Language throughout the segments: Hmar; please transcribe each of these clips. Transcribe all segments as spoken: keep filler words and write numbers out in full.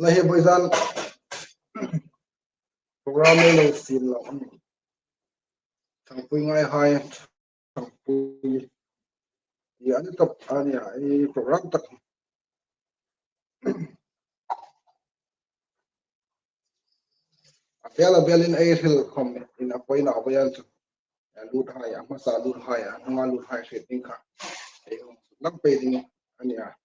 Nahi boizan program ei lo siem lo. Thangpui ngai hai, thangpui. Ia, a ni tawp a nia, ei program tak. A bel a belin ei hril khawm in a poina a poian chu. A lut hai, a hmasa lut hai, a hnunga lut hai hriet ding kha. Ei hung lam pei ding a nia.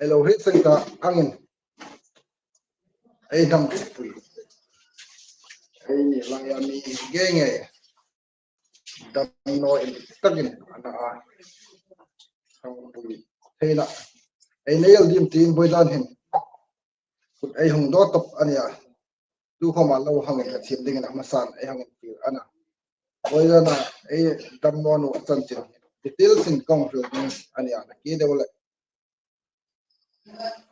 Ei lo hriet seng ta angin. Ei dam chipui. Ei ni laia mi nge nge. Damnaw intakin a na a. Thangpui theina. Ei nei el dim tiin boizan hin. Kut ei hung dawt tawp a nia. Tukhawma lo hang inthim dingin a hmasan ei hang infiel a na. Boizana ei damnaw nu a chanchin. Details in ka hung hril ding a nia. Nakie deu le.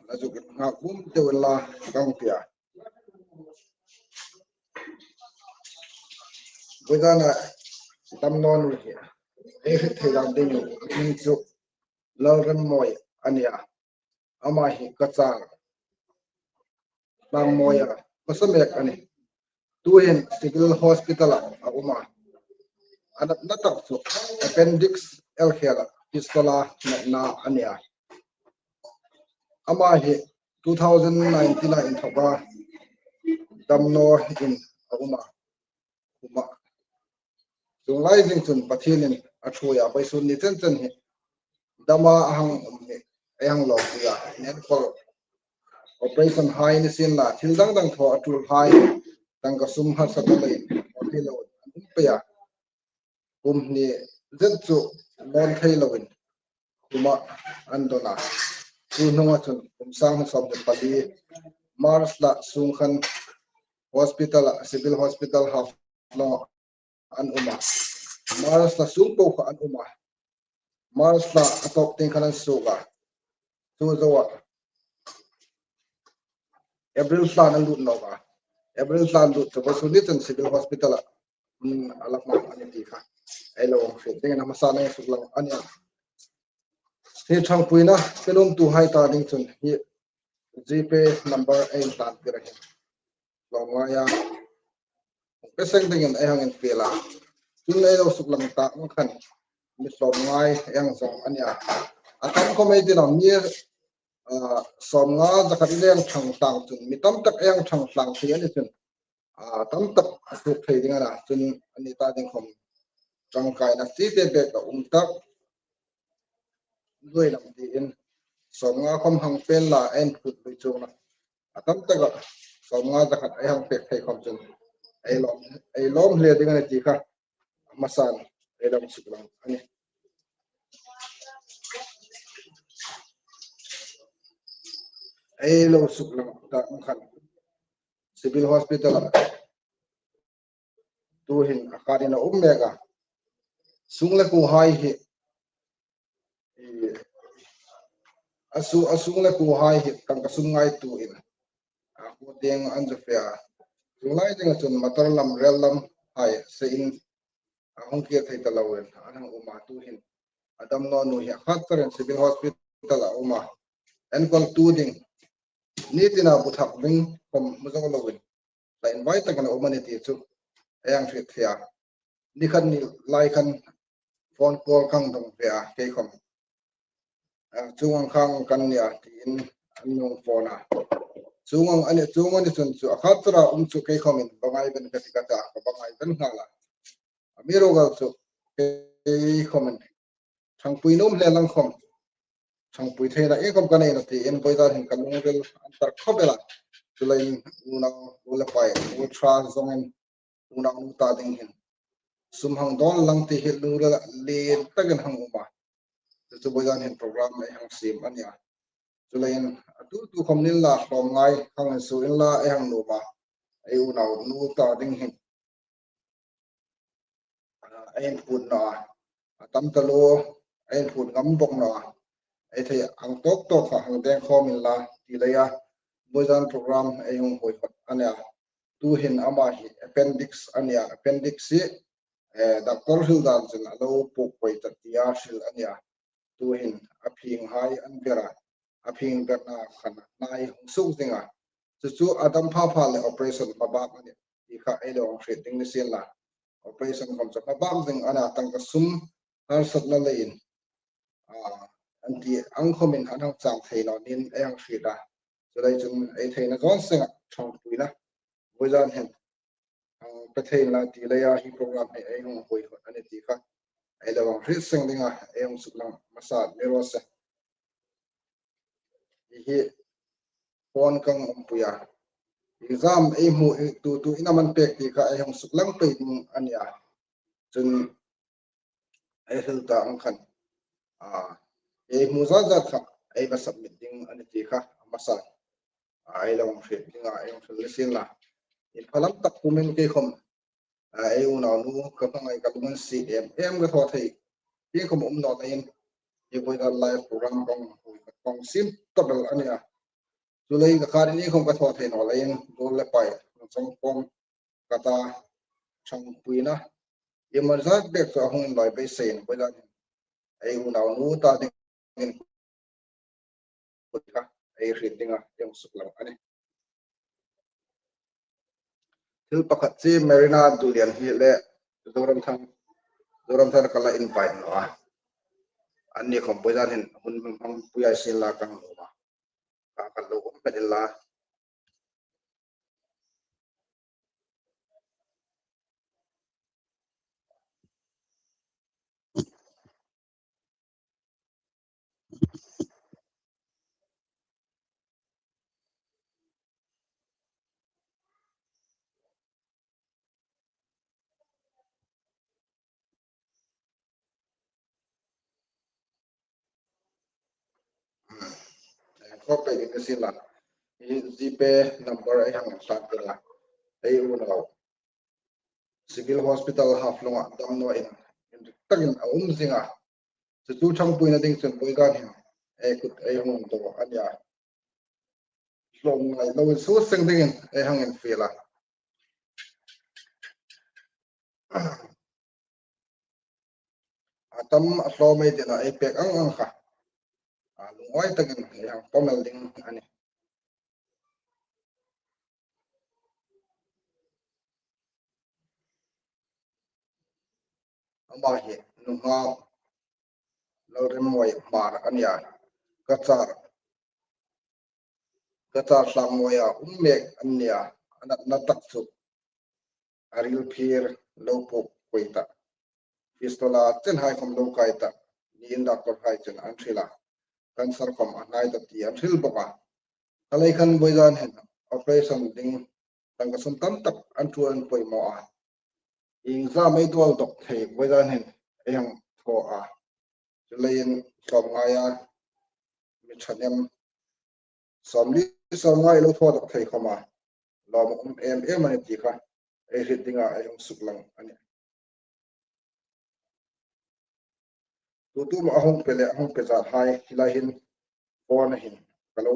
Nazukin nghak bum deu inla ka hung tia. Boizana damnaw nu hi. Ei hriet thei dan ding a hming chu Lalremmawi a nia. Ama hi ka chang. Tlangmawia khawsa mek a nih. Tuhin Civil Hospital-a a um a. A natna tak chu appendix el khela fistula natna a nia. Ama hi two thousand nineteen-a inthawka damnaw in a um a. Khuma. Chuong lai zing chun Pathienin a ṭhuoia vawisun ni chen chen hi dama a hang um hi ei hang lawmpui a, nen kol operation hai ni sien la, thil dang dang thaw a ṭul hai, tangka sum harsa ta leiin, hmang thei loin an um pei a. Kum hni zet chu lawn thei loin, khuma an dawn a. Chu hnunga chun kum sang hni sawm le pali March la sung khan hospital-a, Civil Hospital Haflong an um a. March la sung po kha an um a. March la a tawp tieng khan an suok a. Chu zoa April thla an lut nawk a. April thla an lut chu vawisun ni chun Civil Hospital-a, mm, a la hmang a nih ti kha ei lo hang hril dingin a hmasa nei suk lang a nia. Hi ṭhangpuina pe nuomtuhai ta ding chun hi GPay number ei intlantir a hin. Hlawm ngaia. Pe seng dingin ei hang infiel a. Chun ei lo suk lang ta ang khan. Mi hlawm ngai ei hang zawng a nia. A tam khawm ei ti naw mi, ah, sawmnga zakhat ei hang ṭhang tlang chun. Mi tam tak ei hang ṭhang tlang thei a ni chun. Ah, tam tak a suok thei ding a na. Chun a ni ta ding khawm. Ṭangkaina chi te bek a um tak. Lui lam tiin. Sawmnga khawm hang pen la ei phut lui chuong naw. A tam taka sawmnga zakhat ei hang pek thei khawm chun ei lawm, ei lawm hle ding a nih ti kha a hmasan ei lo suk lang a nih. Ei lo suk lang ta ang khan Civil Hospital-a tuhin a khatin a um mek a. Sung le kuohai hi, i, a su-, a sung le kuohai hi tangka sum ngaituoin a kuo tieng an zu fe a. Chuong lai dinga chun motor lam, rel lam hai seiin a hung kir thei ta loin an hang um a, tuhin a damnaw nu hi a khat charin Civil Hospital-a um a. Enkawltu ding ni tina bu thak ding khawm hmu zo loin, hla invai takin a um a nih ti chu ei hang hriet thei a. Ni khat ni lai khan phone call ka hang dawng ve a, kei khawm. Ah, chuong ang khan kan nia tiin an hung phone a. Chuong ang a ni, chuong a ni chun chu a khat chara um chu kei khawmin va ngai ven ka ti ka ta, ka va ngai ven nghal a. Amiruokchu kei khawmin ṭhangpui nuom hle lang khawm, ṭhangpui theina iengkhawm ka nei naw tiin vawisun hin ka lungril an tar khawp el a. Chuleiin unau, u le pai, u ṭha zawngin unau nu ta ding hin sum hang dawn lang ti hi lungrila lien takin hang um a. Chu chu vawisun hin program ei hang siem a nia. Chuleiin a tu tu khawm ni inla hlawm ngai hang insuo inla ei hang nuom a. Ei unau nu ta ding hin ei inphut naw a, a tam taluo, ei inphut ngam bawk naw a. Ei thei ang tawk tawk kha hang deng khawm inla ti leia, vawizan program ei hung huoihawt a nih a. Tuhin ama hi appendix a nih a, appendix hi, eh, doctor hril dan chun a lo puok poi ta tia hril a nih a. Tuhin a phing hai an ber a, a phing berna khan hnai hung suok zing a. Chu chu a dam pha pha le operation hmabak a nih ti kha ei lo hang hriet ding ni sien la. Operation khom chu hmabak zing a nih a, tangka sum harsatna leiin, ah, an ti ang khomin an hang chang thei naw niin ei hang hriet a. Chuleiin chun ei theina zawn senga ṭhangpuina vawizan hin hang pe thei inla ti leia hi program hi ei hung huoihawt a nih ti kha ei lo hang hriet seng ding a, ei hung suklang hmasa ni raw se. Hi hi phone ka hang umpui a. Exam ei hmu, tu tu in am an pek ti kha ei hung suklang pei ding a nih a. Chun ei hril ta ang khan, a, ei hmu zat zat kha ei va submit ding a nih ti kha a hmasa, a, ei lo hang hriet ding a, ei hang hril ni sien la. Inphalam tak pumin kei khom, a, ei unaunu ka hmangai ka lunginsiet em em ka thaw thei. Kei khom um naw leiin, hi vawizan live program kong, kong siem ta bel a nih a. Chuleiin ka kar ni khom ka thaw thei naw leiin, dol le pai, chang khom ka ta, ṭhangpuina iemani zat bek chu a hung inlawi beiseiin, vawizan hin ei unaunu ta dingin kut kha ei hriet ding a, ei hung suklang a nih. Thil pakhat chu Marina Dulian hi le Zoramthang, Zoramthang ka la invite naw a. Anni khom vawizan hin hun hmang puia sien la ka hang lawm a. Ka, ka lo um phet inla. Khawp pei ding ka sien la. Hi GPay number ei hang hlan tir la. Ei unau Civil Hospital Haflonga damnaw in, inrik takin a um zing a. Chu chu ṭhangpuina ding chun vawizan hin ei kut ei hung daw a nih a. Hlawm ngai lo insuo seng dingin ei hang infiel a. A tam a hlawm ei tina ei pek ang ang kha, a, lungawi takin ei hang pawm el ding a nih. Ama hi nunghak Lalremmawi Hmar a nih a. Ka char, ka char Hlangmawia um mek an nih a. A natna tak chu a ril phir lo puok poi ta, fistula chen hai khom lo kai ta niin doctor hai chun an hril a. Cancer khom a hnai ta ti an hril bawk a. Khalei khan vawizan hin operation ding tangka sum tam tak an ṭhuoi an poimaw a. Iengzam ei dawl dawk thei vawizan hin ei hang thaw a. Chuleiin sawmngaia mi ṭhahnem, sawmli sawmnga ei lo thaw dawk thei khom a, lawm um em em a nih ti kha ei hriet dinga ei hung suklang a nih. Tutu a hung pe le a hung pe zat hai hi lai hin phone a hin ka lo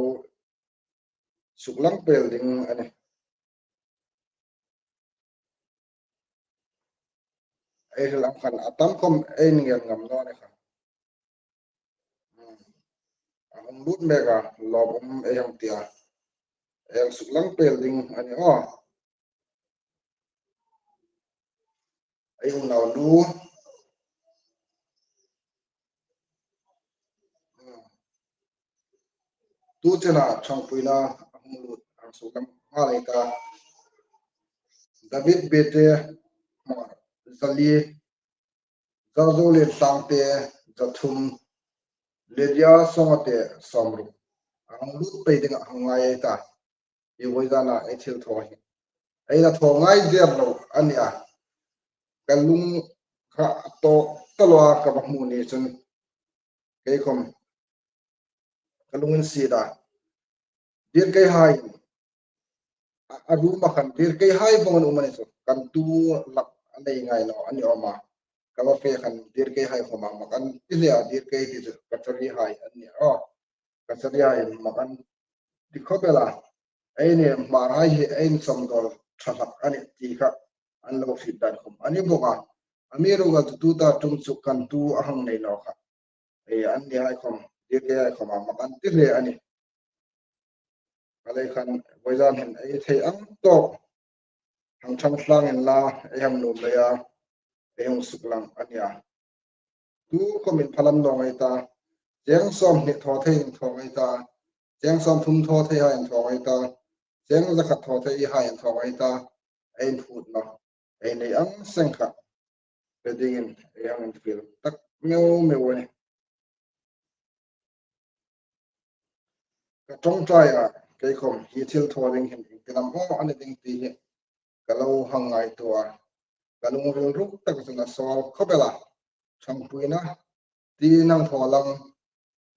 suklang pel ding a nih. Ei hril ang khan a tam khom ei ngên ngam naw ni kha. A hung lut mek a, lawm um ei hang ti a. Ei hang suklang pel ding a nih aw. Ei unau nu. Tu chena ṭhangpuina a hung lut ang suklang ngai ta. David Bete, Hmar, zali, Zazolien Tlangte, zathum, Lydia Songate, sawmruk. A hung lut pei ding a hung ngai ta. Hi vawizana ei thil thaw hi ei la thaw ngai der lo a nih a. Ka lung kha a tawk ta lo a, ka va hmu ni chun kei khom ka lung insiet a. Dirkeihai, a, a room a khan dirkeihai vawng an um a ni chu, kan tu lak a nei ngai naw a ni awm a. ka va fe khan Dirkei hai khawma mak an ti hle a, Dirkei ti chu Kachari hai an ni a. Kachari hai mak an ti khawp el a. Eini Hmar hai hi ei insawmdawl ṭha hlak a nih ti kha an lo hriet dan khawm a ni bawk a. Amiruokchu tuta ṭum chu kan tu a hang nei naw kha. Ei, anni hai khawm, Dirkei hai khawma mak an ti hle a nih. A lei khan, vawizan hin ei thei ang tawk hang ṭhang tlang inla, ei hang nuom leia, ei hung suklang a nih a. Tu khawmin phalam naw ngei ta, cheng sawmhni thaw thei in thaw ngei ta, cheng sawmthum thaw thei hai in thaw ngei ta, cheng zakhat thaw thei hai in thaw ngei ta, ei inphut naw, ei nei ang seng kha. Pe dingin ei hang infiel tak meu meu a nih. Ka ṭawngṭai a, kei khawm hi thil thaw ding hin iengtin am aw a ni ding ti hi ka lo hang ngaituo a. Ka lungril ruk tak chun a sawl khawp el a. Ṭhangpuina ti nang thaw lang,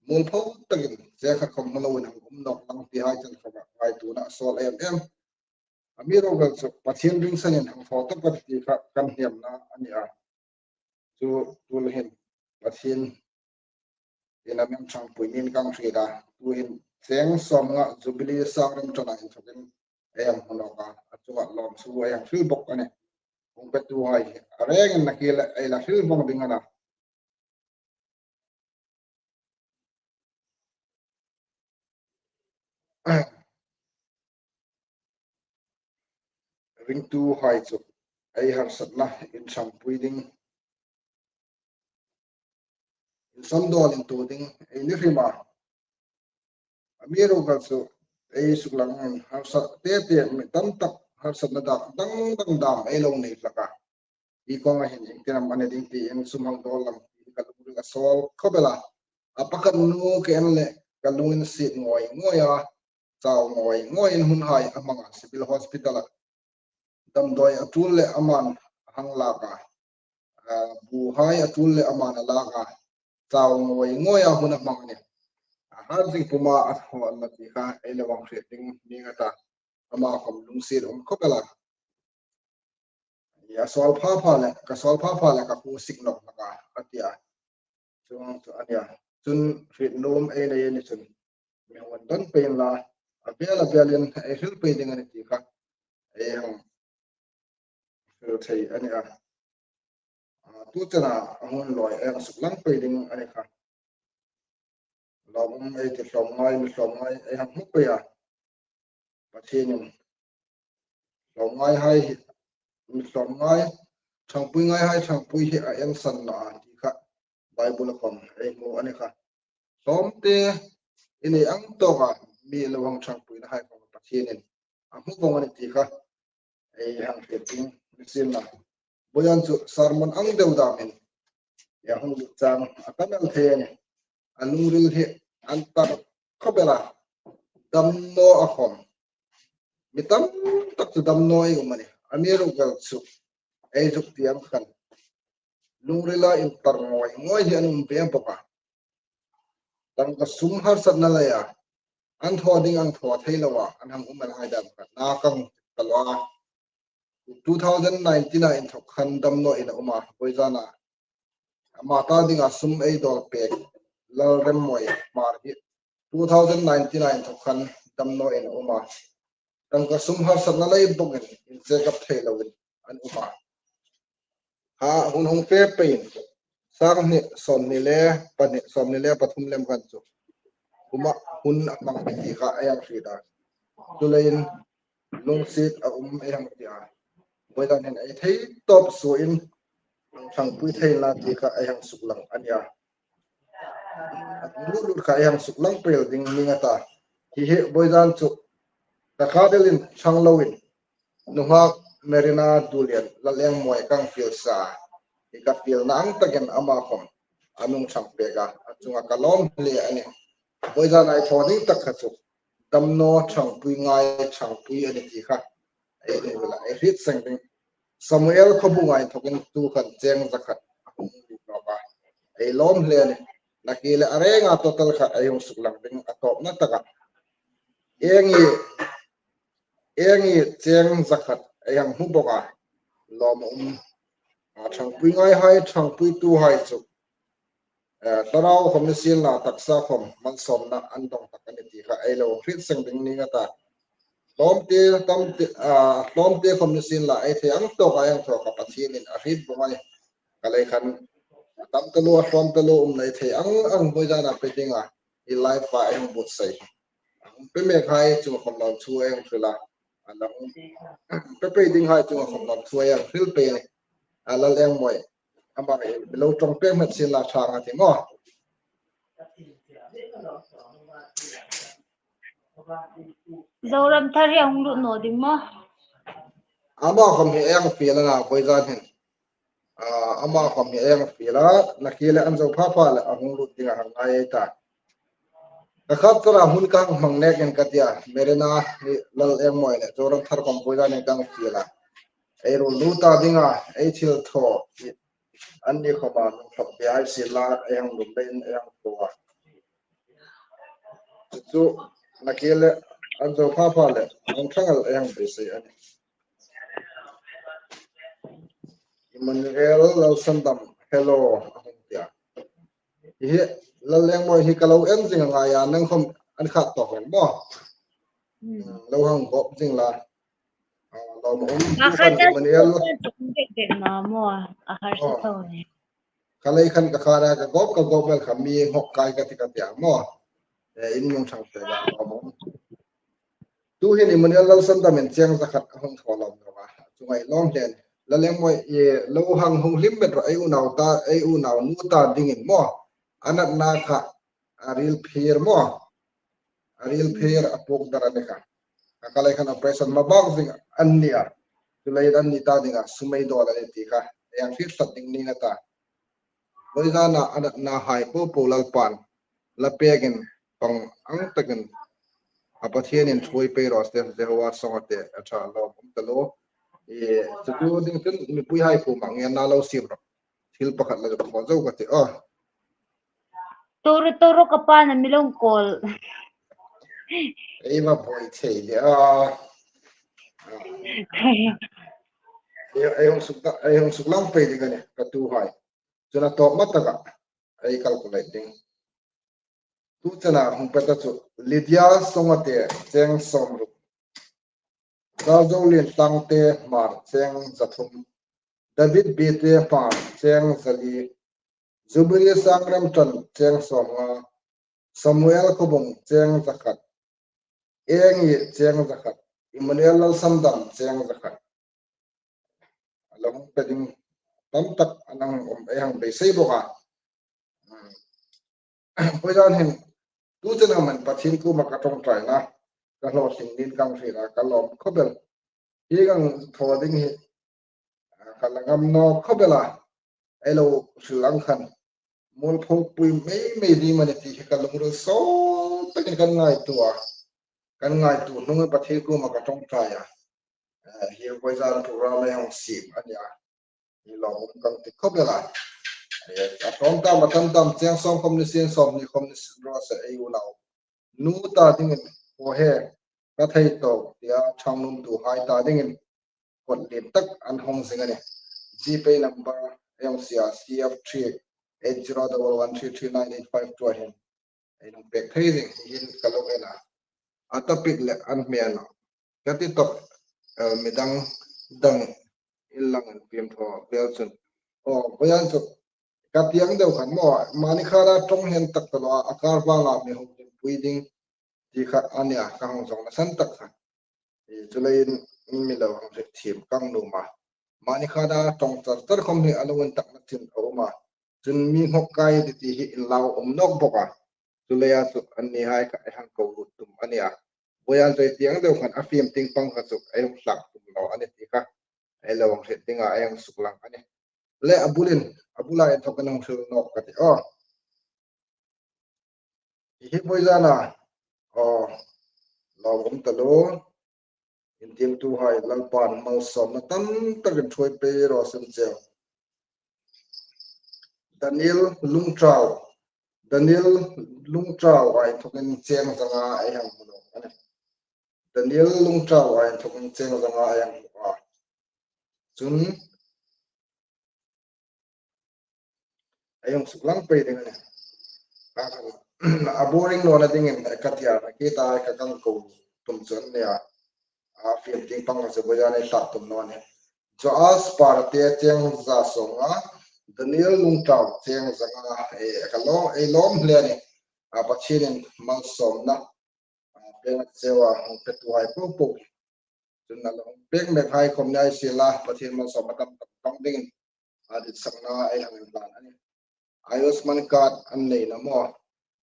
mualpho takin che kha khawm hmu loin hang um nawk lang ti hai chen khawm a ngaituona a sawl em em. Amiruokchu Pathien ringsanin hang thaw tawp a ti kha kan hniemna a nih a. Chu tul hin Pathien in a mi ṭhangpui niin kan hriet a. Tuhin cheng sawmnga Jubilee sang remṭhana inthokin ei hang hmu nawk a. A chunga lawmthu ei hang hril bawk a nih. Hung petuhai hi a rengin nakie le ei la hril vawng ding a na. Ringtuhai chu ei harsatna inṭhangpui ding, insawmdawl intuo ding ei ni hrim a. Amiruokchu ei suklangin harsat tete, mi tam tak harsatna dak dang dang dam ei lo nei hlak a. Hi kawnga hin iengtin am a ni ding tiin sum hang dawl lang ti ka lungril a sawl khawp el a. A pakhat nu ke en le ka lung insiet ngawi ngawi a, chau ngawi ngawi in hun hai a hmang a, Civil Hospital a damdawi a tul le aman a hang lak a, a, bu hai a tul le aman a lak a, chau ngawi ngawi a hun a hmang a nih. A har zing puma a thaw an la ti kha ei lo hang hriet ding ni ngei ta, ama khawm lungsiet um khawp el a. A sawl pha pha le, ka sawl pha pha le ka hung sik nawk hlak a, a ti a. Chuong chu a nih a. Chun hriet nuom ei nei a ni chun mi hung don pei inla, a vel a velin ei hril pei ding a nih ti kha ei hang hril thei a nih a. A, tu chena a hun lawi ei hang suklang pei ding a ni kha. Lawmum ei ti hlawm ngai, mi hlawm ngai ei hang hmu pei a. Pathienin hlawm ngai hai hi, mi hlawm ngai, ṭhangpui ngai hai ṭhangpui hi a ensan naw a ti kha Bible khawm ei hmu a ni kha. Hlawmte i nei ang tawka mi lo hang ṭhangpuina hai khawm Pathienin a hmu vawng a nih ti kha ei hang hriet ding ni sienla. Vawizan chu sermon ang deu damin ei hung zuk chang a tam el thei a nih. A lungril hi an tar khawp el a, damnaw a khawm. Mi tam tak chu damnaw ei um a nih. Amiruokchu ei zuk ti ang khan lungrila intar ngawi ngawi hi an um ve bawk a. Tangka sum harsatna leia an thaw ding an thaw thei loa an hang um el hai dam kha na ka hung ti ta lo a. Two thousand nineteen a inthok khan damnaw in a um a, vawizana ama ta dinga sum ei dawl pek Lalremmawi Hmar hi two thousand nineteen a inthok khan damnaw in a um a. Tangka sum harsatna lei bawkin incheck up thei loin an um a. Ha, hun hung fe peiin sanghni sawmhni le pahni, sawmhni le pathum lem khan chu khuma hun a hmang ti kha ei hang hriet a. Chuleiin lungsiet a um ei hang ti a. Vawizan hin ei thei tawp suoin ṭhangpui thei inla ti kha ei hang suklang a nih a. A hung lut lut kha ei hang suklang pei ding ni ngei ta. Hi hi vawizan chu ka kha delin ṭhang loin nunghak Marina Dulian Lalengmawi ka hang fiel sa. Hi ka fielna ang takin ama khawm a mi hung ṭhang pek a, a chunga ka lawm hle a nih. Vawizana ei thaw ding tak kha chu damnaw ṭhangpui ngai ṭhangpui a nih ti kha ei lungrila ei hriet seng ding. Samuel Khawbunga inthokin tu khan cheng zakhat a hung lut nawk a, ei lawm hle a nih. Nakie le a renga total kha ei hung suklang ding a tawpna taka. Ieng nge, ieng nge cheng zakhat ei hang hmu bawk a, lawm um A ṭhangpui ngaihai, ṭhangpuituhai chu, eh, thlarau khawm ni sienla, taksa khawm malsawmna an dawng tak a ni ti kha ei lo hriet seng ding ning a ta. Tlawmte, tamte, ah, tlawmte khawm ni sienla, ei thei ang tawka ei hang thaw kha Pathienin a hriet bawk a nih. Kha lei khan a tam taluo, a tlawm taluo um ei thei ang ang vawizana pe dinga hi live-a ei hang buotsai. A hung pe mekhai chunga khawm lawmthu ei hang hril a. A la hung pe pei dinghai chunga khawm lawmthu ei hang hril pei a nih. A Lalengmawi, ama hi mi lo ṭawng pek hmet sienla ṭha ang a tih maw. Zoramthar hi a hung lut naw ding maw? Ama khawm hi ei hang fiel a na, vawizan hin. Ah, ama khawm hi ei hang fiel a, nakie le an zo pha pha leh a hung lut ding a hang ngai ei ta. Ka khat chara hun ka hang hmang nekin ka tia, Merina hi Lalengmawi le Zoramthar khawm vawizan hin ka hang fiel a. Ei ruol nu ta dinga, ei thil thaw hi anni khawma nung hlawk bia ei sienla, ei hang lum leiin ei hang thaw a. Chu chu nakie le an zo pha pha leh a hung ṭhang el ei hang beisei a nih. Emmanuel Lalsandam, hello, a hung tia. Hi Lalengmawi hi ka lo en zing a ngai a, nang khawm an khat tawk rawh maw. Hmm. Lo hang gawp zing la. Ah, lawmum. A khat chu Emmanuel. Dek dek na maw, a harsa tho ni. Kha lei khan ka khat a, ka gawp, ka gawp el kha mi nghawk kai ka ti ka tia maw. Eh, in nung ṭhang pei la, lawmum. Tuhin Emmanuel Lalsandamin cheng za khat a hung thaw lawm naw a. Chu ngai lawm hle. Lalengmawi, eh, lo hang hung hlim met rawh, ei unau ta, ei unau nu ta dingin maw. A natna kha a ril phir maw. A ril phir a puk dar a ni kha. A kha lei khan operation hma bak zing an ni a. Chu leiin anni ta dinga sum ei dawl a ni ti kha ei hang hriet tlat ding ning a ta. Vawizana a natnahai po po Lalpan la pekin pang ang takin a Pathienin ṭhuoi pei raw se, Jehova Sawngate, a ṭha, lawmum taluo. Eh, chu chu ding chun mipuihai kuoma ngenna lo siem rawh. Thil pakhat la zuk thaw zo ka ti a. Toro, toro ka pa na mi lo call. Ei va buoi thei le a. Ei, ei hung suk ta, ei hung suklang pei ding a nih, ka tuhai. Chun a tawpna taka ei calculate ding. Tu chena hung pe ta chu Lydia Sawngate cheng sawmruk. Zazolien Tlangte Hmar cheng za thum. David Bite Hmar cheng za li. Jubilee Sangremṭan cheng sawmnga. Samuel Khawbung cheng za khat. Engi cheng za khat. Emmanuel Lalsandam cheng za khat. A lo hung pe ding tam tak an hang um, ei hang beisei bawk a. Hmm. Vawizan hin tu chena man Pathien kuoma ka ṭawngṭaina ka hlawtling niin ka hang hril a, ka lawm khawp el. Hi ka hang thaw ding hi, ah, ka la ngam naw khawp el a. Ei lo hril ang khan mualpho pui mei mei ding am a ni ti hi ka lungril sawl takin kan ngaituo a. Kan ngaituo hnungin Pathien kuoma ka ṭawngṭai a. Eh, hi vawizan program ei hang siem a ni a. Hi lawmum ka ti khawp el a. Eh, a tlawm tam a tam tam cheng sawm khawm ni sien, sawmhni khawm ni sien raw se, ei unau nu ta dingin, aw he, ka thei tawk tia ṭhangnumtuhai ta dingin kawtlien tak an hawng zing a nih. GPay number ei hang sie a, C F three eight zero double one three three nine eight five two a hin ei hang pek thei zing hi hin ka lo en a. A topic le an hmel a ka ti tawk, eh, midang dang inlang inpui thaw vel chun. Aw, vawisun chu ka ti ang deu khan maw, mani khata ṭawng hlen tak ta lo a, a kar vanga mi hung inpui ding ti kha a nia, ka hang zawngna san tak khan. Eh, chuleiin mi lo hang hriet thiem ka nuom a. Mani khata ṭawng char char khawm hi a lo intakna chin a um a. Chun mi nghawk kai ti ti hi inlau um nawk bawk a. Chuleia chu annihai kha ei hang ko lut tum a nia. Vawisun chu ei ti ang deu khan a fim ting pang kha chu ei hung hlak tum naw a ni ti kha ei lo hang hriet dinga ei hang suklang a nih. Le a bulin, a bula inthawkin hung hril nawk ka ti aw. Hi hi vawizana, aw, lawmum taluo. Intiemtuhai, Lalpan malsawmna tam takin ṭhuoi pei raw se. Daniel Lungtau, Daniel Lungtau a inthawkin cheng zanga ei hang hmu nawk a nih. Daniel Lungtau a inthawkin cheng zanga ei hang hmu a. Chun ei hung suklang pei ding a nih. Ka khan, a boring nawna dingin ka ti a, ka ti a, ka kang ko tum chu a nih a. A film tieng pang chu vawisun ei hlat tum naw a nih. Joas Parte cheng za sawmnga, Daniel Lungtau cheng zanga, eh, ka lo, ei lawm hle a nih. A Pathienin malsawmna, a, pek a cheu a, hung petuhai popo. Chun a lo pek mekhai khom ni ei sien la, Pathien malsawmna tam tak pang dingin a ditsakna ei hang inhlan a nih. Ayushman card an nei naw maw?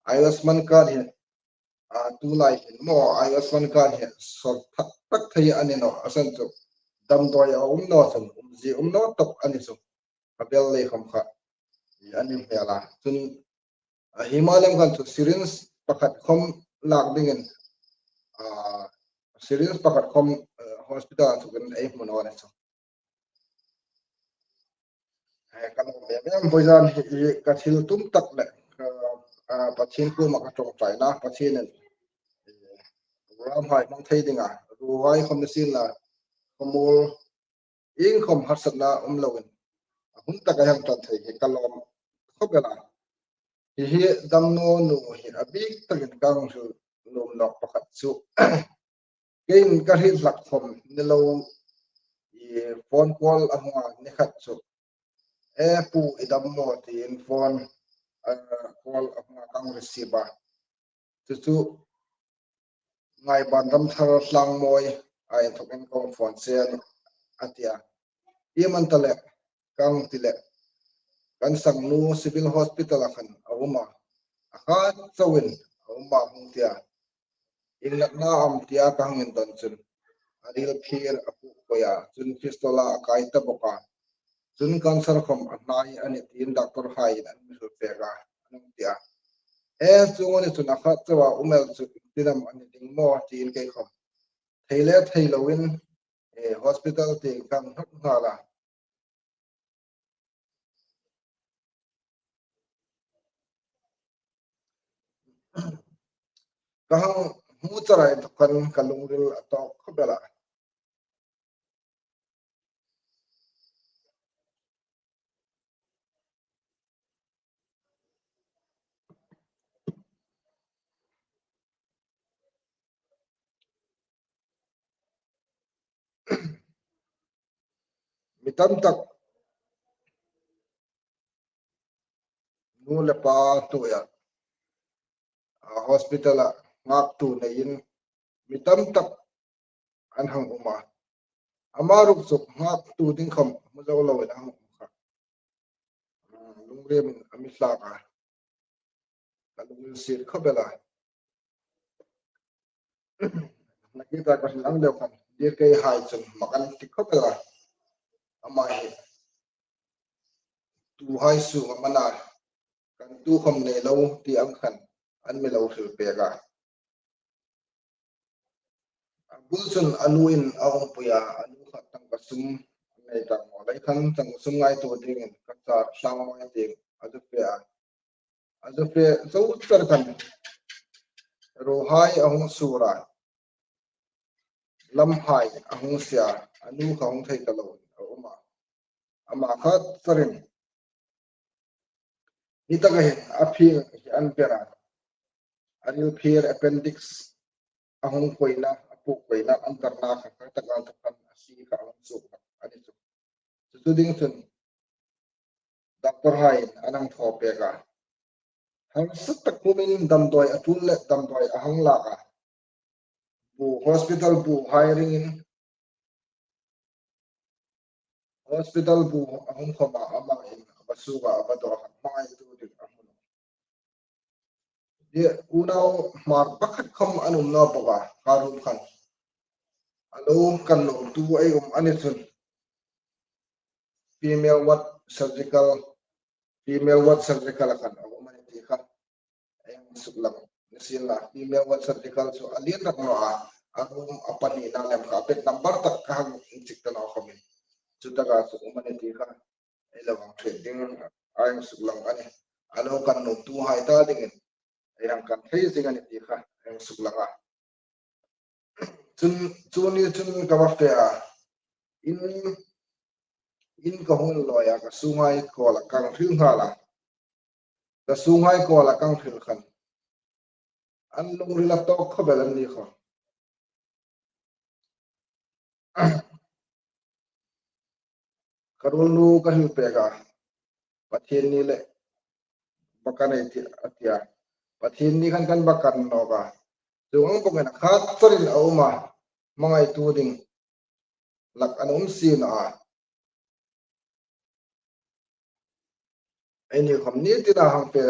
Ayushman card hi, a, tulai hin maw, Ayushman card hi sawr thak tak thei a ni naw, a san chu damdawi a um naw chun, umzie um naw tak a ni chu. A bel lei khom kha a ni hmel a. Chun, a, hi ma lem khan chu syringe pakhat khom lak dingin, a, syringe pakhat khom, a, hospital chu kan ei hmu naw a ni chu. Eh, ka lawm em em, vawisun hi, hi ka thil tum tak le, ka, a, Pathien kuoma ka ṭawngṭaina, Pathienin, eh, program hai hmang thei dinga, ruhai khom ni sien la, ka mual, ieng khom harsatna um loin, a hun taka hang ṭan thei hi ka lawm khop el a. Hi hi damnaw nu hi a bik takin ka hang hril nuom nawk pakhat chu. Keiin ka hriet hlak khom ni lo, i phone call a hung a ni khat chu. E pu, i dam maw tiin phone, a, call a hung a ka hang receive a. Chu chu Ngaibandam Tharlangmawi a inthawkin ka hung phone che a nih a ti a. Iem an ta le, ka hung ti le, kan sangnu Civil Hospital-a khan a um a. A kha chauin a um a hung ti a. Ieng natna am tia ka hang indon chun, a ril phir a puk poi a, chun fistula a kai ta bawk a. Chun cancer khom a hnai a nih tiin doctor haiin an mi hril pek a, an hung ti a. E, chuong a ni chun a kha chauha um el chu tin am a ni ding maw tiin kei khom thei le thei loin, e, hospital tieng ka hang hnawt nghal a. Ka hang hmu chara inthawk khan ka lungril a tawk khop el a. Mi tam tak nu le pa tuia, a, hospital-a nghaktu neiin mi tam tak an hang um a. Ama ruok chu nghaktu ding khom hmu zo loin a hang um kha. A, lungriemin a mi hlak a. Ka lungril siet khop el a. Nakie ta ka hriet ang deu khan, dear, kei hai chun mak an ti khop el a. Ama hi tuhai sunga mana kan tu khom nei lo ti ang khan an mi lo hril pek a. A bul chun a nuin a umpui a, a nu kha tangka sum nei ta maw lei khan tangka sum ngaituo dingin ka char sang mai ding a zu fe a. A zu fe zo char khan ruhai a hung sur a, lamhai a hung sie a, a nu kha hung thei ta lo a um a. Ama kha charin hi taka hin a phing hi an ber a, a ril phir appendix a hung koina, a puk koina an tarna kha, kha taka khan a si kha a hung suk a ni chu. Chu chu ding chun doctor haiin an hang thaw pek a. Harsa tak humin damdawi a tul le damdawi a hang lak a. Bu, hospital bu hai ringin, hospital bu a hung khom a, ama in a va suk a, a va daw a, hmangaitu ding a hmu naw. Hi unau Hmar pakhat khom an um naw bawk a, ka room khan. A lo kan nuomtu ei um a ni chun, female ward surgical, female ward surgical-a khan a um a ni ti kha ei hang suklang ni sien la. Female ward surgical chu a lian rak naw a, a room a pahnina lem kha, bed number tak ka hang inchik ta naw khomin, chu taka chu um a ni ti kha ei lo hang hriet ding, ei hang suklang a nih. A lo kan nuomtuhai ta dingin ei hang kan thei zing a ni ti kha ei hang suklang a. Chun, chu ni chun ka va fe a. In, in ka hung lawi a, ka sunghai kuoma ka hang hril nghal a. Ka sunghai kuoma ka hril khan an lungril a tawk khawp el an ni kha. Ka ruolnu ka hril pek a, Pathienni le bakan ei ti a tia. Pathienni khan kan bakan nawk a. Chuong ang bawkin a khat chawrin a um a, hmangaitu ding lak an um si naw a. Eini khawm ni tina hang pe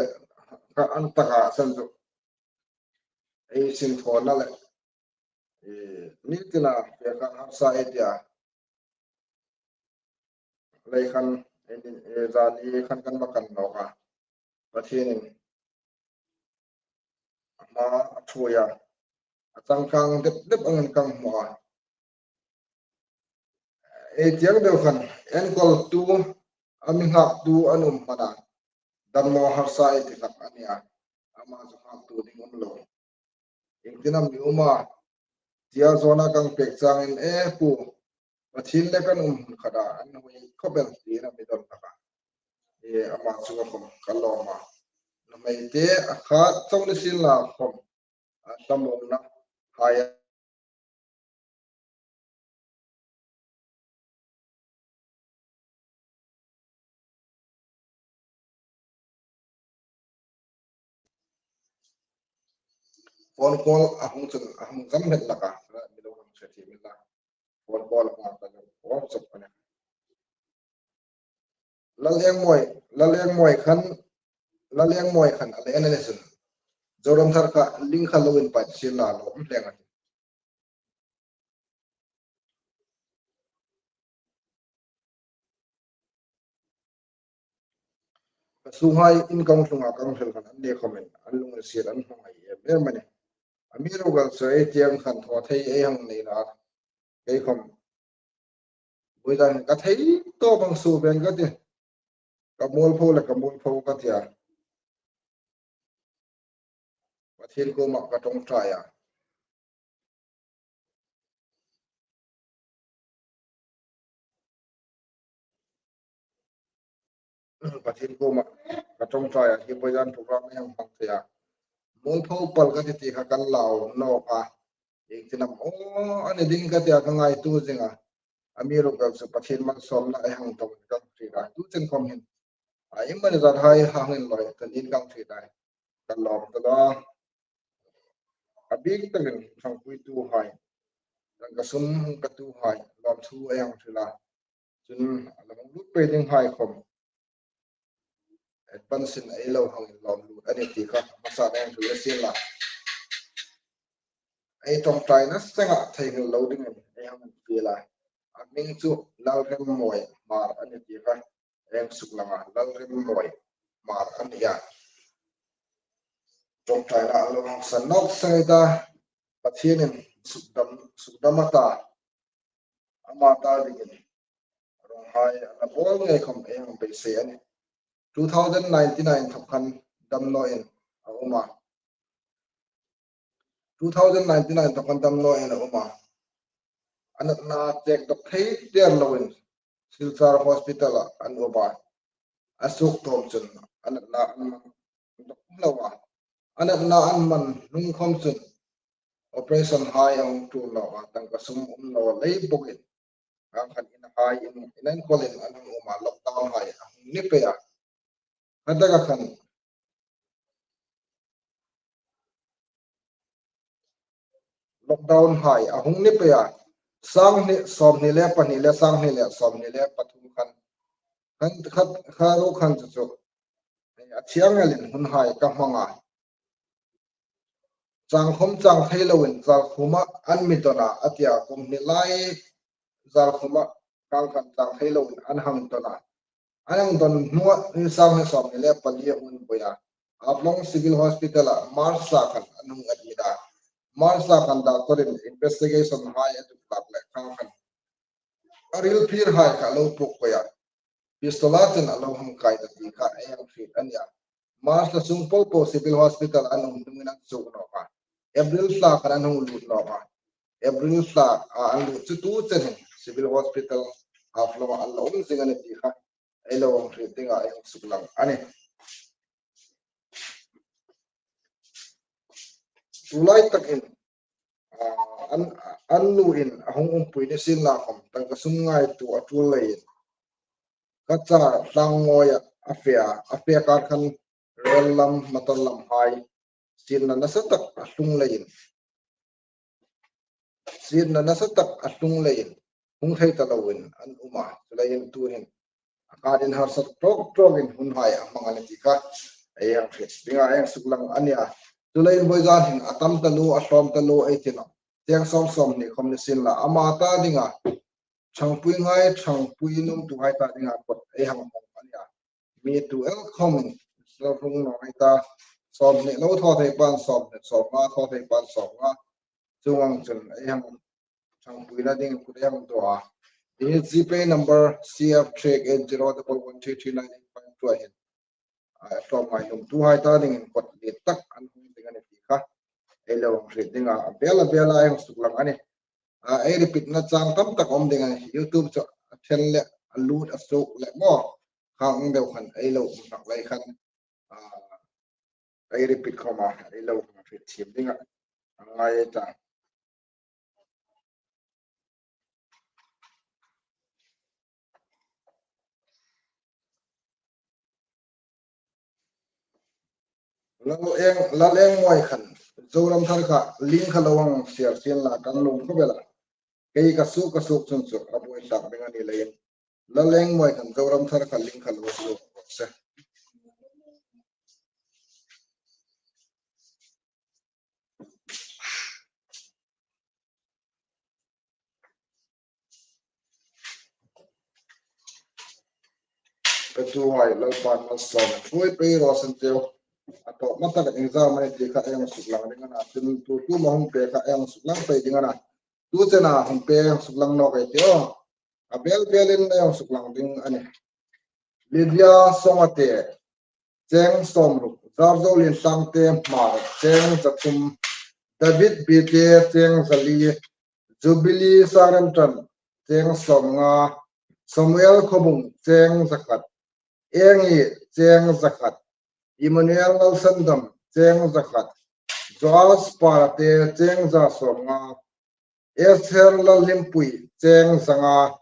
ka an taka san chu ei sin thawna le, eh, ni tina pe ka harsa ei tia. Lei khan, eh, zani khan kan bakan nawk a. Pathienin a hma a thuoi a, a changkang dep dep angin kan hmu a. Ei tiang deu khan enkawltu, a mi nghaktu an um hman a, damnaw harsa ei ti hlak a nia. Ama chu nghaktu ding um lo. Iengtin am i um a, tia zawna kan pek changin, e pu, Pathien le kan um hun khata an hoi khawp el tiin a mi dawn hlak a. E, ama chunga khawm ka lawm a. Nuhmeite a khat chauh ni sien la khawm, a hlamawmna hai a. Phone call a hung chun, a hung zam hmet hlak a, mi lo hang hre thiem ila. Phone call a hung a ka lo call chawp a nih. Lal Engmawi, Lal Engmawi khan, Lal Engmawi khan a le en a ni chun. Zoram Thar kha link kha lo inpawt sien la lawm hleng a. Ka sunghai in kan tlung a, kan hril khan an ni khawmin an lunginsiet an hmangai em em a nih. Amiruokchu ei tiang khan thaw thei ei hang nei naw a. Kei khawm buoidan ka thei tawp ang, suo ven ka ti. Ka mualpho le ka mualpho ka ti a. Pathien kuoma ka ṭawngṭai a. Pathien kuoma ka ṭawngṭai a, hi buoidan program ei hang hmang thei a. Mualpho pal ka ti ti kha kan lau nawk a. Iengtin am aw a ni ding ka ti a, ka ngaituo zing a. Amiruokchu Pathien malsawmna ei hang tawng kan hriet a. Tu chen khawm hin a iemani zat hai hang inlawi ta niin kan hriet a. Ka lawm ta lo. A bik takin ṭhangpuituhai, tangka sum hung petuhai lawmthu ei hang hril a. Chun a lo hung lut pei dinghai khawm, eh, pansin ei lo hang inlawm lut a nih ti kha hmasa ei hang hril sien la. Ei ṭawngṭaina senga theinghil lo dingin ei hang fiel a. A hming chu Lalremmawi Hmar a nih ti kha ei hang suklang a, Lalremmawi Hmar a nih a. Ṭawngṭaina a lo hang san nawk seng ei ta, Pathienin sukdam, sukdam a ta, ama ta dingin rawnghai a la bawl ngei khawm ei hang beisei a nih. Two thousand ninety-nine thawk khan damnaw in a um a. Two thousand ninety-nine thawk khan damnaw in a um a. A natna chek dawk thei der loin Silchar Hospital-a an um a. A suk tawm chun a natna an man dawk lo a. A natna an man hnung khawm chun operation hai a hung tul naw a, tangka sum um naw lei bawkin, khang khan inhai in, in enkawlin an hung um a, lockdown hai a hung ni pei a. Khataka khan lockdown hai a hung ni pei a. Sanghni, sawmhni le pahni le sanghni le sawmhni le pathum khan, khan khat, kha ruok khan chu chu a thiang elin hun hai ka hmang a. Chang khawm chang thei loin Zalkhuma an mi dawn a, a ti a, kum hni lai Zalkhuma khang khan chang thei loin an hang dawn a. An hang dawn hnunga ni sanghni sawmhni le pali a hung inbuoi a. Haflong Civil Hospital-a March thla khan an hung admit a. March thla khan doctor-in investigation hai a tuklak leh khang khan a ril phir hai kha a lo puk pei a. Pistol-a chun a lo hang kai ta ti kha ei hang hriet a nih a. March thla sung po po Civil Hospital an um hnungin an suk nawk a. April thla khan an hung lut nawk a. April thla a an lut chu tu chenin Civil Hospital Haflong-a an lo um zing a nih ti kha ei lo hang hriet dinga ei hang suklang a nih. Tulai takin, ah, an, an nuin a hung umpui ni sien la khom, tangka sum ngaituo a tul leiin, Cachar tlang ngawia a fe a, a fe kar khan rel lam, motor lam hai sietna nasa tak a tlung leiin, sietna nasa tak a tlung leiin hung thei ta loin an um a. Chuleiin tuhin a kar in harsat tawk tawkin hun hai a hmang a ni ti kha ei hang hriet dinga ei hang suklang a nia. Chuleiin vawizan hin a tam taluo, a tlawm taluo ei ti nawh. Cheng sawm sawmhni khom ni sien la, ama ta dinga, ṭhangpui ngai, ṭhangpui nuomtuhai ta dinga kawt ei hang hmang a nia. Mi tu el khomin, sawm rung naw ei ta, sawmhni lo thaw thei pan sawmhni, sawmnga thaw thei pan sawmnga. Chuong ang chun ei hang ṭhangpuina dingin kut ei hang daw a. Hi GPay number C F three eight zero double one three three nine eight five two a hin, a tlawm ngai nuomtuhai ta dingin kawt liet tak an hung ding a ni ti kha ei lo hang hriet dinga, a bel a bela ei hang suklang a nih. A, ei repeat-na chang tam tak um ding a nih. YouTube chu a ṭhen le, a lut a suok le maw, khang deu khan ei lo um hak lai khan, a, ei repeat khom a, ei lo hang hriet thiem ding a, a ngai ei ta. Lal Eng, Lal Engmawi khan Zoram Thar kha link kha lo hang share sien la, kan lawm khawp el a. Kei ka suok, ka suok chun chu a buoi hlak ding a ni leiin, Lal Engmawi khan Zoram Thar kha link kha lo suok se. Petuhai, Lalpan malsawm thuoi pei raw se cheu. A tawpna tak exam a ni ti kha ei hang suklang ding a na, tin tu tu ma hung pe kha ei hang suklang pei ding a na. Tu chena hung pe hang suklang nawk ei ti aw. A bel belin ei hang suklang ding a nih. Lydia Songate, cheng sawmruk. Zarzo Lien Tlangte Hmar, cheng zathum. David Bite, cheng zali. Jubilee Saremtan, cheng sawmnga. Samuel Khawbung, cheng zakhat. Engi, cheng zakhat. Emmanuel Ngalsandam, cheng zakhat. Joas Parate, cheng za sawmnga. Esther Lalhlimpui, cheng zanga.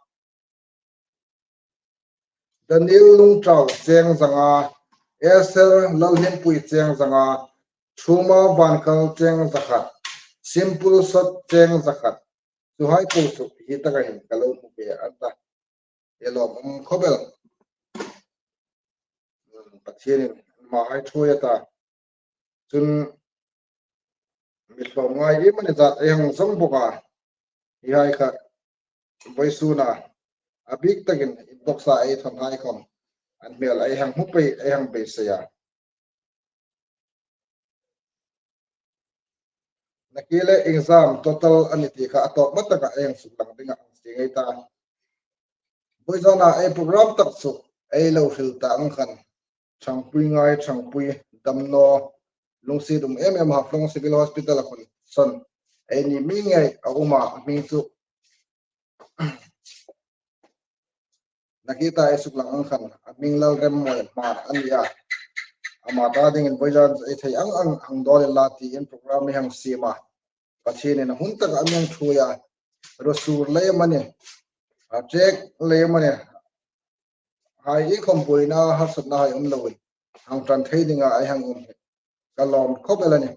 Daniel Lungtau, cheng zanga. Esther Lalhlimpui, cheng zanga. Thuma Vankal, cheng zakhat. Simple Sot, cheng zakhat. Chuhai po chu hi taka hin ka lo hmu ve a ta. Ei lawm um khawp el. Pathienin anmahai thuoi a ta. Chun mi hlawm ngai iemani zat ei hang zawng bawk a. Hi hai kha vawisuna a bik takin inbox-a ei thawn hai khom an hmel ei hang hmu pei, ei hang beisei a. Nakie le exam total a ni ti kha a tawpna taka ei hang suklang ding a hang sing ei ta. Vawizana ei program tak chu ei lo hril ta ang khan, ṭhangpui ngai, ṭhangpui damnaw, lungsiet um em em Haflong Civil Hospital-a khun sawn eini mi ngei a um a, a hming chu nakie ta ei suklang ang khan, a hming Lalremmawi Hmar a ni a. Ama ta dingin vawizan ei thei ang ang hang dawl inla tiin program ei hang siem a. Pathienin a hun taka a mi hang thuoi a. Ruosur lei amanih, a ṭek lei amanih, hai iengkhom buoina harsatna hai um loin hang ṭan thei dinga ei hang um hi ka lawm khawp el a nih.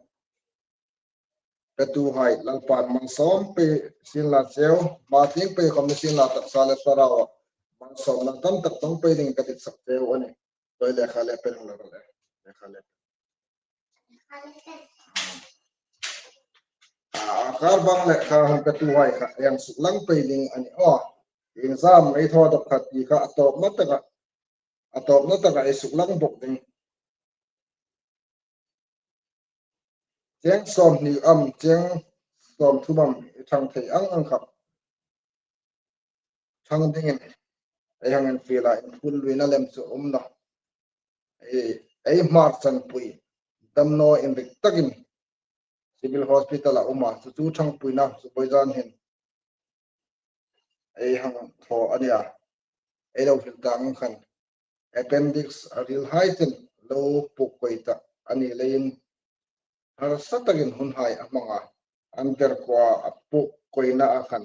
Petuhai, Lalpan malsawm pei sien la cheu, hma tieng pei khom ni sien la, taksa le thlarau malsawmna tam tak ṭawng pei dingin ka ditsak cheu a nih. Tawi lekha le pen hung la le, lekha le. A, a kar bang le kha hung petuhai kha ei hang suklang pei ding a nih aw. Exam ei thaw dawk kha ti kha a tawpna taka, a tawpna taka ei suklang bawk ding. Cheng sawmhni am, cheng sawmthum am i ṭhang thei ang ang kha ṭhang dingin ei hang infiel a, inphun luina lem chu um nawh. Ei, ei Hmar chanpui damnaw inrik takin Civil Hospital-a um a, chu chu ṭhangpuina chu vawizan hin ei hang thaw a nia. Ei lo hril ta ang khan appendix a ril hai chen lo puk koi ta a ni leiin harsa takin hunhai a hmang a, an derkua a puk koina a khan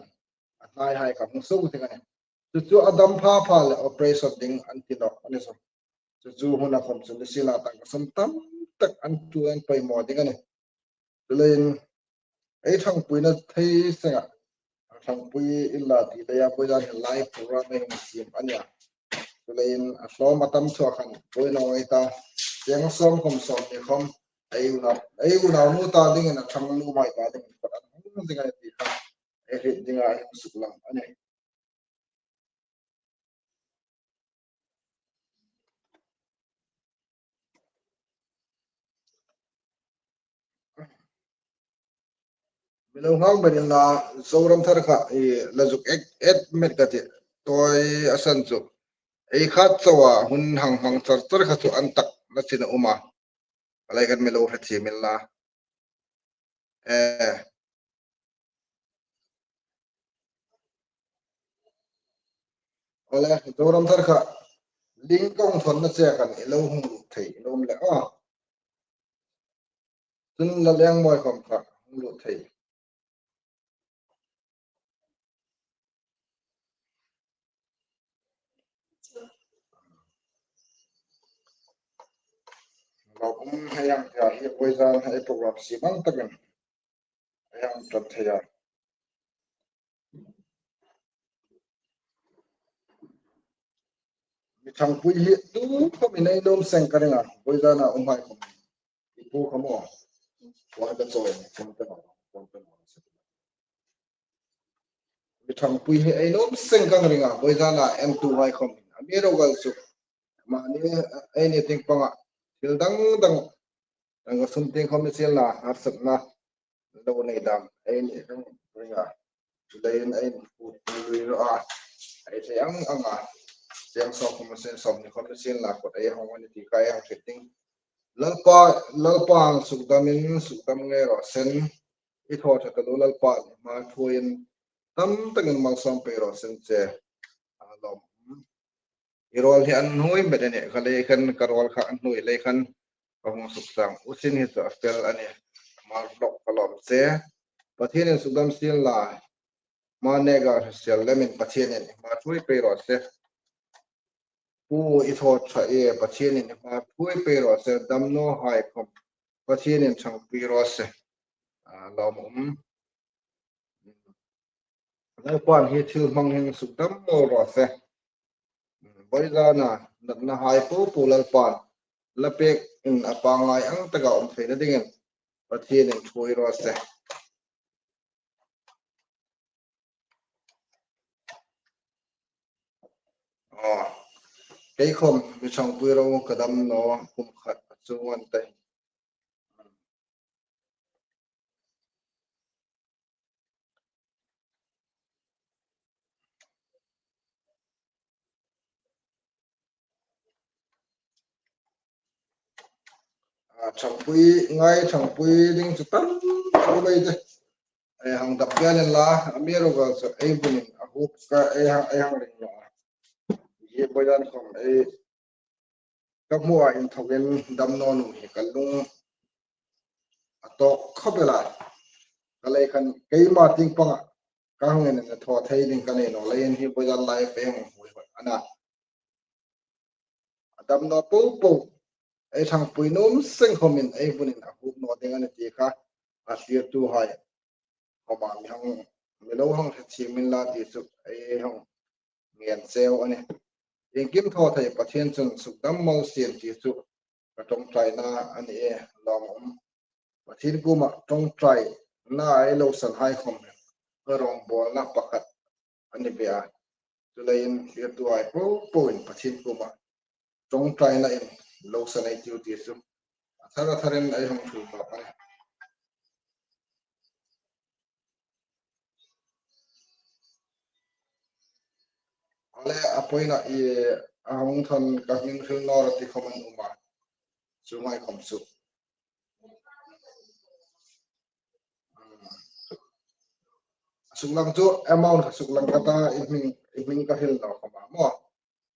a hnaihai kha hung suok ding a nih. Chu chu a dam pha pha le operation ding an ti nawk a ni chu. Chu chu huna khom chu ni sila tangka sum tam tak an tu an poimaw ding a nih. Chuleiin ei ṭhangpuina thei senga, a ṭhangpui inla ti leia, voizan hin live program ei hung siem a nia. Chuleiin a hlawm a tam chua khan voi naw ei ta, cheng sawm khom sawmhni khom ei unau, ei unau nu ta dingin a ṭhangnu mai ta dingin kawt an hung ding a ni ti kha ei hriet dinga ei hung suklang a nih. Mi lo nghak merin la, Zoram Thar kha i la zuk ek et met ka ti. Tawi a san chu ei khat chawa hun hang hmang char char kha chu an tak la chin a um a. Ka lai kan mi lo hre thiem inla. Eh. Ole, Zoram Thar kha link kong thonna che khan i lo hung lut thei, i lo um le a. Chun la leng mawi khom kha hung lut thei. Lo um hei ang tia hi voizan hei program siem ang takin hei ang ṭan thei a. Mi ṭhangpui hi tu khom in ei nuom seng ka ring a, voizana umhai khom. I pu khom aw. Wan ka chawi, wan ka naw, wan ka naw. Mi ṭhangpui hi ei nuom seng ka ring a, voizana en tuhai khom. Amiruokchu mani ei ni tieng panga thil dang dang, dang ka sum tieng khom ni sien la, harsatna lo nei dam ei ni ring ring a. Chuleiin ei ni pu lui ro a. Ei thei ang ang a. Cheng sawm khom, cheng sawmhni khom ni sien la kawt ei hawng a ni ti kha ei hang hriet ding. Lalpa, Lalpan sukdamin, sukdam ngei raw se. I thaw ṭha taluo Lalpan, hma thuoiin tam takin malsawm pei raw se che. A lawm. I rawl hi a hnuoi met a nih, ka lei khan ka rawl kha a hnuoi lei khan ka hung sukchang. U Sin hi chu a fel a nih. Hma hlawk ka lawm che. Pathienin sukdam sien la. Hma neka hrisel lemin Pathienin hma thuoi pei raw se. Pu i thaw ṭha e, Pathienin hma thuoi pei raw se. Damnawhai khom Pathienin ṭhangpui raw se. A lawm um. Lalpan hi thil hmang hin sukdam mawl raw se. Voizana natnahai po po Lalpan la pêkin a pangngai ang taka um theina dingin Pathienin thuoi raw se. Aw, kei khom mi ṭhangpui ro ka dam naw kum khat a chung an ta. A, ṭhangpui ngai, ṭhangpui ding chu tam tak a um ei te. Ei hang dap bial inla, amiruokchu ei vunin a hup ka ei hang, ei hang ring naw. Hi voizan khom ei ka hmu a inthawkin damnaw nuom hi ka lung a tawk khawp el a. Ka lei khan keima tieng panga ka hang en a thaw thei ding ka nei naw leiin hi voizan lai pei hang hmu hi a na. A damnaw po po ei ṭhangpui nuom seng khomin ei vunin a hup naw ding a ni ti kha a thlirtuhai khoma mi hang, mi lo hang hre thiem inla ti chu ei hang ngen cheu a nih. Iengkim thaw thei Pathien chun sukdam mawl sien ti chu ka ṭawngṭaina a ni e, lawm um. Pathien kuoma ṭawngṭaina ei lo sanhai khom hi rawngbawlna pakhat a ni ve a. Chuleiin thlirtuhai po poin Pathien kuoma ṭawngṭainain lo san ei tiu ti chu a thar a tharin ei hang hril tawp a nih. Ale, a poina i a hung thawn ka hming hril naw rawh ti khom an um a. Chu ngai khom chu. Suklang chu amount kha suklang ka ta, i hming, i hming ka hril naw khom a maw.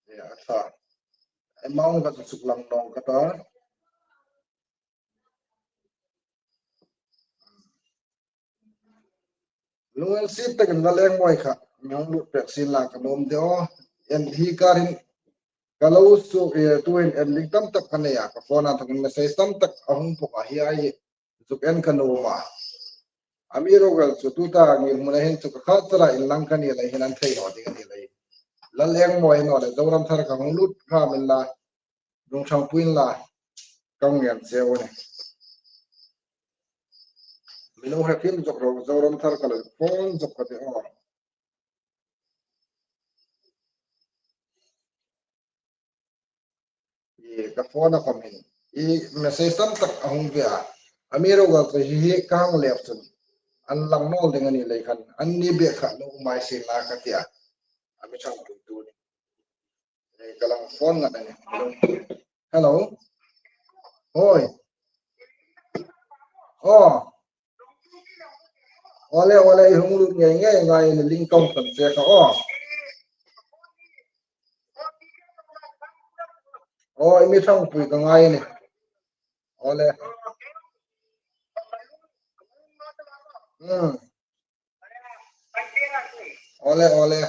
Nia, a tha. Amount kha chu suklang naw ka ta. Lunginsiet takin Lal Engmawi kha mi hung lut pek sien la ka nuom de aw. En hi kar hin ka lo suok, eh, tuhin en ding tam tak ka nei a, ka phone-a inthokin message tam tak a hung pawk a, hi a hi zuk en ka nuom a. Amiruokchu tuta ngirhmuna hin chu ka khat chara inlang ka ni lei hin an thei naw ding a ni lei. Lal Engmawi naw le Zoram Thar ka hung lut kha min la, lungthang puin la, ka hung en cheu a nih. Mi lo hre fim zok ro, Zoram Thar ka lo phone zok ka ti aw. I ka phone-a khom hin i message tam tak a hung ve a. Amiruokchu hi hi ka hang lep chun an lang naw ding a ni lei khan, anni bek kha lo um ei sien la ka ti a. A mi ṭhangpuitu ni. Eh, ka lang phone ngat a nih. Hello. Hoi. Aw. Aw le, aw le, i hung lut ngei ngei ngai ni, link ka hung ṭan che kha aw. Aw, i mi ṭhangpui ka ngai ni. Aw le. Hmm. Aw le, aw le.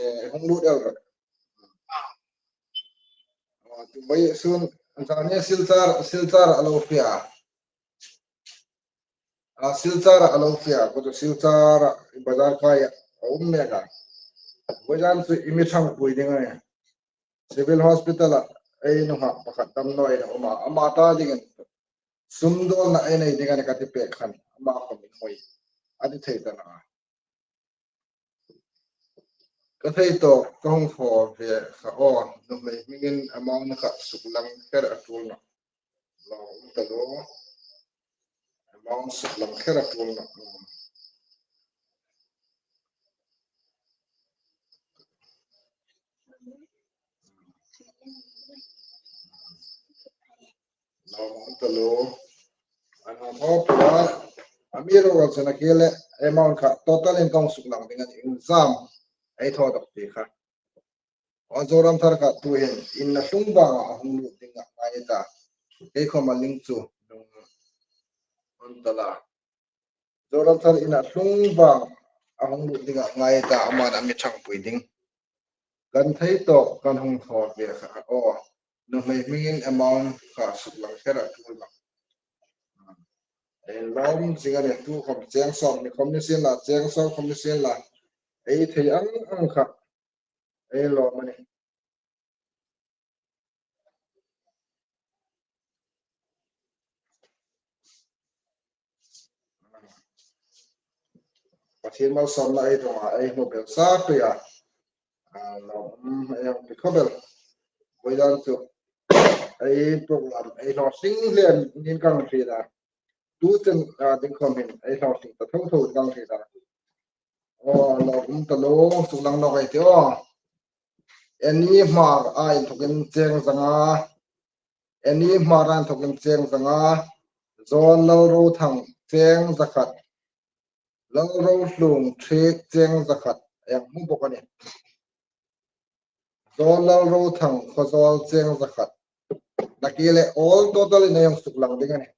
Eh, hung lut el rawh. Aw, tu bai sun, zani Silchar, Silchar a lo fe a. A, Silchar a lo fe a, ko tu Silchar bazar kai a um mek a. Ko zan chu i mi ṭhangpui ding a nih. Civil Hospital-a ei nunghak pakhat damnaw a um a, ama ta dingin sum dawlna ei nei ding a nih ka ti pek khan, ama khom inhawi a ti thei ta naw a. Ka thei tawk ka hung thaw ve kha aw, nuhmei hmingin amount kha suklang kher a tul nawh. Lawm um ta lo. Amount suklang kher a tul nawh. Lawm um ta lo. An hung thaw pui a. Amiruokchu a kile amount kha total-in ka hung suklang ding a nih, exam ei thaw dawk ti kha. Aw, Zoram Thar kha tuhin in a tlung vanga a hung lut ding a ngai ta. Kei khom a link chu nung on ta la. Zoram Thar in a tlung vang a hung lut ding a ngai ta, aman a mi ṭhangpui ding. Kan thei tawk kan hung thaw ve kha aw. Nuhmei hmingin amount kha suklang kher a tul nawh. Ei lawm zing a nih, tu khom cheng sawm ni khom ni sien la, cheng sawm khom ni sien la. Ei thei ang ang kha ei lawm a nih. Pathien malsawmna ei ṭawnga ei hmu bel sa pei a. A, lawm, ei hang pi khawp el. Voidan chu ei program ei hlaw hring hle niin ka hriet a. Tu chen, a, ding khom hin ei hlaw hring ta tho tho ka hriet a. Aw, lawm um ta lo, suklang nawk ei ti aw. Annie Hmar a inthokin cheng zanga. Annie Hmar a inthokin cheng zanga. John Lalrothang cheng zakhat. Lalrohlung Thiek cheng zakhat. Ei hmu bawk a nih. John Lalrothang Khawzawl cheng zakhat. A kile all total-in ei hung suklang ding a nih.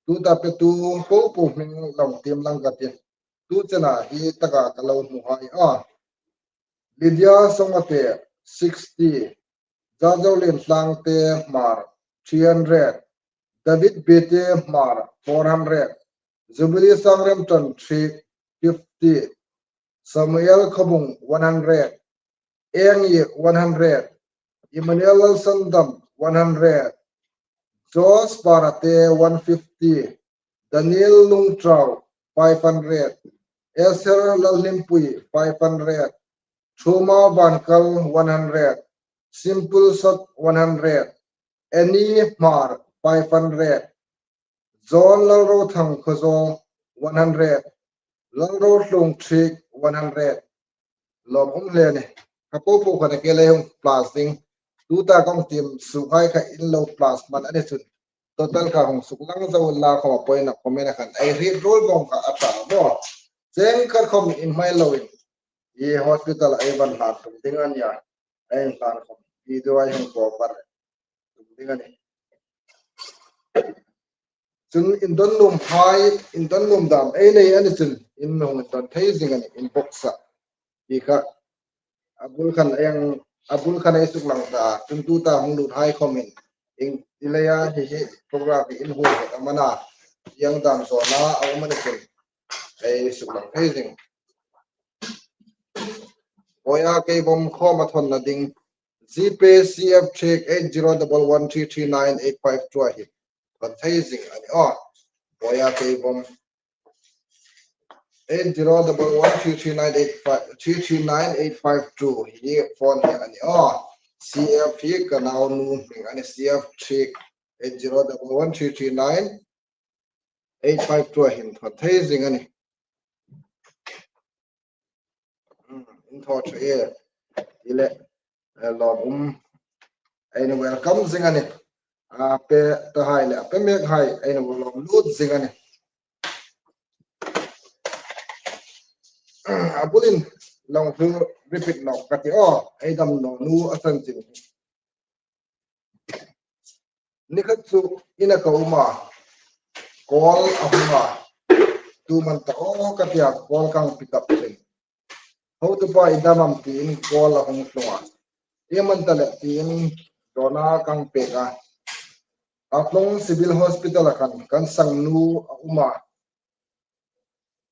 Tuta petu popo hming lo tiem lang ka ti. Tu chena hi taka ka lo hmu hai a. Lydia Songate, sixty. Zazolien Tlangte Hmar, three hundred. David Bete Hmar, four hundred. Jubilee Sangremton, three fifty. Samuel Khawbung, one hundred. Eng Yi, one hundred. Emmanuel Lalsandam, one hundred. George Parate, one fifty. Daniel Lungtrau, five hundred. Esther Lalhlimpui, five hundred. Thuma Vankal, one hundred. Simple Sot, one hundred. Annie Hmar, five hundred. John Lalrothang Khawzawl, one hundred. Lalrohlung Thiek, one hundred. Lawm um hle a nih. Kha popo kha a kile hung plus ding. Tuta ka hung tiem sukhai kha in lo plus man a ni chun. Total kha hung suklang zo la khom a point-a comment-a khan ei hriet ruol vawng kha a ṭha maw. Cheng khat khom inhmai loin. I hospital ei van hlan tum ding a nia. Ei hlan khom. Video ei hung cover tum ding a nih. Chun indon nuom hai, indon nuom dam ei nei a ni chun, in hung indon thei zing a nih, inbox-a. Hi kha, a bul khan ei, a bul khan ei suklang ta, chun tuta hung lut hai khawmin, in, i leia hi hi program hi in hung hawt am a na, ieng dam zawna a um a ni chun, ei suklang thei zing. Boya Keivom khawma thawnna ding, GPay C F cheque eight zero double one three three nine eight five two a hi thawn thei zing a ni aw. Boya Keivom eight zero double one three three nine eight five, three three nine eight five two hi phone hi a ni aw. C F hi ka naunu hming a ni, C F cheque eight zero double one three three nine eight five two a hin thawn thei zing a nih. Hmm, in thaw ṭha e. Ile, eh, lawmum. Ei ni welcome zing a nih. A pe ta hai le, a pe mek hai, ei ni lawm lut zing a nih. A bulin, long thil repeat nawk ka ti aw, ei dam naw nu a chanchin. Ni khat chu ina ka um a, call a hung a, tu man ta aw ka tia call ka hang pick up chun. Hotupa i dam am tiin call a hung tlung a. I man ta le tiin zawna ka hang pek a. A tlung Civil Hospital-a khan kan sangnu a um a.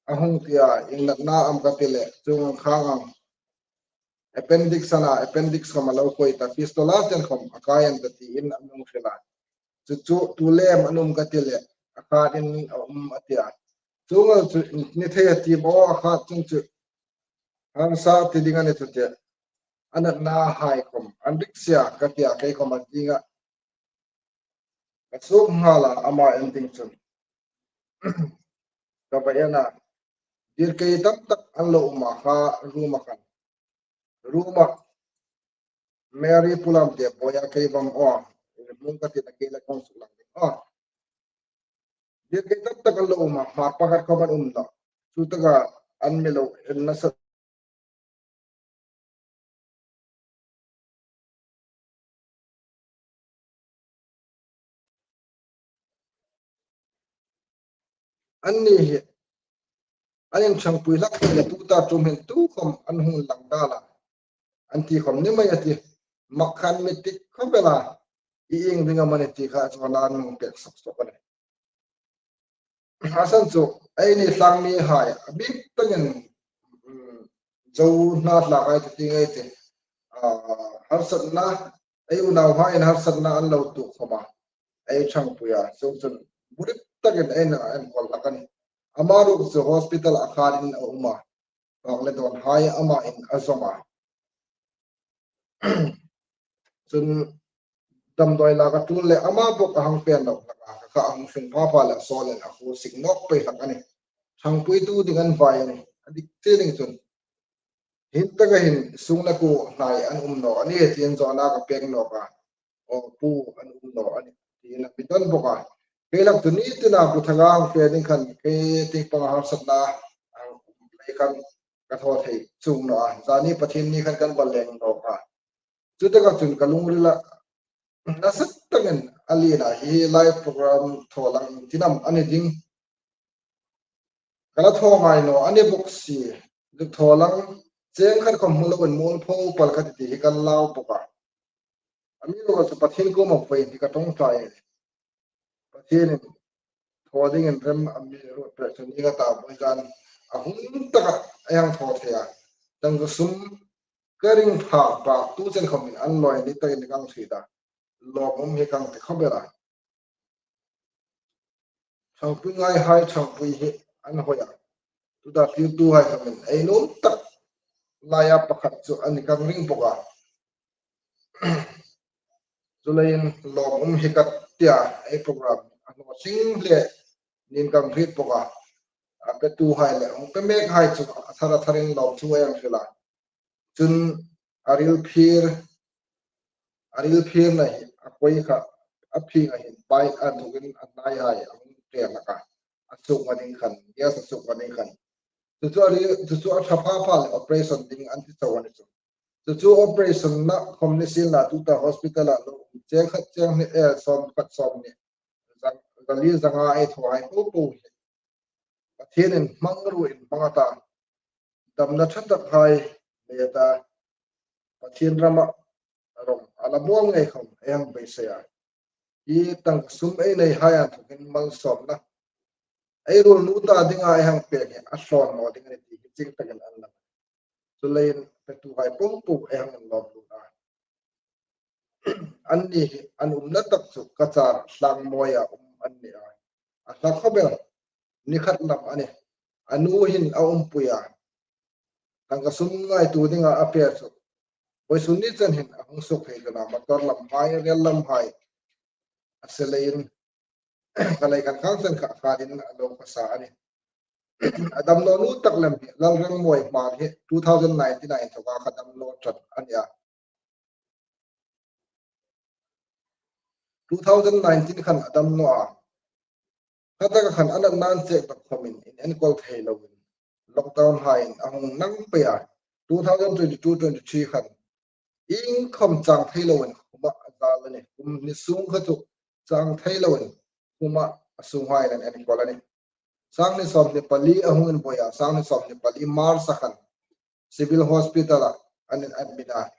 A hung tia, ieng natna am ka ti le, chuong ang khang ang. Appendix a na, appendix khawm a lo koi ta, fistula chen khawm a kai an ta tiin a mi hril a. Chu chu, tu lem an um ka ti le, a khatin a um a tia. Chuong ang chu, ni thei a ti maw, a khat chun chu, hang sa ti ding a ni chu tia. A natna hai khawm, an rik sia ka tia, kei khawm a ti nga. Ka suk nghal a, ama en ding chun. Ka va en a. Dirkei tam tak an lo um a kha, room-a khan. Room-a Mary Pulamte, Boya Keivom aw. Hming ka ti na, kei la kong suklang ding aw. Dirkei tam tak an lo um a, hma pakhat khawm an um nawh. Chu taka an mi lo en nasa. Anni hi, an inṭhangpui hlak le, tuta ṭum hin tu khawm an hung lang ta la. An ti khawm ni mai a ti. Mak khan mi tik khawp el a. I ieng ding am a ni ti kha zawna an hung pek sawk sawk a nih. A san chu, eini tlangmihai, a bik takin, mm, zo hna tlak hai ti ngei ti. Ah, harsatna, ei unauhaiin harsatna an lo tuok khawm a. Ei ṭhangpui a, chuongchun burim takin ei na enkawl hlak a nih. Ama ruok chu hospital-a khatin a um a. Tlawng le dawn hai ama'n a zawm a. Chun damdawi lak a tul le ama bawk a hang pen lo hlak a, kha a hung hring pha pha le a sawl in a khuo sik nawk pei hlak a nih. Ṭhangpuitu ding an vai a nih. A dik che ding chun. Hin taka hin sungna ku hnai an um naw a nih, tiin zawna ka pek nawk a. Aw, pu an um naw a nih, tiin a mi dawn bawk a. Kei lak chu ni tina bu thanga hang fe ding khan, kei ting panga harsatna hang um lei khan ka thaw thei chuong naw a. Zani Pathienni khan kan va leng nawk a. Chu taka chun ka lungrila nasa takin a lien a, hi live program thaw lang ieng tin am a ni ding. Ka la thaw ngai naw a ni bawk si. Zuk thaw lang, cheng khat khawm hmu loin mualpho pal khat ti hi kan lau bawk a. Amiruokchu Pathien kuoma vawiin hi ka ṭawngṭai. Pathienin thaw dingin rem a mi ruot pek chun ni ka ta vawi zan a hun taka ei hang thaw thei a. Chang chu sum ka ring phak phak tu chen khawmin an lawi ni takin ka hang ṭhi ta. Lawmum hi ka hang ti khawp el a. Ṭhangpui ngaihai ṭhangpui hi an hawi a. Tuta thlirtuhai khawmin ei nuom tak laia pakhat chu a ni ka hang ring bawk a. Chuleiin lawmum hi ka tia, ei program a hnaw hring hle niin ka hang hriet bawk a. A petuhai le hung pe mekhai chu a thar a tharin lawmthu ei hang hril a. Chun a ril phir, a ril phirna hi a koi kha, a phing a hin pai a tukin a hnaihai a hung ṭe hlak a. A sukma ding khan, gas a sukma ding khan. Chu chu a ril, chu chu a ṭha pha pha le operation ding an ti chau a ni chu. Chu chu operation-na khawm ni sienla tuta hospital-a lo um cheng khat cheng hni, eh, sawm khat sawm hni. Zan, pali zanga ei thawhai popo hi Pathienin hmangruo inhmang a ta, damna ṭha takhai nei a ta, Pathien rama rawng a la bawl ngei khawm ei hang beisei a. Hi tangka sum ei neihai inthokin malsawmna ei ruolnu ta dinga ei hang pek hi a hlawn naw ding a ni ti hi chieng takin an lang. Chuleiin petuhai popo ei hang inlawm lut a. Anni hi an umna tak chu Cachar Hlangmawia um an ni a. A hla khawp el, ni khat lam a nih. A nu hin a umpui a. Tangka sum ngaituo dinga a pe chu vawisun ni chen hin a hung suk thei dona motor lamhai, rel lamhai a se leiin, ka lei kan khang chen kha khanin a lo khawsa a nih. A dam nawnu tak lem hi Lalrengmawi Hmar hi two thousand nineteen-a inthoka kha dam naw ṭan a ni a. Two thousand nineteen khan a dam naw a. Khataka khan a natna an chek tak khawmin inenkawl thei loin lockdown haiin a hung nang pei a. Two thousand twenty-two twenty-three khan iengkhawm chang thei loin khuma a zal a nih. Kum hni sung kha chu chang thei loin khuma a sunghaiin an enkawl a nih. Sanghni sawmhni pali a hung inbuoi a, sanghni sawmhni pali March-a khan Civil Hospital-a an inadmit a.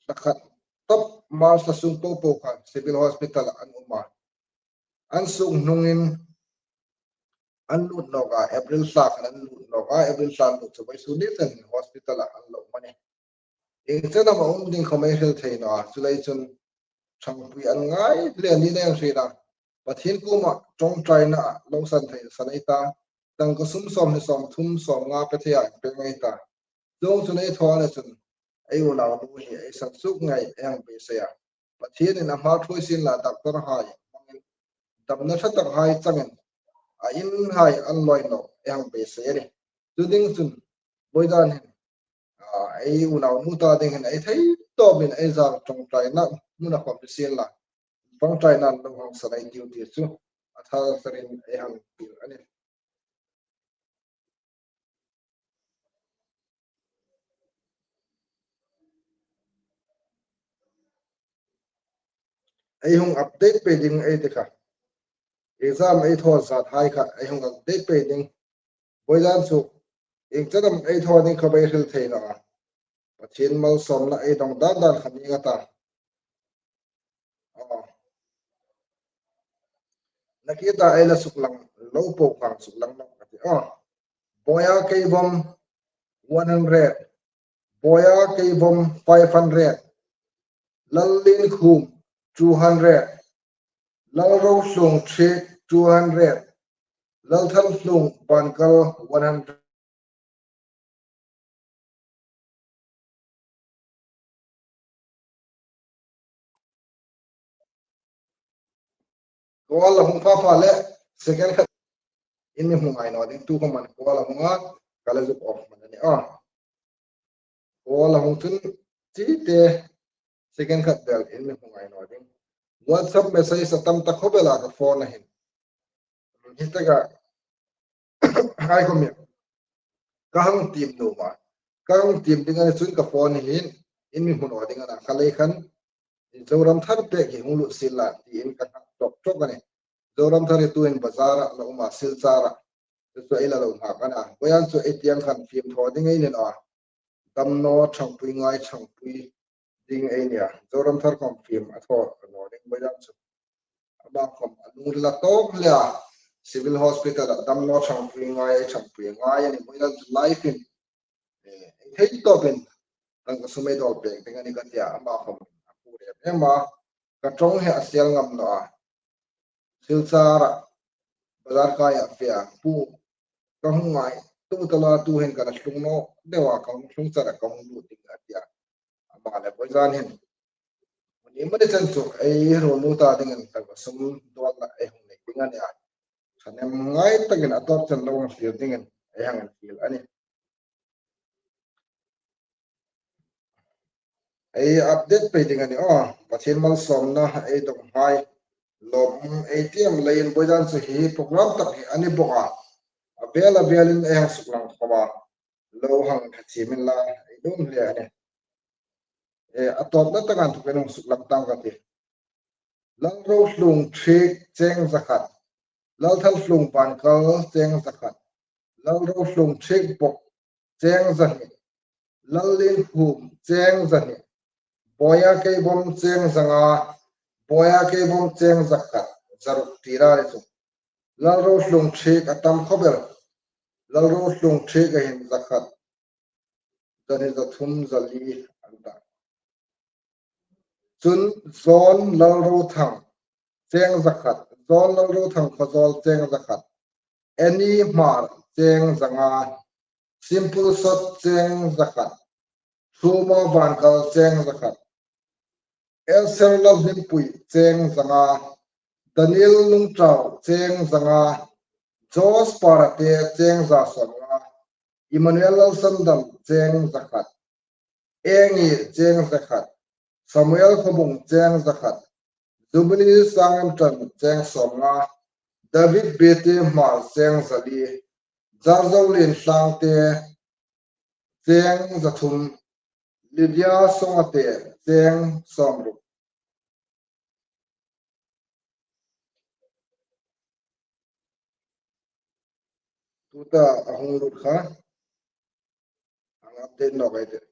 Hla khat tawp March-a sung popo khan Civil Hospital-a an um a. An suk hnungin an lut nawk a, April thla khan an lut nawk a, April thla lut chu vawisun ni chen hospital-a an lo um a nih. Ieng chen am a um ding khawm ei hril thei naw a, chuleiin chun ṭhangpui an ngai hle ni nei ang hril a. Pathien kuoma ṭawngṭaina lo san thei san ei ta. Tangka sum sawmhni sawmthum sawmnga pe thei a inpek ngei ta. Chuong chun ei thaw a ni chun ei unaunu hi ei san suk ngei ei hang beisei a. Pathienin a hma thuoi sien la, doctor hai hmangin damna ṭha takhai changin a inhai an lawi naw ei hang beisei a nih. Chu ding chun Boidan hin, a, ei unaunu ta ding hin ei thei tawpin ei zar ṭawngṭaina hmuna khawm ni sien la, ṭawngṭaina lo hang san ei tiu ti chu a thar sarin ei hang tiu a nih. Ei hung update pei ding ei ti kha. Exam ei thaw zat hai kha ei hung update pei ding. Boidan chu ieng chen am ei thaw ding khawm ei hril thei naw a. Pathien malsawmna ei dong dan dan kha ni nga ta. Aw. Nakie ta ei la suklang lo po khan suklang naw ka ti. Aw. Boya Keivom one hundred. Boya Keivom five hundred. Lallin Khum two hundred. Lalrohlung Thik two hundred. Lalthalhlung Bankal one hundred. Call a hung pha pha le, second khat in mi hmu ngai naw ding, tu khawm an call a hung a, ka la zuk off man a nih a. Call a hung chun chite second khat vel in mi hmu ngai naw ding. WhatsApp message a tam ta khawp el a ka phone-a hin. Hi taka hai khawm hi ka hang tiem nuom a. Ka hang tiem ding a ni chun ka phone hi hin in mi hmu naw ding a na. Kha lei khan Zoram Thar pek hi hung lut sien la tiin ka hang ṭawk ṭawk a nih. Zoram Thar hi tuhin bazar-a la um a, Silchar-a. Chu chu ei la lo hma ka na. Boidan chu ei tieng khan fim thaw ding ei ni naw a. Damnaw ṭhangpui ngai ṭhangpui ding ei nia. Zoram Thar khawm fim a thaw naw ding Boidan chu. Ama khawm a lungrila tawk hle a. Civil Hospital-a damnaw ṭhangpui ngai, ṭhangpui ngai a ni Boidan chu live-in. Eh, ei thei tawpin tangka sum ei dawl pek ding a ni ka ti a, ama khawm a pur em em a. Ka ṭawng hi a sel ngam naw a. Silchar-a bazar kai a fe a, pu, ka hung ngaituo ta la, tu hin ka la tlung naw deu a, ka hung tlung chara ka hung lut ding a ti a. Ama le Boidan hin. Ni mani chen chu ei ruolnu ta dingin tangka sum dawlna ei hung nei ding a nih a. Ṭhahnem ngai takin a tawp chen lo hang fiel dingin ei hang infiel a nih. Ei update pei ding a nih aw. Pathien malsawmna ei dawng hai. Lawm ei tiem leiin Boidan chu hi program tak hi a ni bawk a. A vel a velin ei hang suklang khawm a. Lo hang ṭha chiem inla ei nuom hle a nih. Eh, a tawpna taka inthokin hung suklang tang ka ti. Lalrohlung Thik cheng zakhat. Lalthalhlung Vankal cheng zakhat. Lalrohlung Thiekbawk cheng zahni. Lallinkhum cheng zahni. Boya Keibawm cheng zanga. Boya Keibawm cheng zakhat. Zaruk tira ni chu. Lalrohlung Thiek a tam khawp el. Lalrohlung Thiek a hin zakhat. Zahni, zathum, zali an ta. Chun John Lalrothang cheng zakhat. John Lalrothang Khawzawl cheng zakhat. Annie Hmar cheng zanga. Simple Sot cheng zakhat. Thuma Vankal cheng zakhat. Elser Lalhlimpui cheng zanga. Daniel Lungtau cheng zanga. George Parate cheng za sawmnga. Emmanuel Lalsandam cheng zakhat. Engi cheng zakhat. Samuel Khawbung cheng zakhat. Jubilee Sangamtan cheng sawmnga. David Bete Hmar cheng zali. Zarzolien Hlangte cheng zathum. Lydia Songate cheng sawmruk. Tuta a hung lut kha. Ang update nawk ei tih.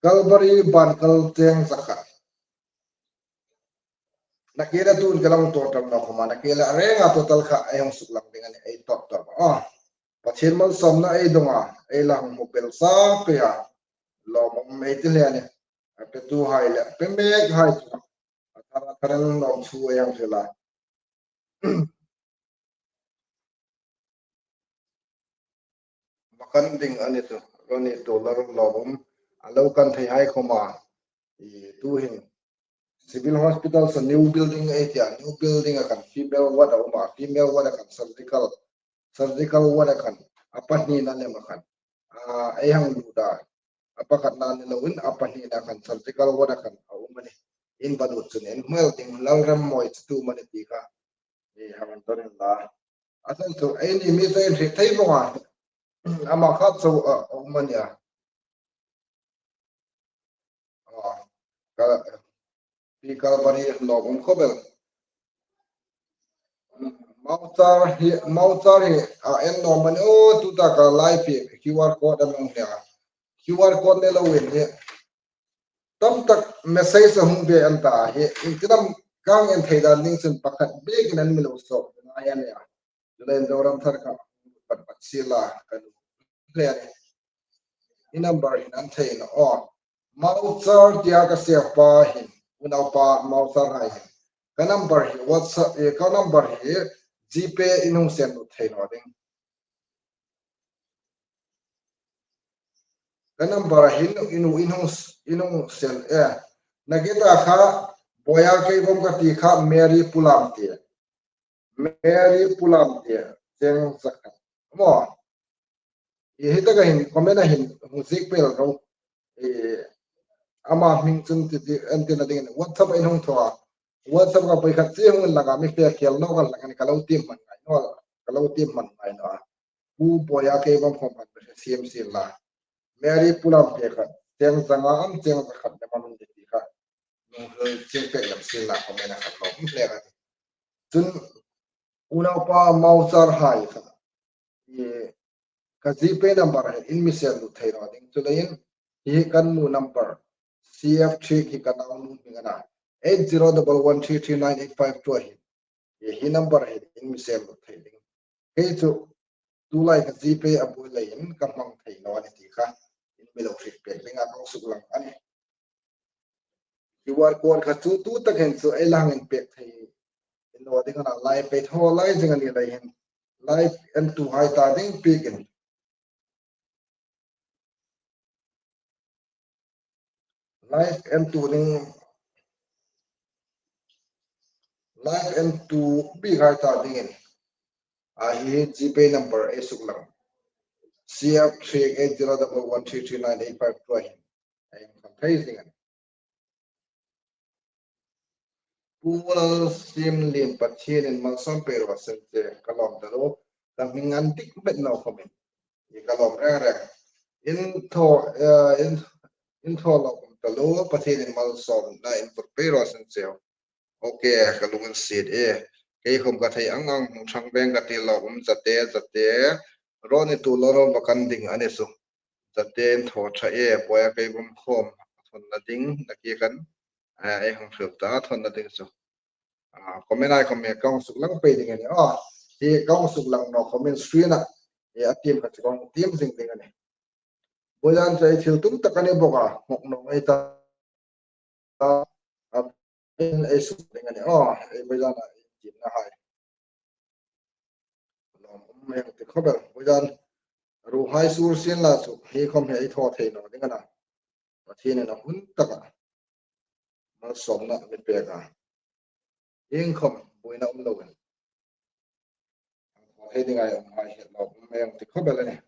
Kalvari Vankal cheng zakhat. Nakie la tun ka lang total nawk khawma, nakie la renga total kha ei hung suklang ding a nih, ei total. Oh. Pathien malsawmna ei dong a, ei la hung hmu pel sa pei a. Lawmum ei ti hle a nih. A petuhai le, a pe mekhai chu. A thar a thar an lawm chu ei hang hril a. Makan ding a ni chu, ro ni tu la ro lawmum. A lo kan theihai khawma. I tu hin. Civil Hospital chu new building ei tia, new building a kan female ward a um a, female ward a kan surgical, surgical ward a kan, a pahnina lem a kan. A, ei hang lut a, a pakhatna ni loin, a pahnina kan surgical ward a kan a um a nih. In va lut chun, en hmel ding Lalremmawi chu tu am a ni ti kha. Ni hang an ton in la. A san chu, ei ni mi chu ei hriet thei vawng a. Ama kha chu a, a um a nia. Ah, ka, pi Kalvari lawmum khawp el. Mauchar hi, Mauchar hi, a, en lawm a nih, oh, tuta ka live hi, Q R code a nung nia. Q R code nei loin hi. Tam tak message a hung ve an ta hi. Iengtin am ka hang en thei dan ding chun pakhat biekin an mi lo sawm ngai a nia. Chu le Zoram Thar ka pat pat si la ka nu. Hle a nih. I number hin an thei naw. Oh. Mauchar tia ka siapa hin, unaupa Mauchar hai hin. Ka number hi WhatsApp, eh, ka number hi GPay in hung send thei naw ding. Ka number hin in, in hung, in hung send, eh. Nakie ta kha, Boya Keibawm ka ti kha, Mary Pu Lamte. Mary Pu Lamte, cheng zakhat. Maw. I hi taka hin, comment a hin, hung ziek pel ro. I, ama hming chun ti, ti, entirna dingin, WhatsApp in hung thaw a. WhatsApp ka poi khat chi hung langa mi fe khel naw ka langa ni ka lo ti hman ngai naw, ka lo ti hman ngai naw. Pu Boya Keibawm khawm kan hriet siem sien la. Mary Pu Lamte kha, cheng zanga am cheng zakhat le man ti kha. Nung hel cheng pek lam sien la comment a khan lo. Hle ka ti. Chun unaupa Mauchar hai kha. I ka GPay number hi in mi send lut thei naw ding. Chu leiin hi kan nu number. C F three hi kan nau nu hming a na. Eight zero double one three three nine eight five two hi. Hi, hi number hi in mi send lut thei ding. Kei chu tulai ka GPay a buoi leiin ka hmang thei naw a ni ti kha. In mi lo hriet pek ding a ka suklang a nih. Q R code kha chu tu tak hin chu ei la hang inpek thei naw ding a na, live pei thaw lai zing a ni lei hin. Live entuhai ta ding biekin. Live entu ding, live entu biekhai ta dingin. A hi GPay number ei suklang. C F three eight zero double one three three nine eight five two a hin. Ei kan thei ding a nih. Pu Lalsimlien, Pathienin malsawm pei raw se, ka lawm taluo, ka hming an dik met naw khawmin. I ka lawm reng reng. In thaw, eh, in, in thaw lawm taluo, Pathienin malsawmna in put pei raw se. Ok, ka lung an siet e. Kei khom ka thei ang ang hung ṭhang veng ka ti lawm um, Zate, Zate. Ronnie tu lo ro va kan ding a ni chu. Zate in thaw ṭha e, buoia kei vawm khom. Thawnna ding, nakie khan. A, ei hang hril ta, thawnna ding chu. A, comment ai khom hi ka hung suklang pei ding a nih. A, hi ka hung suklang naw comment screen-a. E, a tiem kha chu ka hung tiem zing ding a nih. Buoia chu ei thil tum tak a ni bawk a, hmuk naw ngei ta. A, in ei suk ding a nih. A, ei buoia ei tiemna hai. Lawm um ei ti khawp el. Buoia ruhai sur sien la chu, hi khom hi ei thaw thei naw ding a na. Pathienin a hun taka malsawmna mi pek a. Iengkhom buoina um loin. Hei ding ai, um hai het lo, um ei ti khawp el a nih.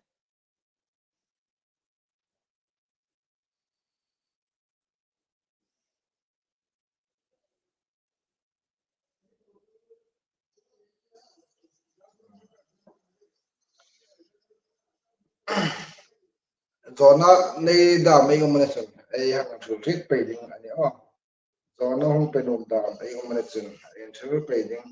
Zawna nei dam ei um a ni chun, ei hang hril hriet pei ding a nih aw. Zawna hung pe nuom dam ei um a ni chun, ei hril pei ding.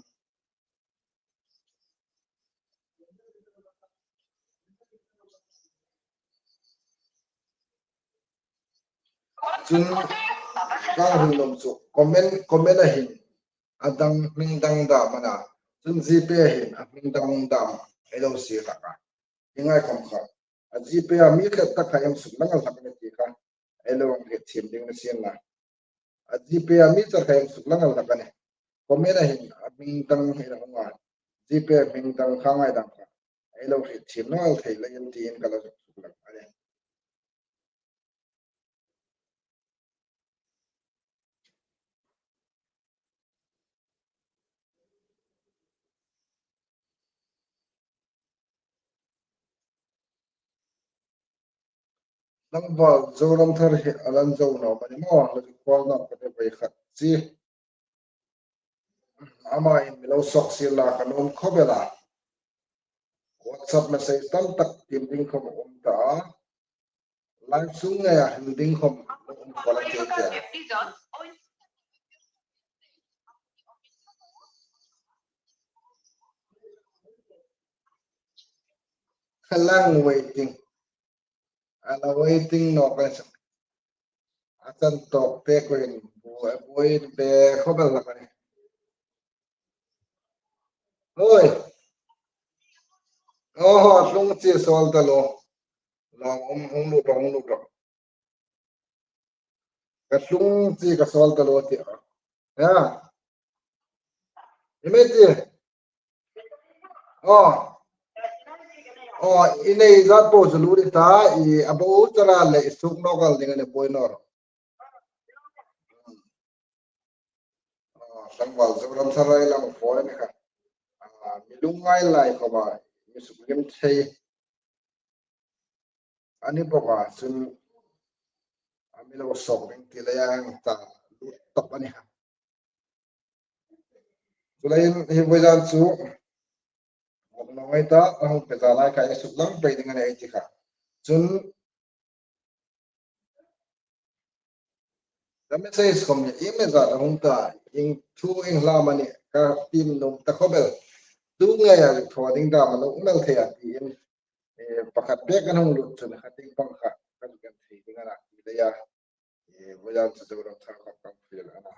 Chun ka hung nuom chu comment, comment-a hin a dang, hming dang dam a na. Chun GPay-a hin a hming dang dam ei lo siem hlak a. Hi ngai khom kha. A GPay-a mi tlat tak kha ei suklang hlak a nih ti kha. Ei lo hriet thiem ding ni sien la. A GPay-a mi tlat kha ei suklang hlak a nih. Comment-a hin a hming dang hin a hung a. GPay hming dang kha ngai dam kha. Ei lo hriet thiem naw el thei leiin tiin ka lo suklang a nih. Tlangval Zoramthar hi a lan zo naw a ni maw, la zu khual naw ka ti vei khat chi. Ama in mi lo sawk sien la ka nuom khawp el a. WhatsApp message tam tak tiem ding khom um ta. Live sung ngeia hril ding khom um khawp el a ti ti a. Khalang waiting. A la waiting naw ka sa. A chan tawk te ko in bu, bu in be khawp el hlak a nih. Oi. Oho, tlung chi sawl ta lo. Lo, um, hung lut ro, hung lut ro. Ka tlung chi ka sawl ta lo ti a. Ya. I mi ti. Oh. Oh, i nei zat po zu lu ri ta, i a bo chara le i suk naw kal ding a ni buoi naw. Ah, tlangval Zoramthar ei lang fo ni kha. Ah, mi lungngai lai khoma, mi suklim thei a ni bawk a, chun a mi lo sawk ding ti leia hang ta lut tawp a ni kha. Chuleiin hi vawisun chu, hmuk naw ngei ta, a hung pe ta lai kha ei suklang pei ding a nih ei ti kha. Chun, ka message khom hi, i message a hung ta, ieng thu ieng hla am a ni, ka tiem nuom ta khawp el. Tu ngeia thaw ding dam a lo um el thei a tiin, eh, pakhat bek an hung lut chun, kha ding pang kha, kan kan thei ding a na ti leia. Eh, vawisun chu Zoramthar khom kan fiel a na.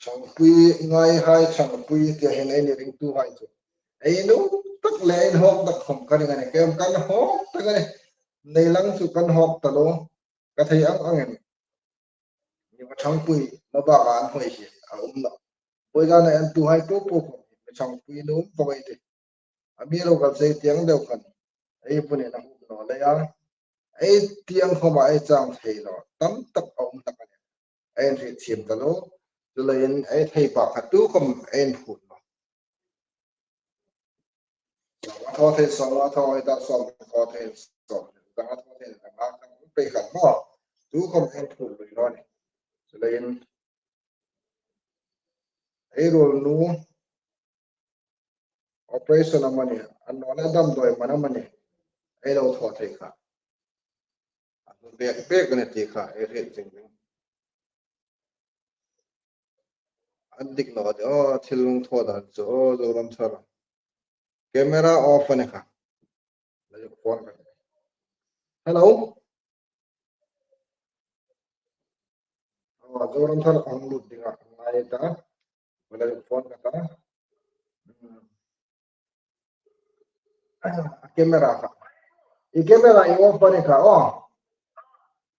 Thangpui ngai hai, Thangpui ti hin ei ni ringtuhai chu. Ei nuom tak le ei hawk tak khom ka ring a nih, kem kan hawk tak a nih. Nei lang chu kan hawk ta lo. Ka thei ang angin. Ni ma Thangpui, ma bak an hoi hi, a um naw. Vawisun a entuhai po po khom, ma Thangpui nuom po ei ti. A mi lo kal sei tieng deu khan. Ei punin a hum naw leia. Ei tieng khoma ei chang thei naw. Tam tak a um tak a nih. Ei hriet thiem ta lo. Chuleiin ei thei pakhat tu khom ei phut naw. Sawm a thaw thei, sawm a thaw ei ta, sawm a thaw thei, sawm. Sawm a thaw thei, sawm a thaw thei, sawm a thaw thei. Tu khom ei phut lui naw ni. Chuleiin ei ruolnu operation amanih, a nawna damdawi man amanih, ei lo thaw thei kha. A hlu bek bek a ni ti kha ei hriet zing zing. An dik naw de, aw, thil lung thaw dan chu, aw, Zoram Thar. Camera off a ni kha. Phone ka. Hello? Aw, Zoram Thar a hung lut ding a, ngai ta. Phone ka ta. Hmm. A camera kha. I camera i off a ni kha, aw.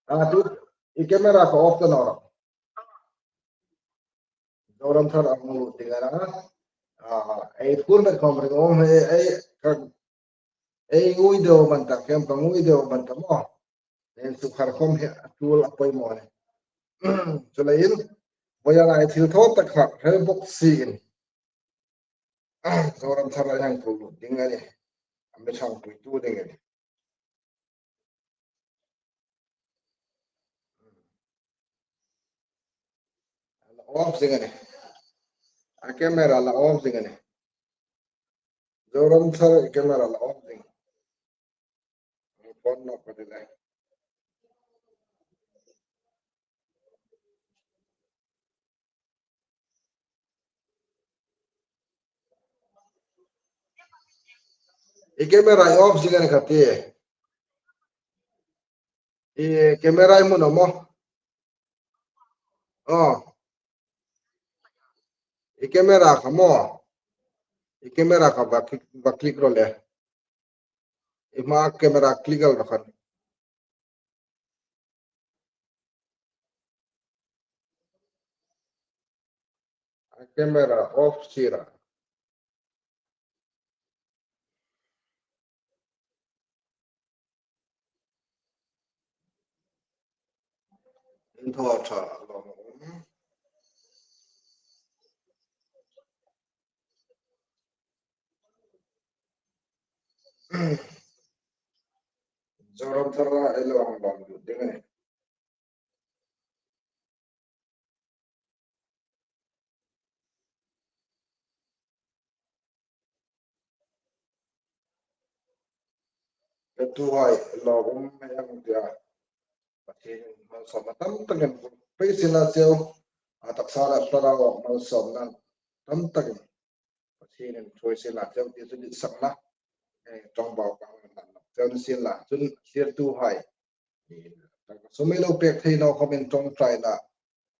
A tu, i camera kha off ta naw ro. Zoram Thar a hung lut ding a na. A, ei phone met khom ring um, ei, ei, ka, ei ngui deu man ta, kem ka ngui deu man ta maw. Ei su khar khom hi a tul a poimaw ni. Chuleiin, vawiina ei thil thaw tak kha, hel bok si in. A, Zoram Thar a hung lut ding a ni. A mi ṭhangpuitu ding a ni. A la off zing a ni. A camera la off zing a ni. Zoram Thar camera la off zing. Phone nawk ka ti le. I camera i off zing a ni kha ti. I camera i hmu naw maw? Aw. I camera kha maw? I camera kha va click, va click ro le. I hma camera click al ro khan. A camera off si ra. Inthaw ṭha lo. Zoram Thar a ei lo hang bang ding a ni. Ka tuhai lo um mai ang tia. Pathienin malsawmna tam takin pei sien la cheu. A taksa la tara malsawmna tam takin Pathienin thuoi sien la cheu ti chu ditsakna. Eh, ṭawngbau ka hang hlan nawk cheu ni sien la. Chun siertuhai. Sum ei lo pek thei naw khawmin ṭawngṭaina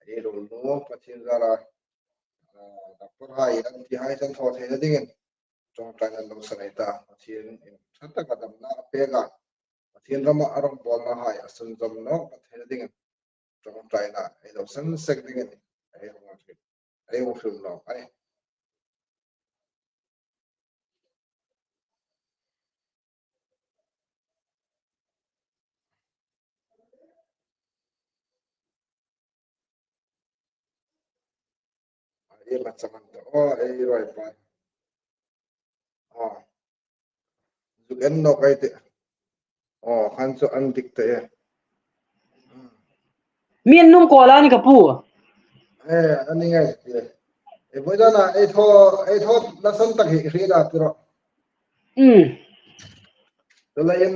ei ruolnu Pathien zara, ah, doctor hai an ti hai chang thaw theina dingin ṭawngṭaina lo sa nei ta. Pathienin ṭha taka damna a pek a. Pathien rama a rawngbawlna hai a sunzawm nawk theina dingin ṭawngṭaina ei lo san sek dingin ei hung hril, ei hung hril nawk a nih. Ei ma chaman ta. Aw, ei ruoi pa. Aw. Zuk en nawk ei tih. Aw, khan chu an dik ta e. Mi an nung kawl a ni ka pu. Eh, a ni ngai ti. Eh, vawiina ei thaw, ei thaw la san tak hi hriet a ti ro. Hmm. Chuleiin,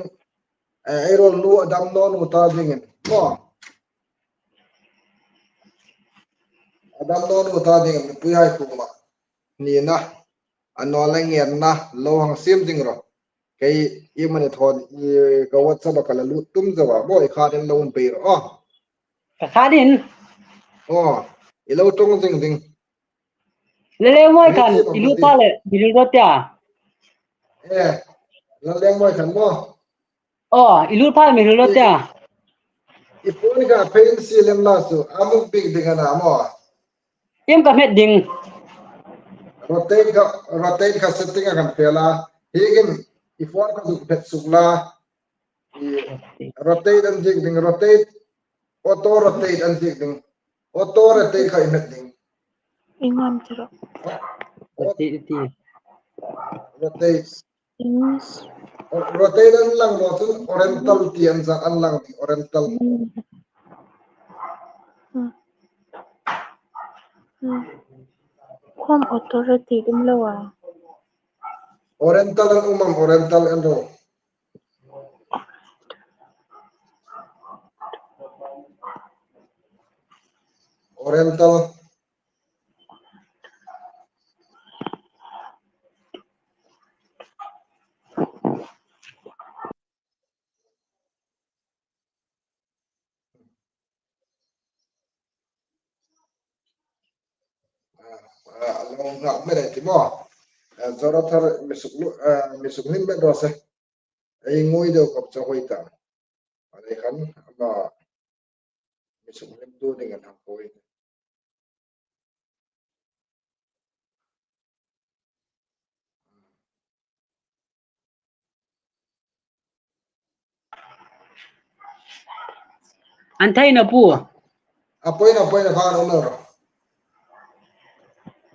eh, ei ruolnu a dam naw nu ta dingin. Aw. A dam naw nu ta dingin, mipuihai kuoma. Nina. A naw le ngenna, lo hang siem ding ro. Kei i mani thawn, i ka WhatsApp-a ka la lut tum zo a, maw i khatin lo um pei ro. Aw. Ka khatin. Aw, i lo ṭawng zing zing. Lalengmawi khan, i lut ta le, mi hril rawh tia. Eh, Lalengmawi khan maw? Aw, i lut pha mi hril rawh tia. I phone kha phei in si lem la chu, a muk bik ding a na maw? Iem ka hmet ding. Rotate kha, rotate kha setting-a kan fe la. Hi in, i phone kha zuk hmet suk la. I rotate an ziek ding, rotate, auto rotate an ziek ding. Auto rotate kha i hmet ding. I ngam ti ro. Rotate ti. Rotate. Ins. Rotate an lang lo chun oriental ti an zat an lang ding, oriental. Hmm. Hmm. Hmm. Khawm auto rotate um lo a. Oriental an um am, oriental an ro. Oriental. Ah, ah, lo ngak mei ti maw. Ah, Zoram Thar mi suk lu, ah, mi suk hlim met raw se. Ei ngoi deu kop cha hoi ta. A lei khan ama mi suk hlim tu ding an hang koi. An thei naw pu. A poi naw, poi naw, kha an um naw ro.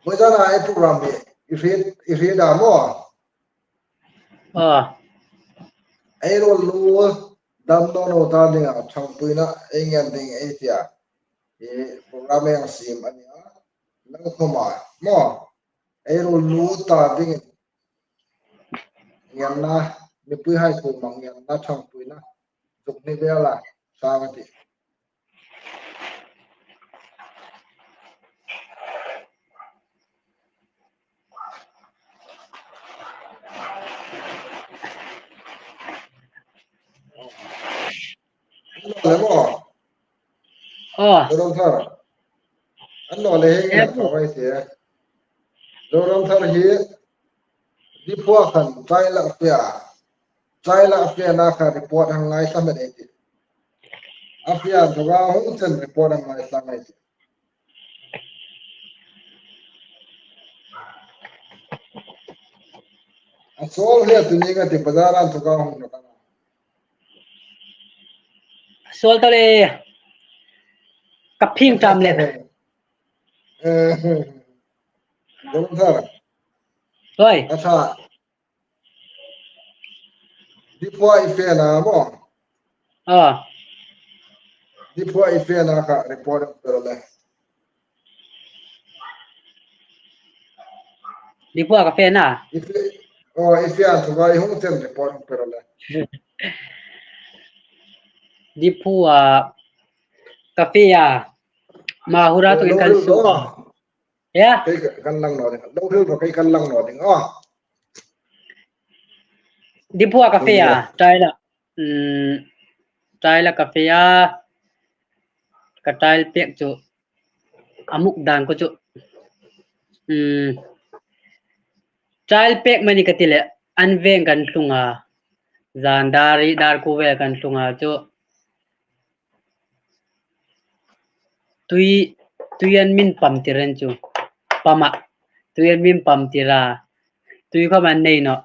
Poi zana ei program hi, i hriet, i hriet a maw. Ah. Ei ruol nu dam naw naw ta dinga ṭhangpuina ei ngen ding ei tia. I program ei hang siem a nih a. Nang khoma maw. Ei ruol nu ta dingin ngenna, mipuihai kuoma ngenna ṭhangpuina zuk ni vela sang a tih. Le maw. Ah. Zoram Thar. An lo le hei. Eh, ngai pu. Khawai se. Zoram Thar hi Diphua khan trial a fe a. Trial a fe na kha report hang ngaithla mei ei tih. A fe a thoka hung chen report hang ngaithla mei ei tih. A sawl le tu ni ka ti bazar an thoka hung na ka. Sawl ta le. Ka phing tam le. Eh, Zoram Thar. Oi. A tha. Diphua i fe na maw. Ah. Diphua i fe na kha report per le. Diphua ka fe na. I fe, oh, i fe a thoka i hung chen report per le. Diphua ka fe a. Mahura tu in kan su. Ya. Kei kan lang naw ding. Lo hril ro kei kan lang naw ding. Ah. Diphua ka fe a. Trial a. Hmm. Trial a ka fe a. Ka trial pek chu. A muk dan ko chu. Hmm. Trial pek mani ka ti le. An veng kan tlung a. Zan dar ri dar kuo vel kan tlung a chu. Tui, tui an min pam tir an chu. Pam a. Tui an min pam tir a. Tui khawm an nei naw.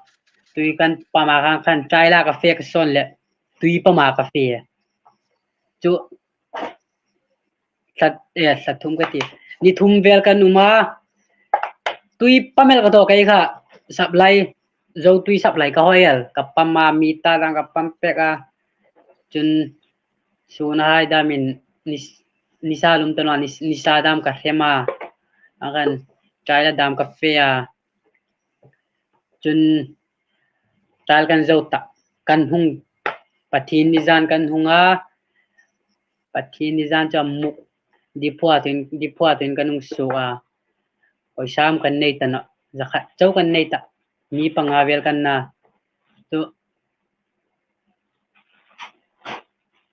Tui kan pam a khan khan trial a ka fe ka sawn le. Tui pam a ka fe. Chu. Thla, eh, thla thum ka ti. Ni thum vel kan um a. Tui pam el ka thaw kei kha. Supply. Zo tui supply ka hoi el. Ka pam a mi ta dang ka pam pek a. Chun Sunhai damin nis-, nisa lum ta naw, nis-, nisa dam ka hrem a. A khan, trial a dam ka fe a. Chun, trial kan zo ta, kan hung, Pathian ni zan kan hung a. Pathian ni zan chu a muk, Diphua tuin, Diphua tuin kan hung suok a. Poisa kan nei ta naw, zakhat chau kan nei ta. Mi panga vel kan na. Chu,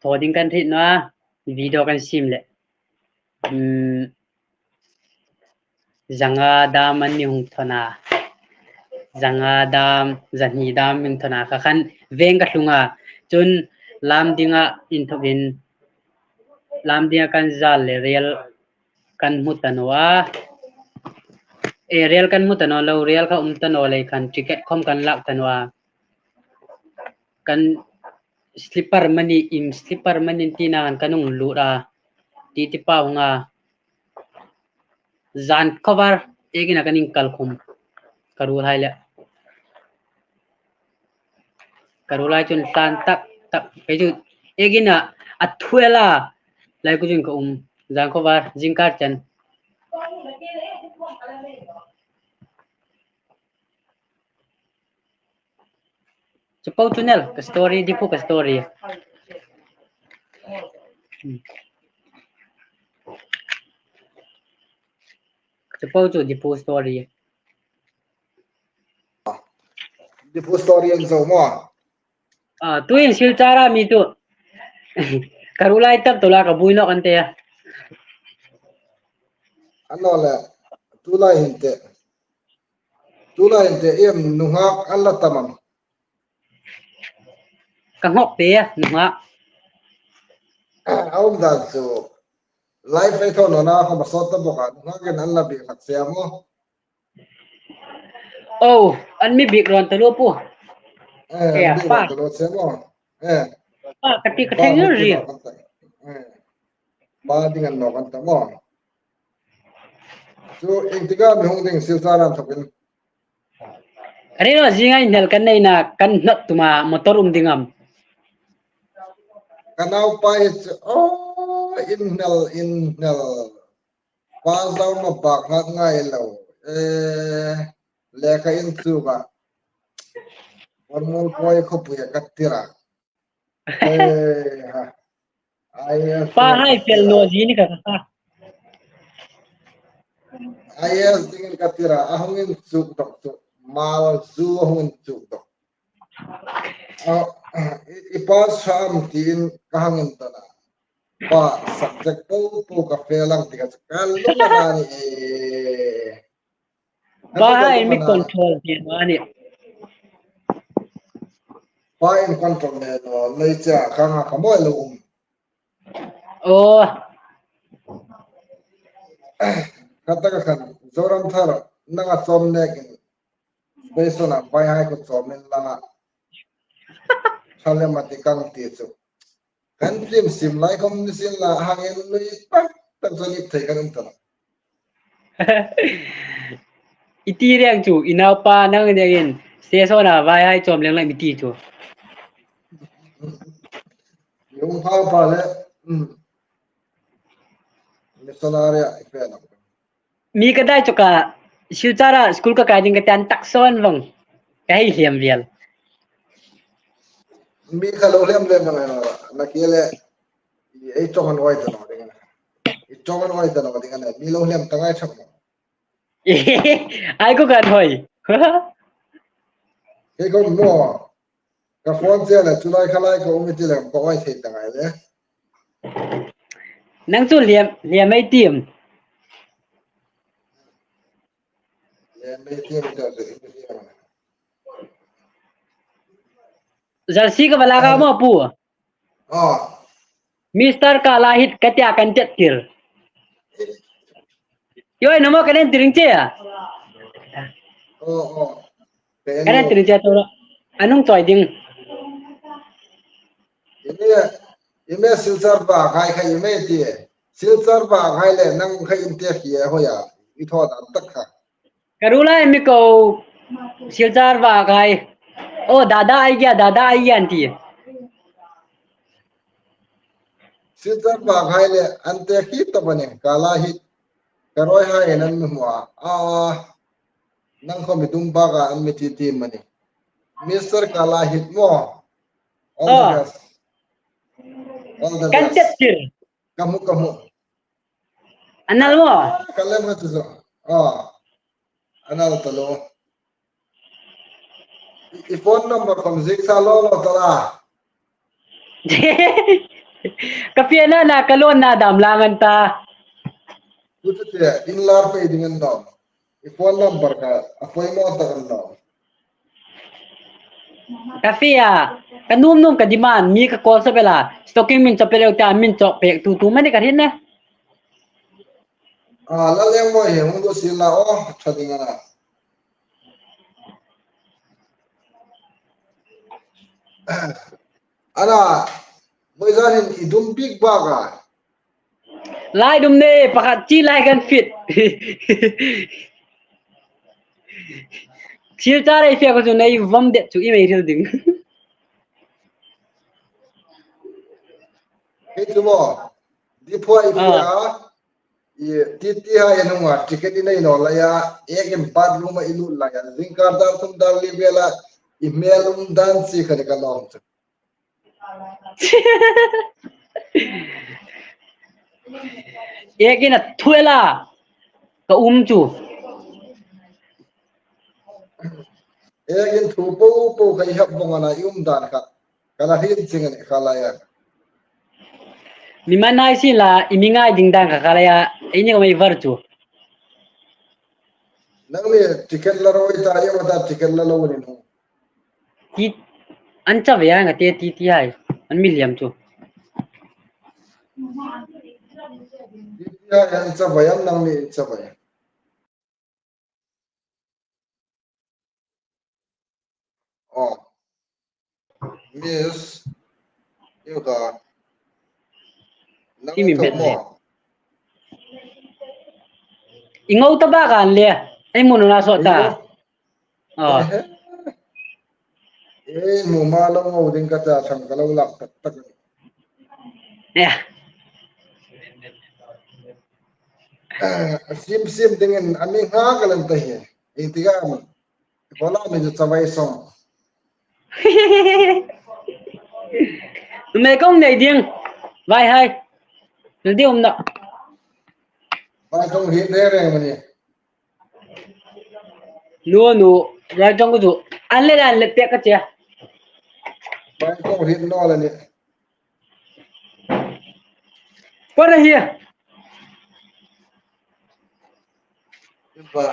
Thaw ding kan hriet naw a, video kan siem le. Hmm, zanga dam an ni hung thawn a. Zanga dam, zahni dam min thawn a. Kha khan veng ka tlung a. Chun lam dinga inthawkin, lam dinga kan zal le rel kan hmu ta naw a. E, rel kan hmu ta naw lo, rel kha um ta naw lei khan ticket khawm kan lak ta naw a. Kan slipper mani, im slipper mani tina khan kan hung lut a. Ti ti pa hung a. Zan cover, ek ina kan inkal khum. Ka ruolhai le. Ka ruolhai chun tlan tak tak. Kei chu ek ina a thuel a. Lai ku chun ka um. Zan cover, zingkar chen. Chu po chu nel, ka story, Diphu ka story. Hmm. Chu po chu Diphu story. Diphu story an zo maw? A, tuin Silchar-a mi chu. Ka ru lai tak tu la ka buoi nawk an ti a. An naw le, tu lai hin te. Tu lai hin te em nunghak an la tam am? Ka nghawk te a, nunghak. A um dan chu. Live ei thaw nawna khawm a sawt ta bawk a, nunghakin an la bik hlak che maw? Oh, an mi bik rawn ta lo pu. Eh, eh, an bik pa. Rawn ta lo che maw? Eh. Pa, ka ti ka pa thei hmuk ri. Nawk an ta. Eh. Pa ding an nawk an ta maw? Chu, ieng tika mi hung ding Silchar-a inthokin? Ri naw, zinga inhnel kan nei na, kan hnawt tum a, motor um ding am? Ka naupa hi chu, oh, inhnel, inhnel. Pa zau ma bak ngat ngai lo. Eh, lekha inchuk a. Warmol poi khawpui a ka tir a. Eh, ha. I A S pa dingin hai ka fel tir a. Naw zie ni ka ka. I A S dingin ka tir a. A hung inchuk dawk chu. Malzu a hung inchuk dawk. A, i, i pass am tiin ka hang intawn a. Pa, subject po po ka fail ang tika chu ka lung a ni e. Pa hai mi control ti ma ni. Pa in control ne lo, lei cha ka nga ka mawi lo um. Oh. Ka ta ka khan, Zoram Thar, nanga chawm nekin, Beisona vaihai ko chawm in la. Thalem a ti kang ti chu. Kan film sim lai khawm ni sin la, hang en lui tak tak chu ni thei kan um ta. I ti reng chu, i naupa nang rengin, station-a vaihai chawm leng lai mi ti chu. Yung pa pa le, mm. Missionary a i fe na. Mi ka dai chu ka, Silchar-a school ka kai ding ka ti a, an tak sawn vong. Ka hei hliam vial. Mi ka lo hliam vial na ngai na, na ki le, ei chawng an oi ta naw ding a. Ei chawng an oi ta naw ding a, mi lo hliam ta ngai chak naw. Ai ko kan hoi. Kei ko mo. Ka phone che le, chu lai kha lai ka um i ti le, ka oi thei ta ngai le. Nang chu hliam, hliam ei ti am? Hliam ei ti am ta chu. Jersey ka va lak a maw pu? Oh. Mister Kalahit ka tia kan chet tir. Yoi, namo kan en tiring che a. Oh, oh. Kan en tiring che to. Anung choi ding. Ime, ime Silchar ba khai khai ime ti. Silchar ba khai le nang khai in te khi e hoya. I tho dan tak kha. Ka ru lai mi ko Silchar ba khai. Oh, dada ai gya, dada ai gya an ti. Silchar ba khai le an te khi to bane, Kalahit. Ka roi hai nan mi hmu a. Ah, nang khawm i dum bak a an mi ti ti mani. Mister Kalahit mo. All the best. All the best. Kan chet tir. Ka hmu, ka hmu. Anal mo? Ka lem ha chu zo. Ah. Anal ta lo. I phone number khawm ziek sa lo lo ta la. Ka fe na na ka lo na dam lang an ta. Ku chu te in lar pe ding an lo. I phone number ka a poimaw tak an lo. Ka fe a, ka nuom nuom ka demand, mi ka call sawp el a, stocking min chawp el ta, min chawp pek tu tu mani ka rin ne. A, la leng mo he, hung do si la o, tha ding a na. Ana, voi zan hin i dum bik bak a. Lai dum ne, pakhat chi lai kan fit. Silchar ei fe ko chu nei vom det chu i mei ril ding. Hei chu mo, Diphu-a i fe a, i ti ti ha i nunga, ticket i nei naw lai a, ek in bathroom-a i lut lai a, zingkar dar thum dar li vela, i hmel um dan chi kha ni ka lawm chu. Ek in a thuela. Ka um chu. Ek in thu po po ka hap vong a na i um dan kha. Ka la hriet zing a nih kha laia. Mi man ngai si la, i mi ngai ding dan kha kha laia. Eini ka mei var chu. Nangni ticket la rawi ta, i ma ta ticket la lo ni hung. Ti, an chavei a nga te ti ti hai. An mi liam chu. Ti ti hai an chavei am nangni chavei. Oh. Miss. Iu ta. Nang ti mi to bet mo. Le. I ngo ta ba kan le. Ai mun na so ta. Iu. Oh. Eh, mu ma lo ngo ding ka ta thang ka lo lak tak tak. Ya. Eh, sim sim dingin a mi nga ka lan ta hi. Inti ga mun. Ko la mi chu chavai song. Me kong nei ding. Vai hai. Di um na. Vai kong hi de reng mani. Nu, nu, rai tong ku tu. An le, an le pek ka che. Bai ko hit no la ni. Por hi. Ba.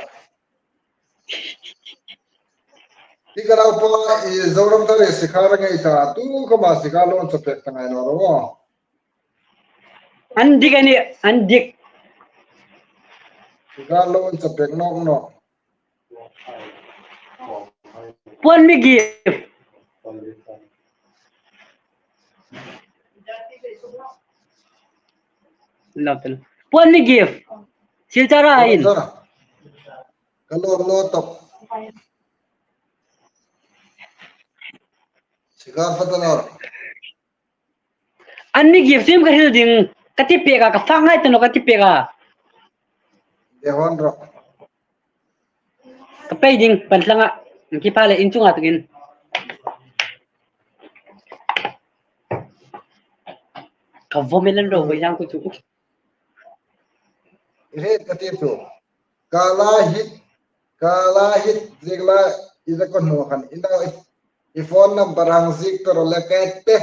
Ti ka lau pa, i Zoram ta re sikha ra ngai ta. Tu ka ma sikha lo an sa pek ta ngai no ro. An dik a nih, an dik. Ka lo an sa pek nawk nawk. Puan mi gift. Lo tel. Puan mi gift. Silchar a hin. Ka lo lo tok. Sikha fata nawk. An mi gift sim ka hril ding, ka ti pek a, ka fak ngai ta naw ka ti pek a. De hon ro. Ka pei ding, pan tlanga, ki pa le in chunga tukin. Ka vo me lan ro, vo yang ku chu. He ka ti chu. Ka la hit, ka la hit, zik la, i za kon hnu khan, i na, i phone number hang zik ta ro le ka te,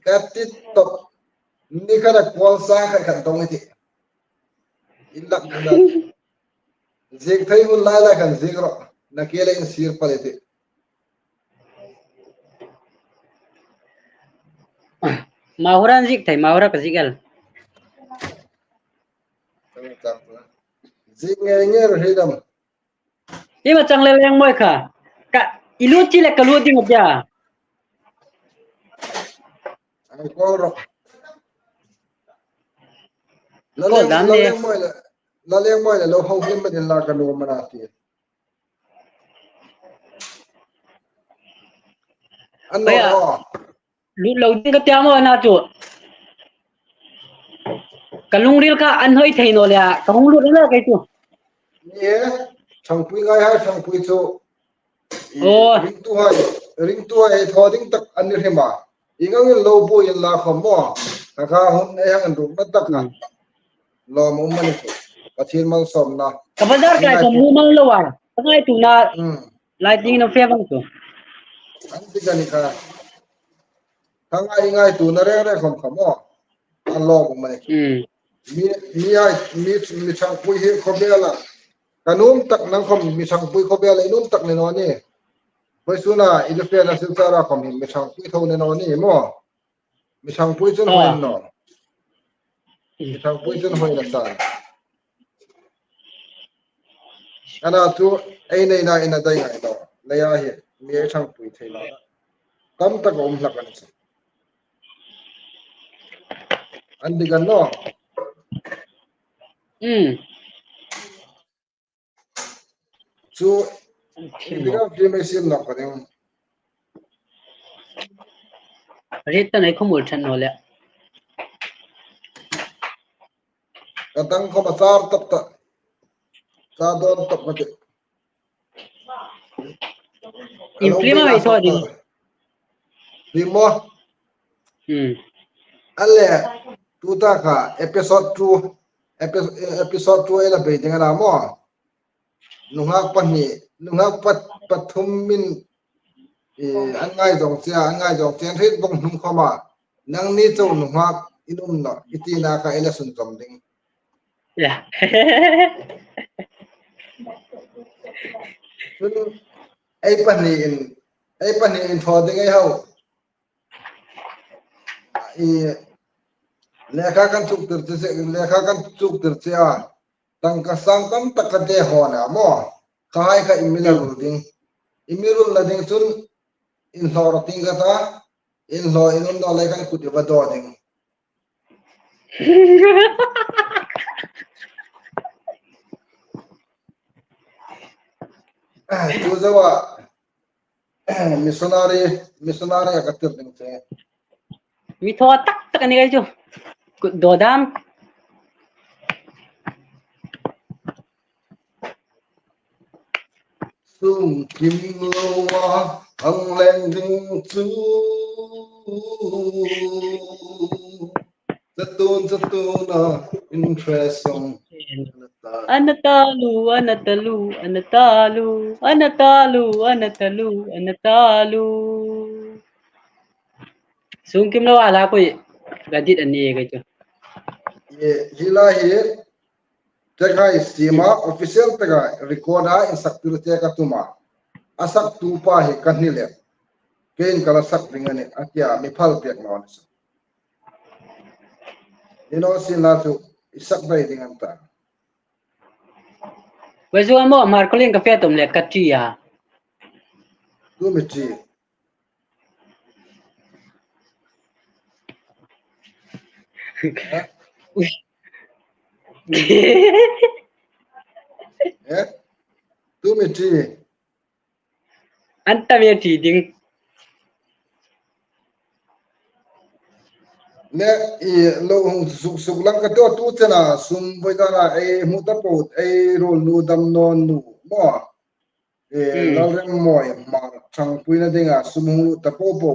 ka ti tok, ni kha da call sa kha khan tong i ti. I lak ni na. Zik thei hun lai lai khan zik ro, na ke le in sir pal i ti. Mahura zik thei, Mahura ka zik el. Zik nge nge ro hei dam. Ima chang le leng moi kha. Ka i lut chi le ka lut ding a tia. Ai ko ro. La leng, la leng moi le, la leng moi le lo hau hlim ma din la ka lo ma na ti. An no. Lut lo ding ka tia maw na chu. Ka lungril kha an hoi thei naw le a, ka hung lut naw kei chu. Ni e, thangpui ngai hai thangpui chu. Oh. Ringtuhai, ringtuhai thaw ding tak an ni hrim a. I ngangin lo bu in la khom maw. Ka kha hun ei hang an ruk na tak a. Hmm. Lawm um a ni chu. Pathien malsawmna. Ka bazar kai ka mu mal lo a. Ka ngaituona. Hmm. Lai ding na fe vang chu. An ti ka ni kha. Ka ngai ngaituona reng reng khom kha maw. A lawm um a ni chu. Hmm. Mi, mi ai, mi, mi thangpui hi khawvela. Ka nuom tak nang khom mi thangpui khawvela i nuom tak ni naw ni. Vawisuna, i du fe na Silchar a khom hi mi thangpui tho ni naw ni maw. Mi thangpui chun hoi naw. Mi thangpui chun hoi na san. Ana chu ei nei na ina dai ngai naw. Leia hi mi ei thangpui thei naw. Tam tak a um hlak an chu. An dik an naw. Hmm. Chu, Film. India film ei siem nawk ka ding. Rit ta nei khawmuol ṭhat naw le. Ka dang khawm a char tap ta. Char dawn tap ka ti. In film a ei thaw ding. Film maw? Hmm. Ale, tuta kha episode two. epi-, episode two ei la bei ding a na maw. Nunghak pahni, nunghak pat, pathum min, eh, an ngai zawng che, an ngai zawng che, an hriet vawng hnung khawma. Nangni chau nunghak in um naw, i tina kha ei la sunzawm ding. Ya. Chun ei pahni in, ei pahni in thaw ding ei hau. I, lekha kan chuktir che, lekha kan chuktir che a. Tangka sang tam tak ka te hawn a maw. Kha hai kha i mi la rul ding. I mi rulna ding chun inhlawr ding ka ta. Inhlawr in um naw lei khan kut i va daw ding. Chu zoa, missionary, missionary a ka tir ding che. Mi thaw tak tak a ni kei chu. Kut daw dam. Sungkim loa hang leng ding chu. Zatun, zatun a interest song. Ana talu, ana talu, ana talu, ana talu, ana talu, ana talu. Sungkim loa la koi gadit ani kei chu. Ye, hi la hi. Tek hai sima official taka record a insaktir te ka tuma. A saktu pa hi ka hni le. Kein ka la sak ding a nih, a tia mi phal pek naw ni sa. Ni naw sin la chu i sak dai ding an ta. Wei zuan maw, Markolin ka fe tum le ka tia. Tu mi tia. Eh? Tu mi tia. An ta mi tia ding. Ne, i lo hung suk suk lang ka to tu chena sum voi dana ei hmu ta po ei rol nu dam non nu. Maw. Eh, hmm. Lalrem mawi, Hmar ṭhangpuina dinga sum hung lut ta po po.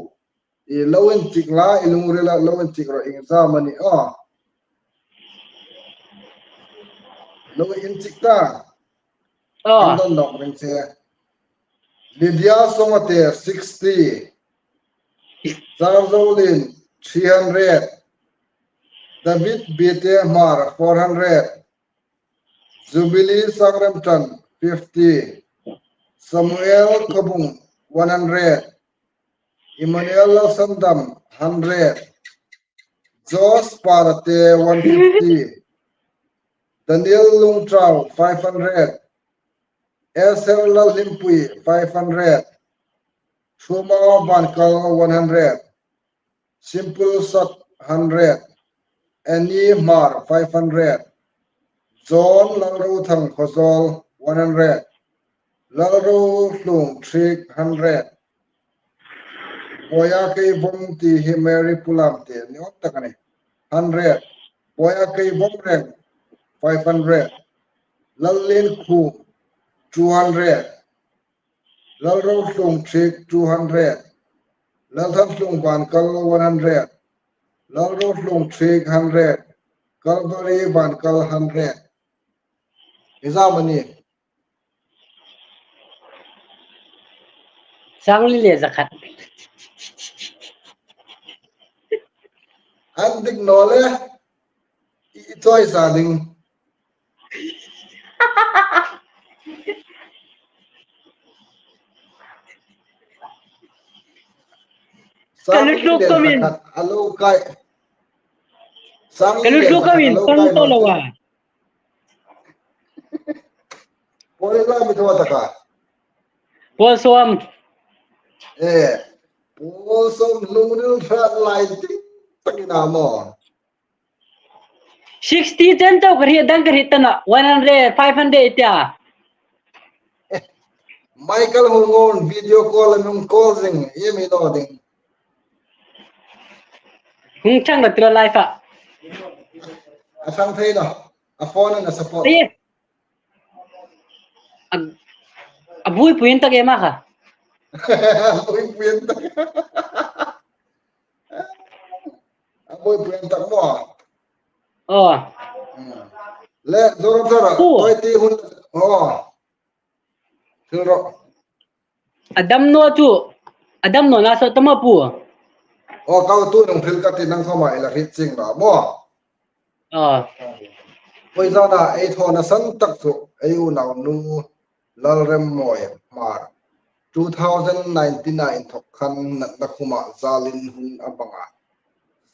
I lo inchik la, i lungrila lo inchik ro ieng zam a ni a. Lo inchik ta. Oh. An don dok ring che. Lydia Songate sixty. Sarzolin three hundred. David Bete Hmar four hundred. Jubilee Sangremṭan, fifty. Samuel Khobung, one hundred. Emmanuel Lalsandam, hundred. Josh Parate, one fifty. Daniel Lungtrau, five hundred. Esther Lalhlimpui, five hundred. Thuma Vankal, one hundred. Simple Sat, hundred. Annie Hmar, five hundred. John Lalrothang Khawzawl, one hundred. Lalrothlung Thik, hundred. Boya Kei Vom ti hi Mary Pulam ti ni awm tak a nih. Hundred. Boya Kei Vom Reng, five hundred. Lallin Khum, two hundred. Lalrothlung Thik, two hundred. Lalthanhlung Vankal, one hundred. Lalrothlung Thik, hundred. Calvary Vankal, hundred. Ieng zam a ni? Sangli le zakhat. An dik naw le. I, i chawi sa ding. Ka lu tluk ka min. A lo kai. Ka lu tluk ka min, tang to lo wa. Pawl la mi thaw ta ka. Pawl sawm. Eh. Pawl sawm lungril hrat lai tik takin a maw. Sixty ten to ka hriet dang ka hriet ta naw, one hundred, five hundred tia. Michael hung on video call a hung call zing, iem i lo ding. Hung chang ka tira live a. A chang thei naw, a phone a support. Ei. A, a buoipui tak em a kha. A buoipui tak. A buoipui tak maw. Oh. Hmm. Le, Zoramthar, Pu. Toiti hun, oh. Thil ro. A dam naw chu, a dam nawna saw tam a, Pu. Oh, ka tu nung thil ka ti nang khawma i la hriet chieng naw maw. Ah. Vawizana ei thawna san tak chu, ei unaunu Lalremmawi Hmar. Two thousand nineteen-a inthawk khan natna khuma zalin hun a bang a.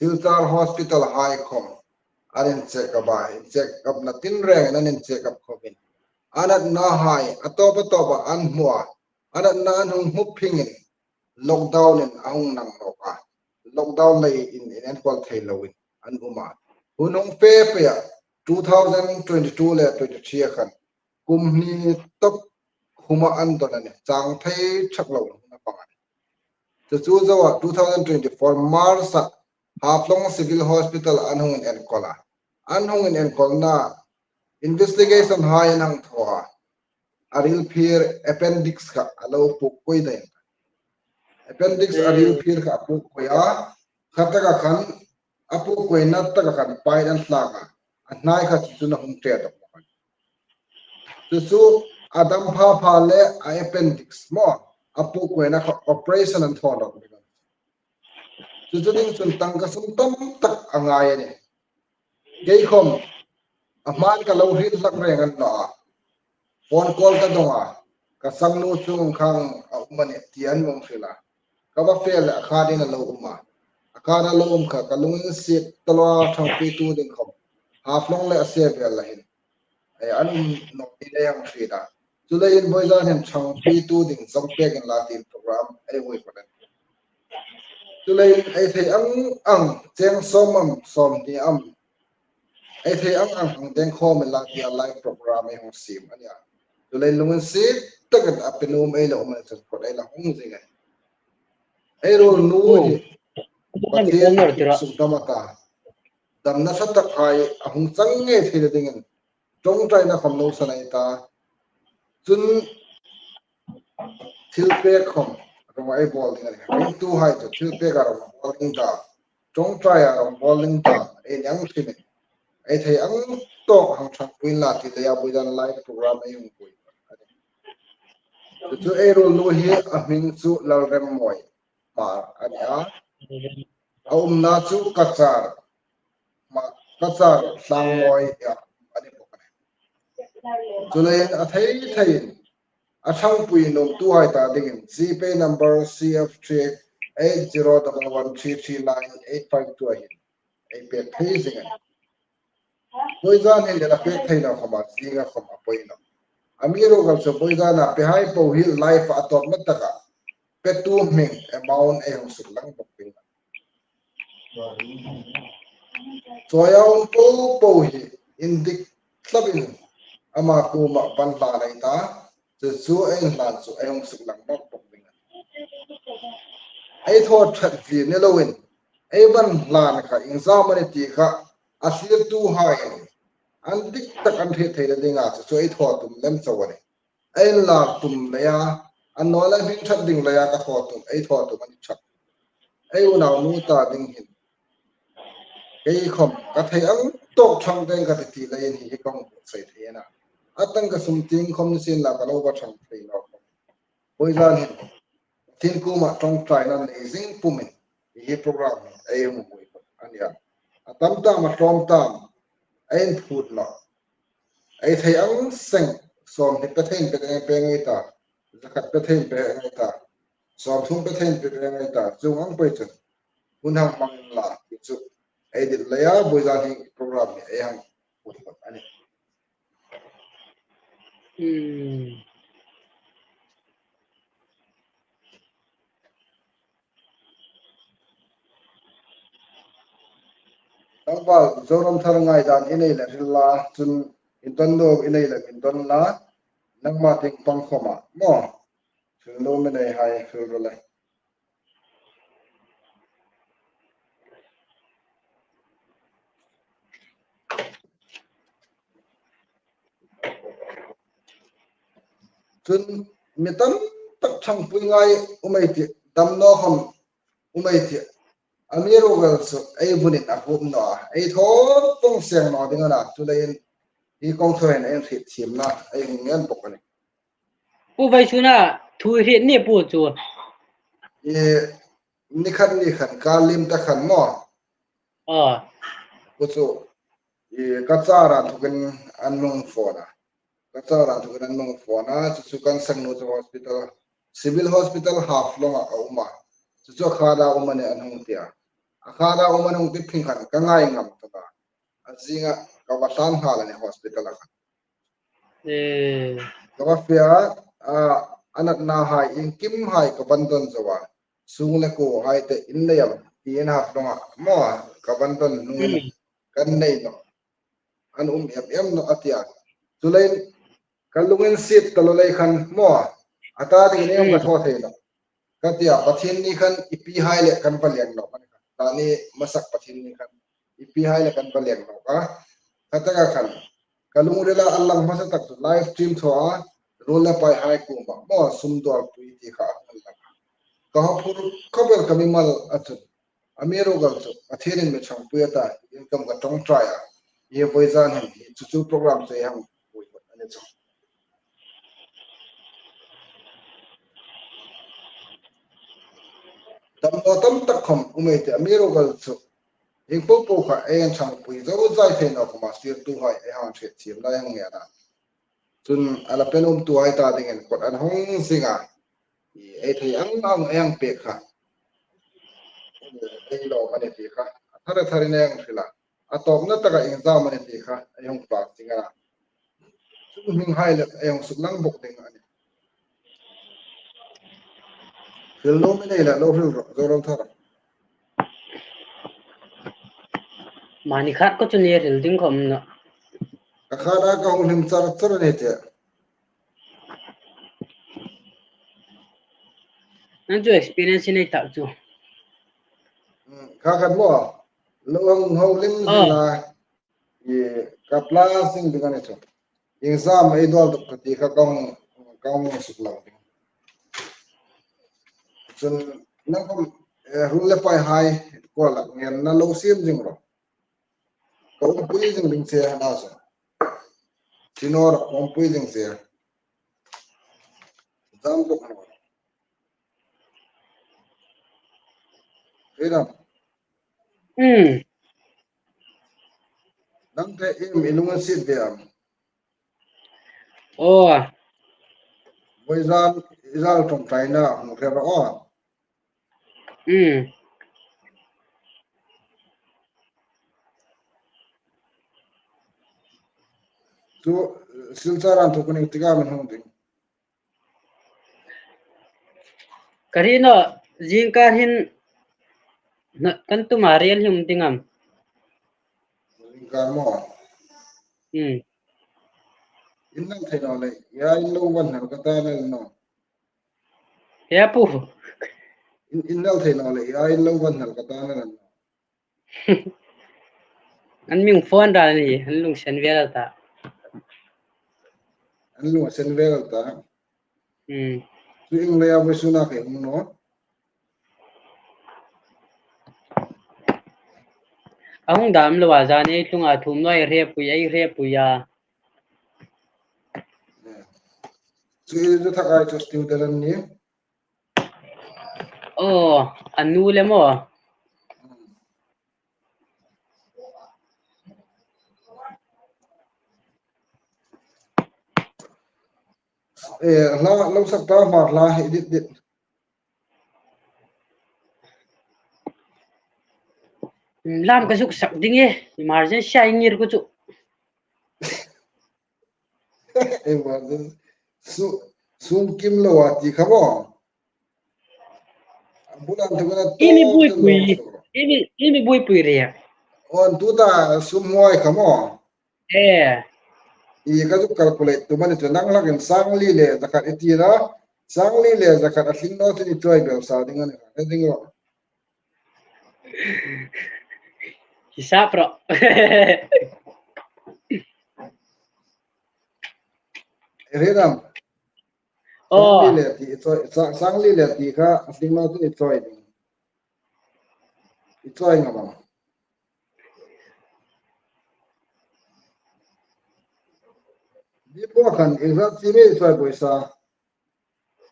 Silchar Hospital-hai khom an incheck up a, incheck up-na tinrengin an incheck up khomin, a natnahai a tawp a tawpa an hmu a, a natna an hung hmu phingin lockdown-in a hung nang nawk a. Lockdown leiin in enkawl thei loin an um a. Hun hung fe pei a, two thousand twenty-two le twenty-three-a khan kum hni tawp khuma an dawn a nih. Chang thei chak lo hun a bang a nih. Chu chu zoa two thousand twenty-four March-a Haflong Civil Hospital an hung enkawl a. An hung enkawlna investigation-hai an hang thaw a. A ril phir appendix kha a lo puk koi dai. Appendix a ril phir kha a puk koi a. Kha taka khan a puk koina taka khan pai an tlak a. A hnai kha chu chu a hung ṭe dawk bawk a. Chu chu a dam pha pha le a appendix maw, a puk koina kha operation an thaw nawk bawk a. Chu chu ding chun tangka sum tam tak a ngai a nih. Kei khom a hmain ka lo hriet hlak reng a ni naw a. Phone call ka dawng a, ka sangnu chu khang a um a nih ti an hung hril a. Ka va fe le a khatin a lo um a. A khat a lo um kha ka lunginsiet ta lo a, ṭhangpuitu ding khom Haflong le a se vel la hin, eh, an um nawk ti le hang hriet a. Chuleiin vawizan hin ṭhangpuitu ding zawm pek inla tiin program ei vui pawt a nih. Chuleiin ei thei ang ang, cheng sawm am, sawmhni am, ei thei ang ang hang deng khawm inla tia live program ei hung siem a nih a. Chuleiin lunginsiet takin a pe nuom ei la um a ni chun kawt ei la hung zing a nih. Ei ruolnu hi Pathien sukdam a ta, damna ṭha takhai a hung chang ngei theina dingin ṭawngṭaina khom lo san ei ta. Chun thilpek khom rawng ei bawl ding a nih. Ringtuhai chu thilpeka rawng bawl ding ta, ṭawngṭaia rawng bawl ding ta ei ni ang hrim a nih. Ei thei ang tawk hang ṭhangpui inla ti leia vawizan live program ei hung vui a nih. Chu chu ei ruolnu hi a hming chu Lalremmawi Hmar a nih a. A umna chu Cachar, ma, Cachar Hlangmawi-a a ni bawk a nih. Chuleiin a thei theiin a ṭhangpui nuomtuhai ta dingin GPay number C F three eight zero double one three three nine eight five two-a hin ei pek thei zing a nih. Vawizan hin le la pek thei naw khawma, zinga khawm a poi naw. Amiruokchu vawizana pehai po hi live-a a tawpna taka petu hming amount ei hung suklang bawk ding. Chawi a um po po hi indik thlapin ama kuoma van hlan ei ta, chu chu ei hlan chu ei hung suklang bawk bawk ding. Ei thaw ṭhat zie ni loin ei van hlan kha iengzam a ni ti kha a thlirtuhai an dik tak an hriet theina dinga chu chu ei thaw tum lem chau a nih. Ei inlak tum leia, a nawna hming ṭhat ding leia ka thaw tum, ei thaw tum a ni ṭhat. Ei unaunu ta ding hin kei khom ka thei ang tawk ṭhang deng ka ti ti leiin hi hi ka hung buotsai thei a na. A tangka sum tieng khom ni sien la ka lo va ṭhang thei naw khom. Vawizan hin Pathien kuoma ṭawngṭaina nei zing pumin hi program hi ei hung vui a nih a. A tam tam a tlawm tam ei inphut naw. Ei thei ang seng, sawmhni pe theiin pe, pe ngei ta, zakhat pe theiin pe ngei ta, sawmthum pe theiin pe, pe ngei ta, chuong ang poi chun hun hang hmang inla ti chu ei dit leia vawizan hi program hi ei hang put hlak a nih. Hmm. Tlangval Zoramthar ngaidan i nei lem hril la, chun indawn nuom i nei lem indawn la, nangma tieng pang khawma maw. Hril nuom i neihai hril ro le. Chun mi tam tak ṭhangpui ngai um ei tih, dam naw khom um ei tih. Amiruokchu ei vunin a hup naw a, ei thaw vong seng naw ding a na, chuleiin Hi kawng thawin ei hriet thiemna ei hung ngen bawk a nih. Pu Vaisuna, thu hriet ni pu chu. I, ni khat ni khan ka lim ta khan maw. Aw. Pu chu, i, ka chara thukin an hung phone a. Ka chara thukin an hung phone a, chu chu kan sangnu chu hospital, Civil Hospital Haflong-a a um a. Chu chu a khata um a nih an hung ti a. A khata um an hung ti phing khan ka ngai ngam ta a. A zinga ka va tlan nghal a nih hospital-a khan. Eh. Ka va fe a, a, a natnahai, iengkimhai ka va dawn zo a. Sung le kuohai te in nei am, ti in Haflong-a maw, ka va dawn hnungin kan nei nawh. An um em em nawh a ti a. Chuleiin ka lunginsiet ta lo lei khan maw, a ta dingin ei hung ka thaw thei nawh. Ka ti a, Pathienni khan i pihai le kan va leng nawk a nih. Tani masak Pathienni khan i pihai le kan va leng nawk a. Khataka khan ka lungrila a lang hmasa tak chu live stream thaw a, ruol le paihai kuoma maw sum dawlpui ti kha a hung lang a. Ka hawphur khawp el ka mimal a chun. Amiruokchu Pathienin mi ṭhangpui a ta, iengkam ka ṭawngṭai a. Hi vawizan hin hi chu chu program chu ei hang pui a ni chu. Damdawi tam tak khawm um ei tih, amiruokchu ieng po po kha ei ṭhangpui zo zai thei naw khawma sirtuhai ei hang hriet thiemna ei hang ngen a. Chun a la pe nuomtuhai ta dingin kawt an hung zing a. I, ei thei ang ang ei hang pek kha. Ei lawm a nih ti kha. A thar a tharin ei hang hril a. A tawpna taka iengzam a nih ti kha ei hung pek zing a. Chu hminghai le ei hung suklang bawk ding a nih. Hril nuom i nei leh lo hril rawh, Zoram Thar. Mani khat ko chu ni hril ding khawm naw. Ka khata ka hung hlim char char a nih ti. Nang chu experience i nei tak chu. Hmm, kha khat maw. Lo hang hau lim zing a. I, ka plan zing ding a nih chu. Exam ei dawl dawk ka ti kha ka hung, ka hung suklang ding. Chun nang khawm, eh, ruol le paihai kuoma ngenna lo siem zing rawh. Ka umpui zing ding che a na chu. Chinor ka umpui zing che. Zam bawk naw. Hei ram. Hmm. Nang te iem i lunginsiet ve am? Aw. Vawizan i zal ṭawngṭaina hung hre rawh aw. Hmm. Chu Silchar an thuk ni tika min hung ding. Ka ri naw, zingkar hin na, kan tuma rel hi um ding am? Zingkar maw? Hmm. In nal thei naw le, ia in lo van hal ka ta le naw. He pu. In, in nal thei naw le, ia in lo van hal ka ta le naw. An mi phone ra ni, an lungsen vel ta. An lungsen vel ta. Hmm. Chu ieng leia vawisuna ka hung naw. A hung dam lo a, zan ei tlunga thum naw ei hrepui, ei hrepui a. Chu i zu thakai chu student an ni. Aw, a nu le maw. Eh, hla, lo sak ta hma hla hi dit dit. Lam ka zuk sak ding e, emergency a ngir ko chu. Emergency. Su, sum kim lo a ti kha maw. Bulan tu kana imi to buoipui, lo. Imi, imi buoipui re. On tu ta sum hmoi kha maw. Eh. I ka zuk calculate tum a ni chu nang lakin sang li le zakhat i ti la. Sang li le zakhat a tling naw chun i chawi bel sa ding a ni. He ding lo. Hisap rawh. Hre ram. Aw. Sang li le ti i chawi, sa-, sang li le ti kha a tling naw chun i chawi ding. I chawi ngam am? Diphu khan exact chi mi choi poisa.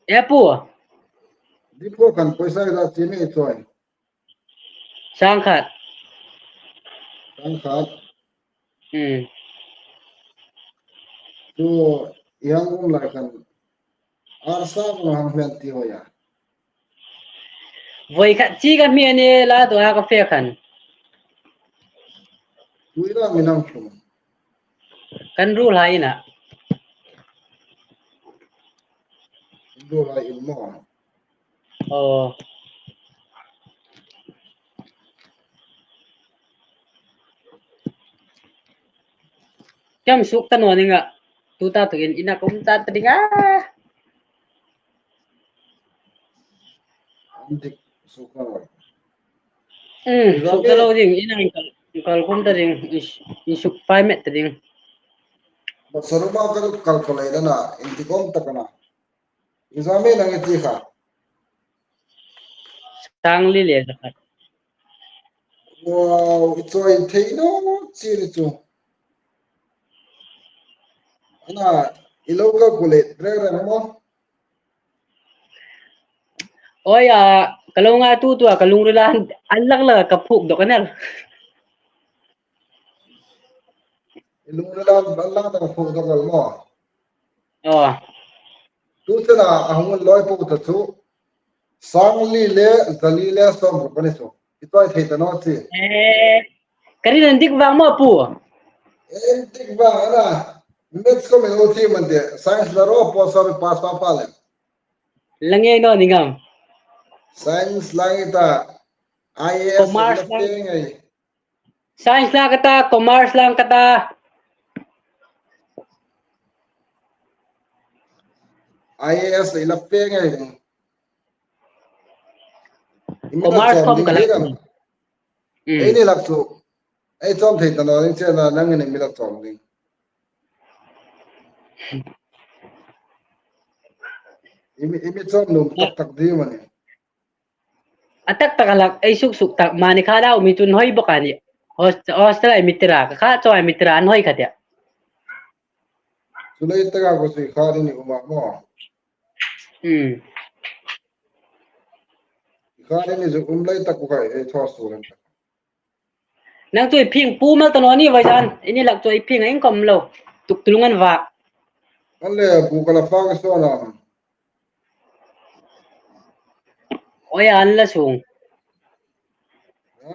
E pu. Diphu khan poisa exact chi mi choi. Sang khat. Sang khat. Hmm. Tu yang um lai khan. Arsa ko hang hmian ti hoya. Voi khat chi ka hmian e la tu a ka fe khan. Tui la mi nang thum. Kan ruolhai ina. Ruolhai in maw. Oh. Cham suk ta naw ning a. Tu ta tuin ina kum ta ta ding a. An dik suk naw. Hmm, suk ta lo ding, ina in kal, in kal kum ta ding, in, in suk fai met ta ding. Ba saru ma ka kal ko lai da na, in ti kom ta ka na. Exam nang i ti kha. Sang li le zakhat. Wow, i choi thei naw chi ni chu. Ana, i lo calculate reng reng maw. Oi a, ka lo ngaituo a, ka lungrila an lak lak ka phuok dawk a nih. I lungrila an lak lak ka phuok dawk a maw. Aw. Tu chena a hung lawi po ta chu. Sang li le, za li le sawm ruk a ni chu. I choi thei ta naw chi. Eh, ka rin an dik vang maw pu. Eh, dik vang ana. Maths ko mi lo thi man de. Science la ro po sa mi pass pa pa le. La ngei naw ni ngam. Science la ngei ta. I A S commerce la ngei. Science la ka ta, commerce la ka ta. I A S la pe ngei. Commerce kom ka la. Hmm. Ei ni lak chu. Ei chawm thei ta naw ding chena nangin mi lak chawm ding. I mi, i mi chawm nuom tak tak ding a nih. A tak tak a lak, ei suk suk tak, mani kha dau mi chun hoi bawk a nih. Host-, hostel ai mi tira, ka kha chaw ai mi tira, an hoi kha tia. Chu lai taka ko sui kha ni um a maw. Hmm. Kha ni chu um lai tak ko khai, ei thaw su ran tak. Nang chu i phing pu mal ta naw ni vai zan. I ni lak chu i phing a in kom lo. Tuk tulung an va. An le bu ka la fa ka so na. Oi an la sung. Ha?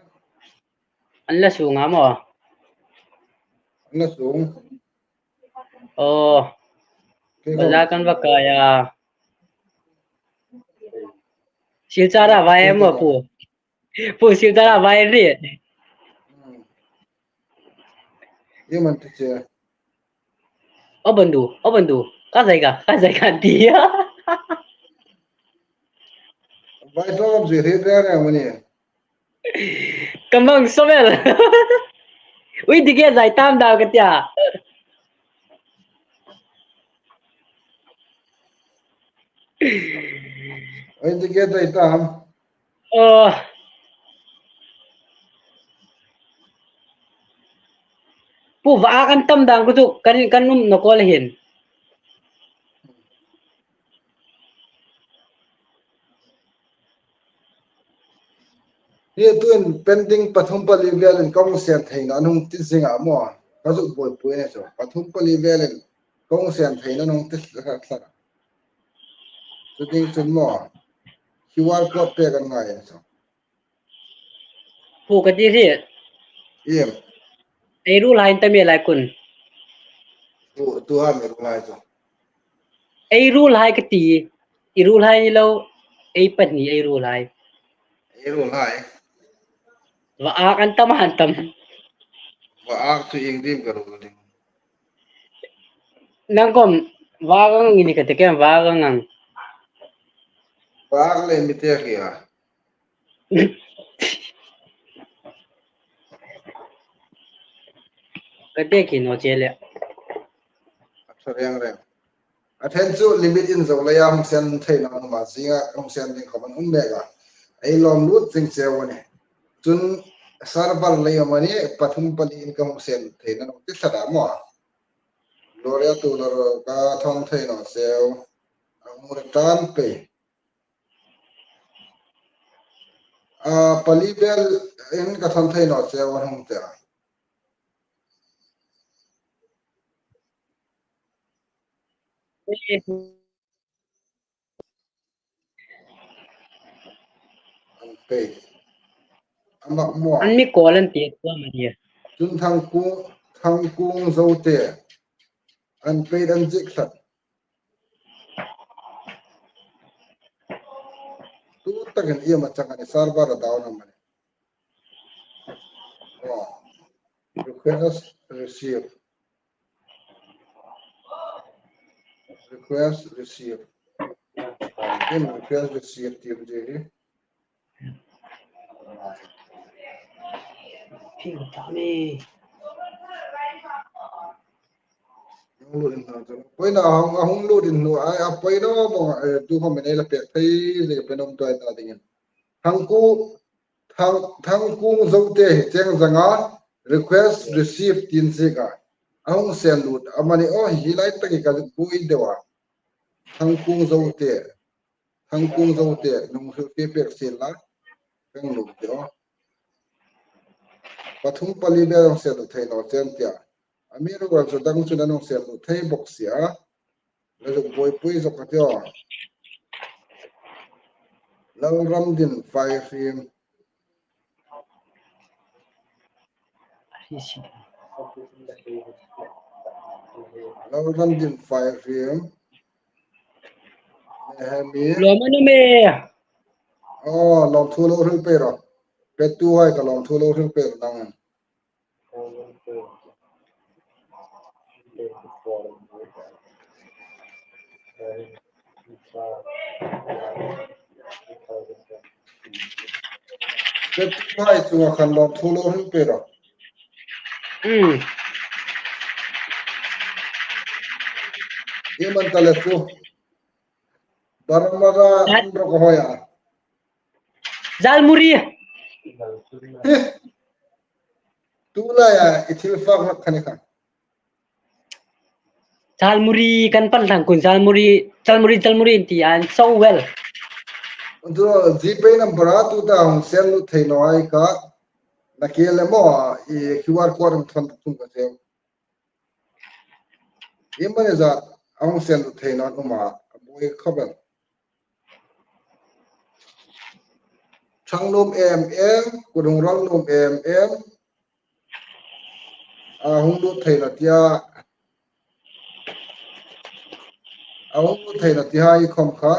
An la sung a maw. An la sung. Oh. Ke ba za kan va kai a. Silchar a vai maw pu. Pu Silchar a vai ri. Hmm. Ye man tu che. O bandu, o bandu. Ka zai ka, ka zai ka ti. Vai to am zui ri re re mani. Ka mang so mel. Ui dik e zai tam dau ka tia. Ui dik e zai tam. Oh. Pu va kan tam dang ko chu kan, kan um naw ko le hin. Hi tuin pending pathum pali velin kong sen theina an hung ti zing a maw. Ka zuk buoipui ni chu. Pathum pali velin kong sen theina an hung ti thla thla. Chu ding chun maw. Q R code pek an ngai ni chu. Pu ka ti hi. Iem. Ei ruolhai in ta mi lai kun. Tu, tu ha mi ruolhai chu. Ei ruolhai ka ti. I ruolhai ni lo. Ei pahni ei ruolhai. Ei ruolhai. Va ak an tam an tam. Va ak chu ieng dim ka ruol ding. Nang kom va ak ang ini ka ti kem va ak ang. Va ak le mi te khi a. Ka te khi naw che le. A ṭha reng reng. A ṭhen chu limit in zo leia hung sen theina um a, zinga hung sen ding khawm an um mek a. Ei lawm lut zing cheu a nih. Chun server lei am a ni, pathum pali in ka hung sen theina an hung ti thla a maw. Gloria Tuolor ka thawn thei naw cheu. A hung return pei. A, pali bel in ka thawn thei naw cheu a hung tia. Unpaid. Ama maw. An mi call an ti tua ma dia. Chun Thangkung, Thangkung Zote. Unpaid an ziek tlat. Tu takin iem a chang a ni, server a down am a ni. Oh. Request receive. Request receive. Em request receive ti am je hi. Ping tami. Hung lut in hna chu. Poina a hung, a hung lut in hnu ai a poina bawng, eh, tu khom nei la pek thei zia pek nawm tuai ta dingin. Thangku, Thang, Thangkung Zote hi cheng zanga request receive tin ziek a. A hung send lut am a ni aw, hi lai tak hi ka zuk bui deu a. Thangkung Zote. Thangkung Zote, nung hrilfie pek sien la. Kan lum te aw. Pathum pali bel an send lut thei naw cheu tia. Amiruokchu dang chun an hung send lut thei bawk si a. La zuk buoipui zawk a ti aw. Lalramdin Faihrim. Lalramdin Faihrim. Nehemi. Lawm a ni me. Oh, lawmthu lo hril pei rawh. Petuhai ka lawmthu lo hril pei rawh nang. Petuhai chunga khan lawmthu lo hril pei rawh. Hmm. Iem an ta le chu. Barmara an rawk a hoi a. Jhalmuri. Hi. Tu laia i thil fak hlak kha ni kha. Jhalmuri kan pan thlang kun, jhalmuri, jhalmuri, jhalmuri ti an so well. Tu GPay number a tu ta hung send lut thei naw ai ka. Na ke le maw i QR code hung thawn tum ka cheu. Iem a ni zat a hung send lut thei naw an um a, a buoi khawp el. Chang nuom em em, kut hung ral nuom em em. A hung lut thei naw tia. A hung lut thei naw ti hai khom kha.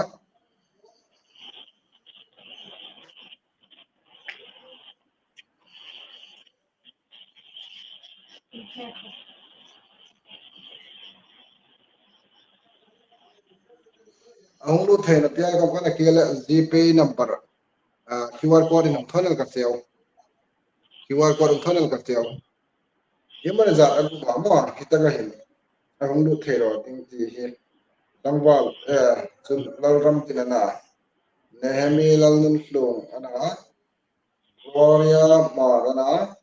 A hung lut thei naw tia ka kan a ke le GPay number, ah, QR code in hung thawn el ka cheu. QR code hung thawn el ka cheu. Hi mani zat a lum a maw, hi taka hin. A hung lut thei rawh ding ti hi. Tlangval, eh, chun Lalramdin a na. Nehemi Lalnunhlung a na. Gloria Hmar a na.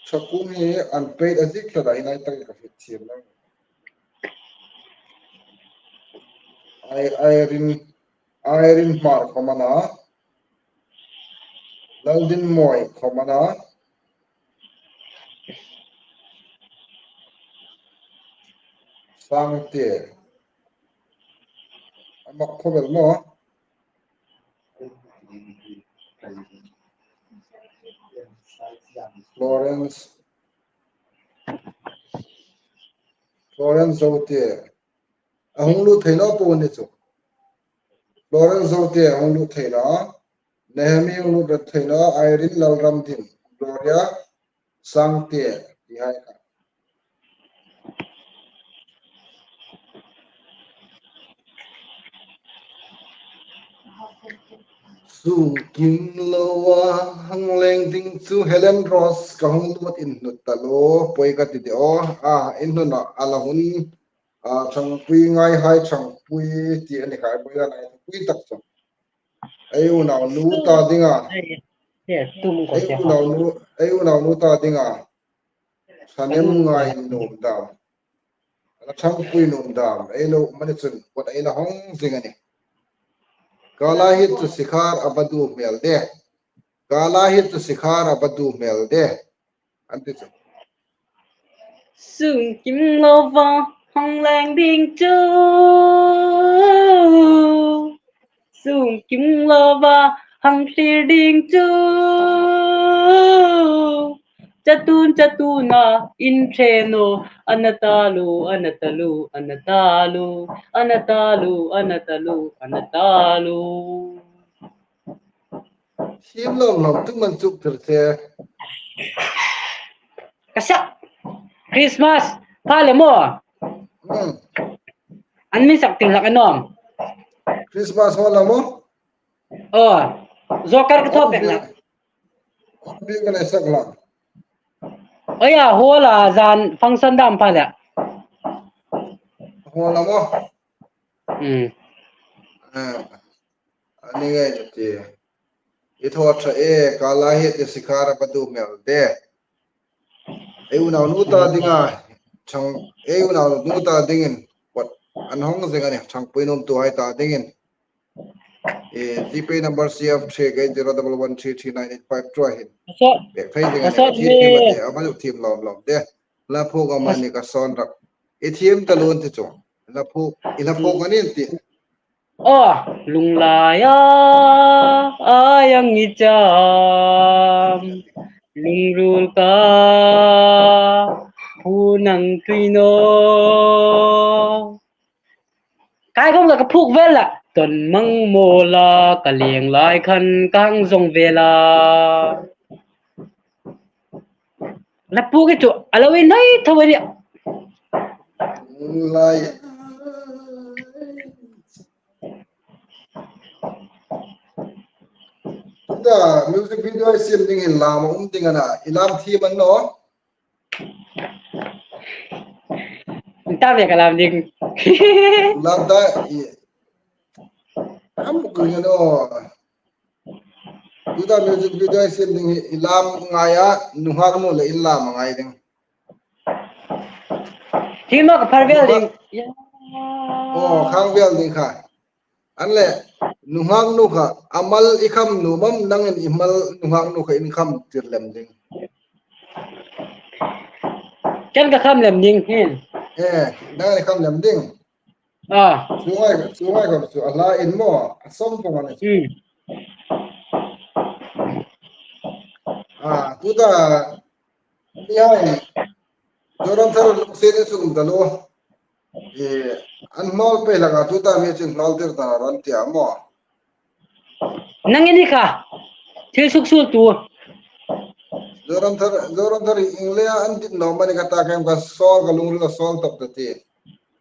Chakung hi unpaid a ziek tlat a, hi lai tak ka hriet thiam lo. Ai, Irene, Irene Hmar khom a na. Laldinmawi khom a na. Sangte. A mak khawp el maw. Florence. Florence Zote. A hung lut thei naw po ni chu. Florence Zote a hung lut thei naw. Nehemi hung lut thei naw. Irene Lalramdin. Gloria Sangte. Ti hai kha. Sung kim lo a hang leng ding chu Helen Rose ka hung lut in hnut ta lo, poi ka ti de aw. A, in hnuna a la hun, a, Thangpui ngai hai Thangpui ti a ni khai poi la nai Thangpui tak chu. Ei unau nu ta dinga. Ei unau nu, ei unau nu ta dinga. Sanem ngai nu ta. A ṭhangpui nuom dam ei lo um a ni chun, kut ei la hawng zing a nih. Kala hi chu sikhar a va du hmel de. Kala hi chu sikhar a va du hmel de. An ti chu. Sungkim lova hang leng ding chu. Sungkim lova hang hlir ding chu. Chatun chatuna in ṭhe naw, a na ta lu, a na ta lu, a na ta lu, a na ta lu, a na ta lu, a na ta lu. Thiem lawm lawm tu man chuk thar che. Ka sak. Christmas pha le maw. Hmm. An mi sak tin lak anom. Christmas hall la maw? Oh, Joker ka thaw pek la. Hall bik ka le sak la. Oh ya, hall a zan function dam pha le. Hall la maw? Hmm. Ah. Ani ngai ti. I thaw ṭha e, Kala hi chu sikhar a va du hmel de. Ei unaunu ta dinga, ṭhang, ei unaunu ta dingin, kut an hawng zing a nih, ṭhangpui nuomtuhai ta dingin. E, GPay number C F three eight zero double one three three nine eight five two a hin. Ka sawt, pek thei ding a nih, ka sawt thiem thiem a ni. Te, a va thiem lawm lawm te. La phuok a ma ni ka sawn rak. I thiem ta lo an ti chu. La phuok, i la phuok a ni an ti. Oh, lunglaia, ai ang i cham, lungrul ka, pu nang tui no. Kai khom ka ka phuok vel la, ton mang mo la, ka leng lai khan ka hang zong vel a. La phuok i chu, a lo in nei thaw a nih. Lai. Tuta music video ei siem ding hin lam a um ding a na, i lam thiem an naw. Ta ve ka lam ding. Lam ta i. Am ko ni no. Tuta music video ei siem ding hi i lam ngai a, nunghak nu le i lam ngai ding. Hi ma ka phar vel ding. Oh, khang vel ding kha. An le, nunghak nu kha, a mal i kham nuom am, nangin i mal nunghak nu kha in kham tir lem ding. Ken ka kham lem ding hin. Eh, nangin i kham lem ding. Ah. Chu ngai, chu ngai khom chu, a hla in maw, a sawm pawng a nih. Hmm. Ah, tuta, ni hai, Zoram Thar lungsen i sum ta lo. E, an hnawl pei hlak a, tuta mi chun hnawl tir ta ran tia maw. Nangin i kha, thil suksuol tu. Zoram Thar, Zoram Thar i inglea an dit naw mani ka ta kem ka sawl ka lungril a sawl tawp ta ti.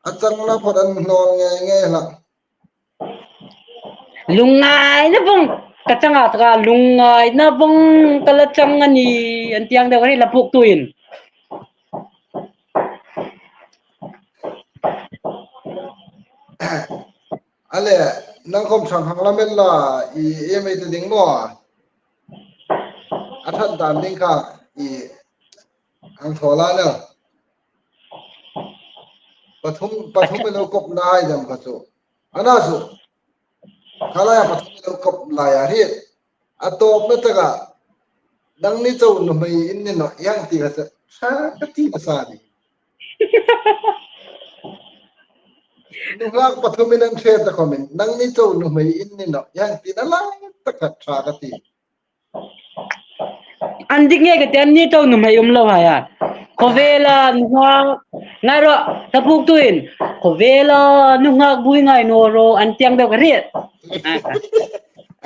A chang na phot an hnawl ngei ngei hlak. Lungngaina vawng ka chang a taka, lungngaina vawng ka la chang a nih, an ti ang deu ka ri la phuok tuin. A le, nang khom ṭhang hang lamen la, i em ei ta ding maw. A ṭhat dan ding kha, i ang thaw la na. Pathum, pathum i lo kop lai dam kha chu. A na chu. Kha laia pathum i lo kop lai a hi. A tawpna taka, nangni chau nuhmei in ni naw, i hang ti kha chu. Ṭha ka ti ka sa ni. Nunghak pathumin an ṭhe ta khomin, nangni chau nuhmei in ni naw, i hang ti na lai taka ṭha ka ti. An dik nge ka ti, anni chau nuhmei um lo hai a. Khawvela nunghak, ngai ro, ta phuok tuin. Khawvela nunghak bui ngai naw ro, an ti ang deu ka ri.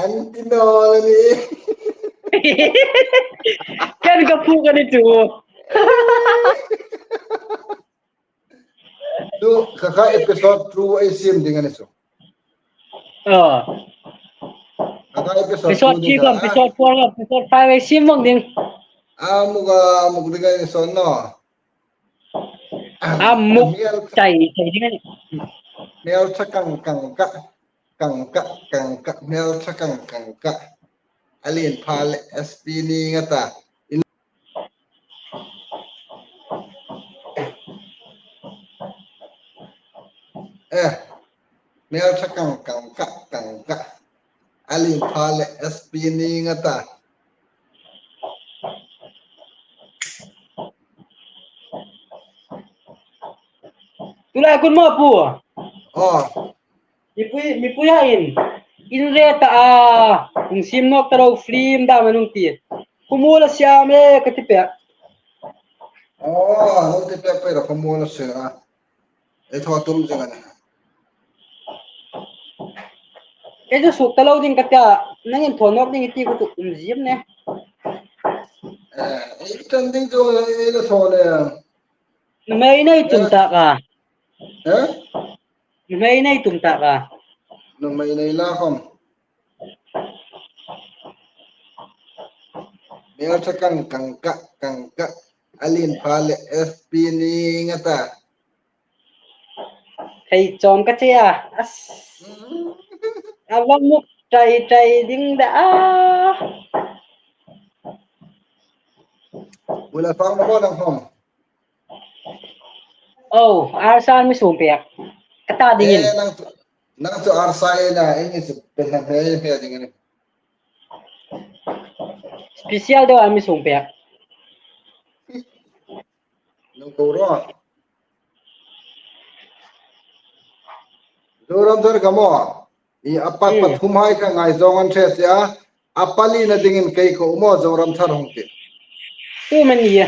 An ti naw la ni. Ken ka phuok a ni chu. Tu, kha kha episode two ei siem ding a ni chu. Oh. Kha kha episode two ding kha. Episode three khom, episode four khom, episode five ei siem vawng ding. A muk a muk ding a ni sawn naw. A muk chai chai ding a ni. Hmel ṭha kang kang ka. Kang ka, kang ka, hmel ṭha kang kang ka. A lien pha le S P ni nga ta. In Eh, hmel ṭha kang kang ka, kang ka. A lien pha le S P ni nga ta. Tulai kun mo pu. Oh. Mipui, mipui hai in. In re ta a. Hung sim nawk ta lo film dam an hung ti. Khawmuol a siam e ka ti pek. Oh, lo ti pek pek la khawmuol a siam a. Ei thaw tum zing a nih. Ei chu suk ta lo ding ka tia, nangin thaw nawk ding i ti ka tu um zim ne. Eh, ei tan ding chu ei la thaw le. Nuhmei nei tum tak a. Eh? Nuhmei nei tum tak a. Nuhmei nei la khom. Hmel ṭha kang kang ka, kang ka. A lien pha le S P ni nga ta. Thei chawm ka che a. As. A va muk tai tai ding da a. Bula fang mo nang hom. Oh, arsa mi sung pek. Ka ta ding in. Eh, nang chu, nang chu arsa e na, ini chu pe hme hme ding ni. Special deu a mi sung pek. Nang ko ro. Zoram Thar ka mo. I a pa, hmm, pathum hai kha ngaizawng an ṭhe si a. A palina dingin kei ko mo Zoram Thar hung ti. Tu man ni a.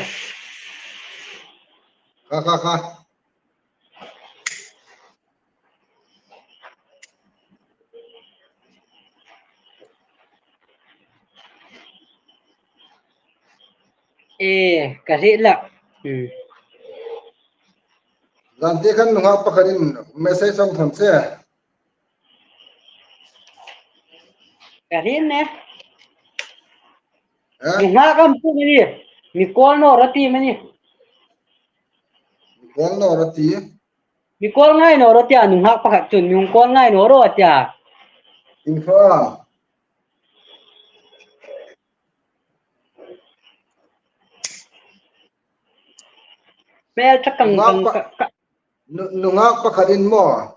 Kha, kha, kha. Eh, ka hre la. Hmm. Zan te khan nunghak pakhatin message hung thawn che. Ka hre ne. Eh? Nunghak am pu ni. Mi call naw ra ti mani. Mi call naw ra ti. Mi call ngai naw ro tia, nunghak pakhat chun, mi hung call ngai naw ro tia. Info. Hmel ṭha kang kang ka, ka. Nu-, nunghak pakhatin maw.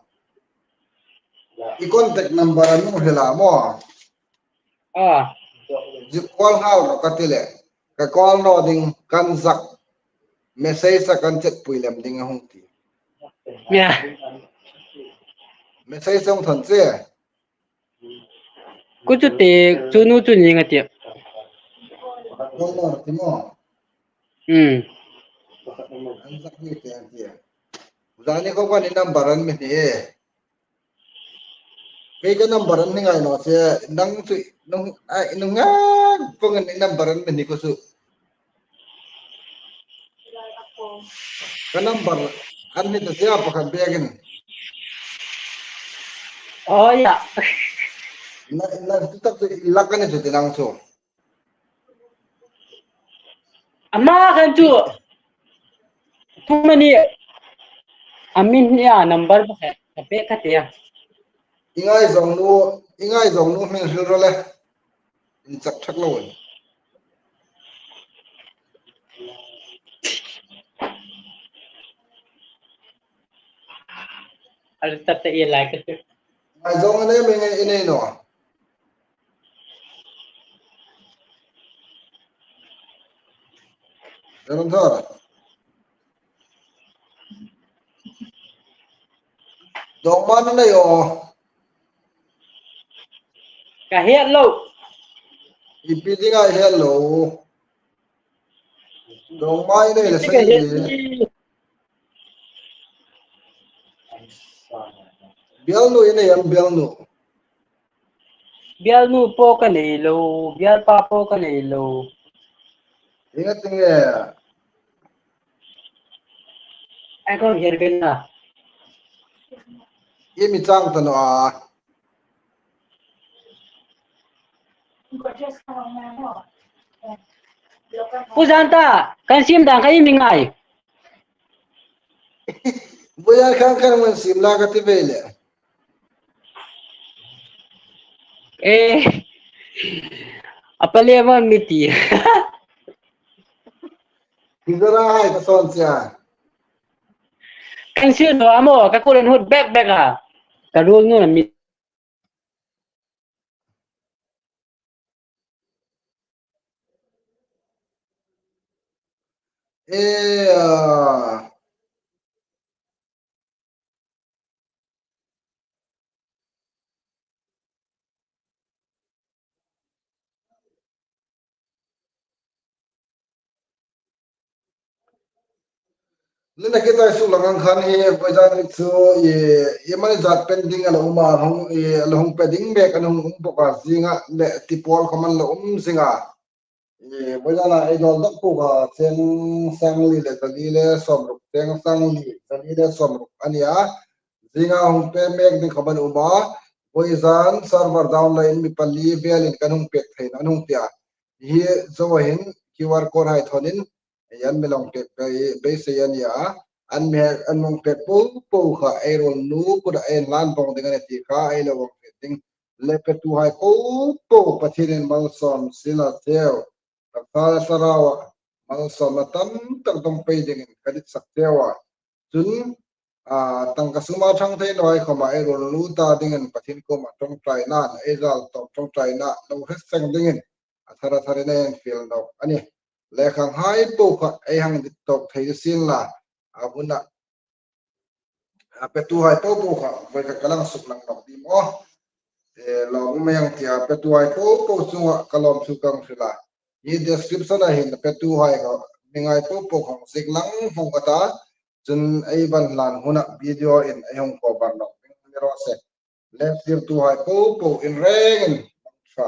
I contact number a mi hril a maw. Ah. Zuk call nghal ro ka ti le. Ka call naw ding kan zak. Message a kan chetpui lem ding a hung ti. Ya. Message hung thawn che. Ku chu te, chu nu chu ni nga ti. Call naw ti maw. Hmm. Kan zak ni te an ti. Zani ko kan number an mi ni e. Kei ka number an ni ngai naw che, nang chu, nung, ai, nunghak pawngin i number an mi ni ko chu. Ka number an ni ta che a pakhat bekin. Oh, ya. Na, na, tu tak tu lak an ni chu ti nang chu. Ama khan chu. Tumani. Amin nia number pakhat ka pe ka tia. I ngaizawng nu, i ngaizawng nu hming hril ro le. In chak thak lo. Al tat ta i lai ka chu. Ngaizawng ne mi ngai i nei naw. Zoram Thar. Dawngma i nei aw. Ka hriet lo. Ipi dinga i hriet lo. Dawngma i nei la. Ipi ka hriet lo. Bialnu i nei am, bialnu? Bialnu po ka nei lo, bialpa po ka nei lo. Inga tinge. Ai ko her ben na. I mi chang ta naw a. Pu Zanta, kan sim dang kha i mi ngai. Buya khang khang man sim la ka ti ve le. Eh, a pale ma mi ti. Ki zara hai ka son sia. Kan sir no amo, ka kuren hut bek bek a. Ka rul nu na mi. E, a. Lina kita su langang khan hi, voizan chu i, i mani zat pending a la um a, hung, i, a la hung pe ding mek an hung um bawk a, zinga le ti pawl khawm an la um zinga. I, voizana ei dawl dawk puk a, cheng sang li le zali le sawmruk, cheng sang li, zali le sawmruk a nia. Zinga hung pe mek ding khawm an um a. Voizan server down la in mi pali velin kan hung pek thei naw an hung tia. Hi zo hin Q R code hai thonin, ei an mi long pek bei, beisei a nia. An mi, an long pek po po kha, ei ruol nu kuta ei hlan vong ding a ni ti kha, ei lo vong pek ding. Le petuhai po po Pathienin malsawm sien la cheu. Taksa le thlarau a malsawmna tam tak dong pei dingin ka ditsak cheu a. Chun, a, tangka suma thang thei naw hai khawma ei ruol nu ta dingin Pathien kuoma ṭawngṭaina, ei zal tawp ṭawngṭaina lo hre seng dingin a thar a tharin ei infiel nawk a nih. Lekhanghai po kha ei hang dit tawk thei sien la, a huna, a, petuhai po po kha voi ka, ka lang suk lang nawk ding maw. E, lawm um ei ang tia, petuhai po po chunga ka lawmthu ka hang hril a. Hi description-a hin petuhai kha, mi ngai po po kha ziek lang hung ka ta. Chun ei van hlan huna video-in ei hung cover nawk ding ni raw se. Lengtirtuhai po po in rengin mangṭha.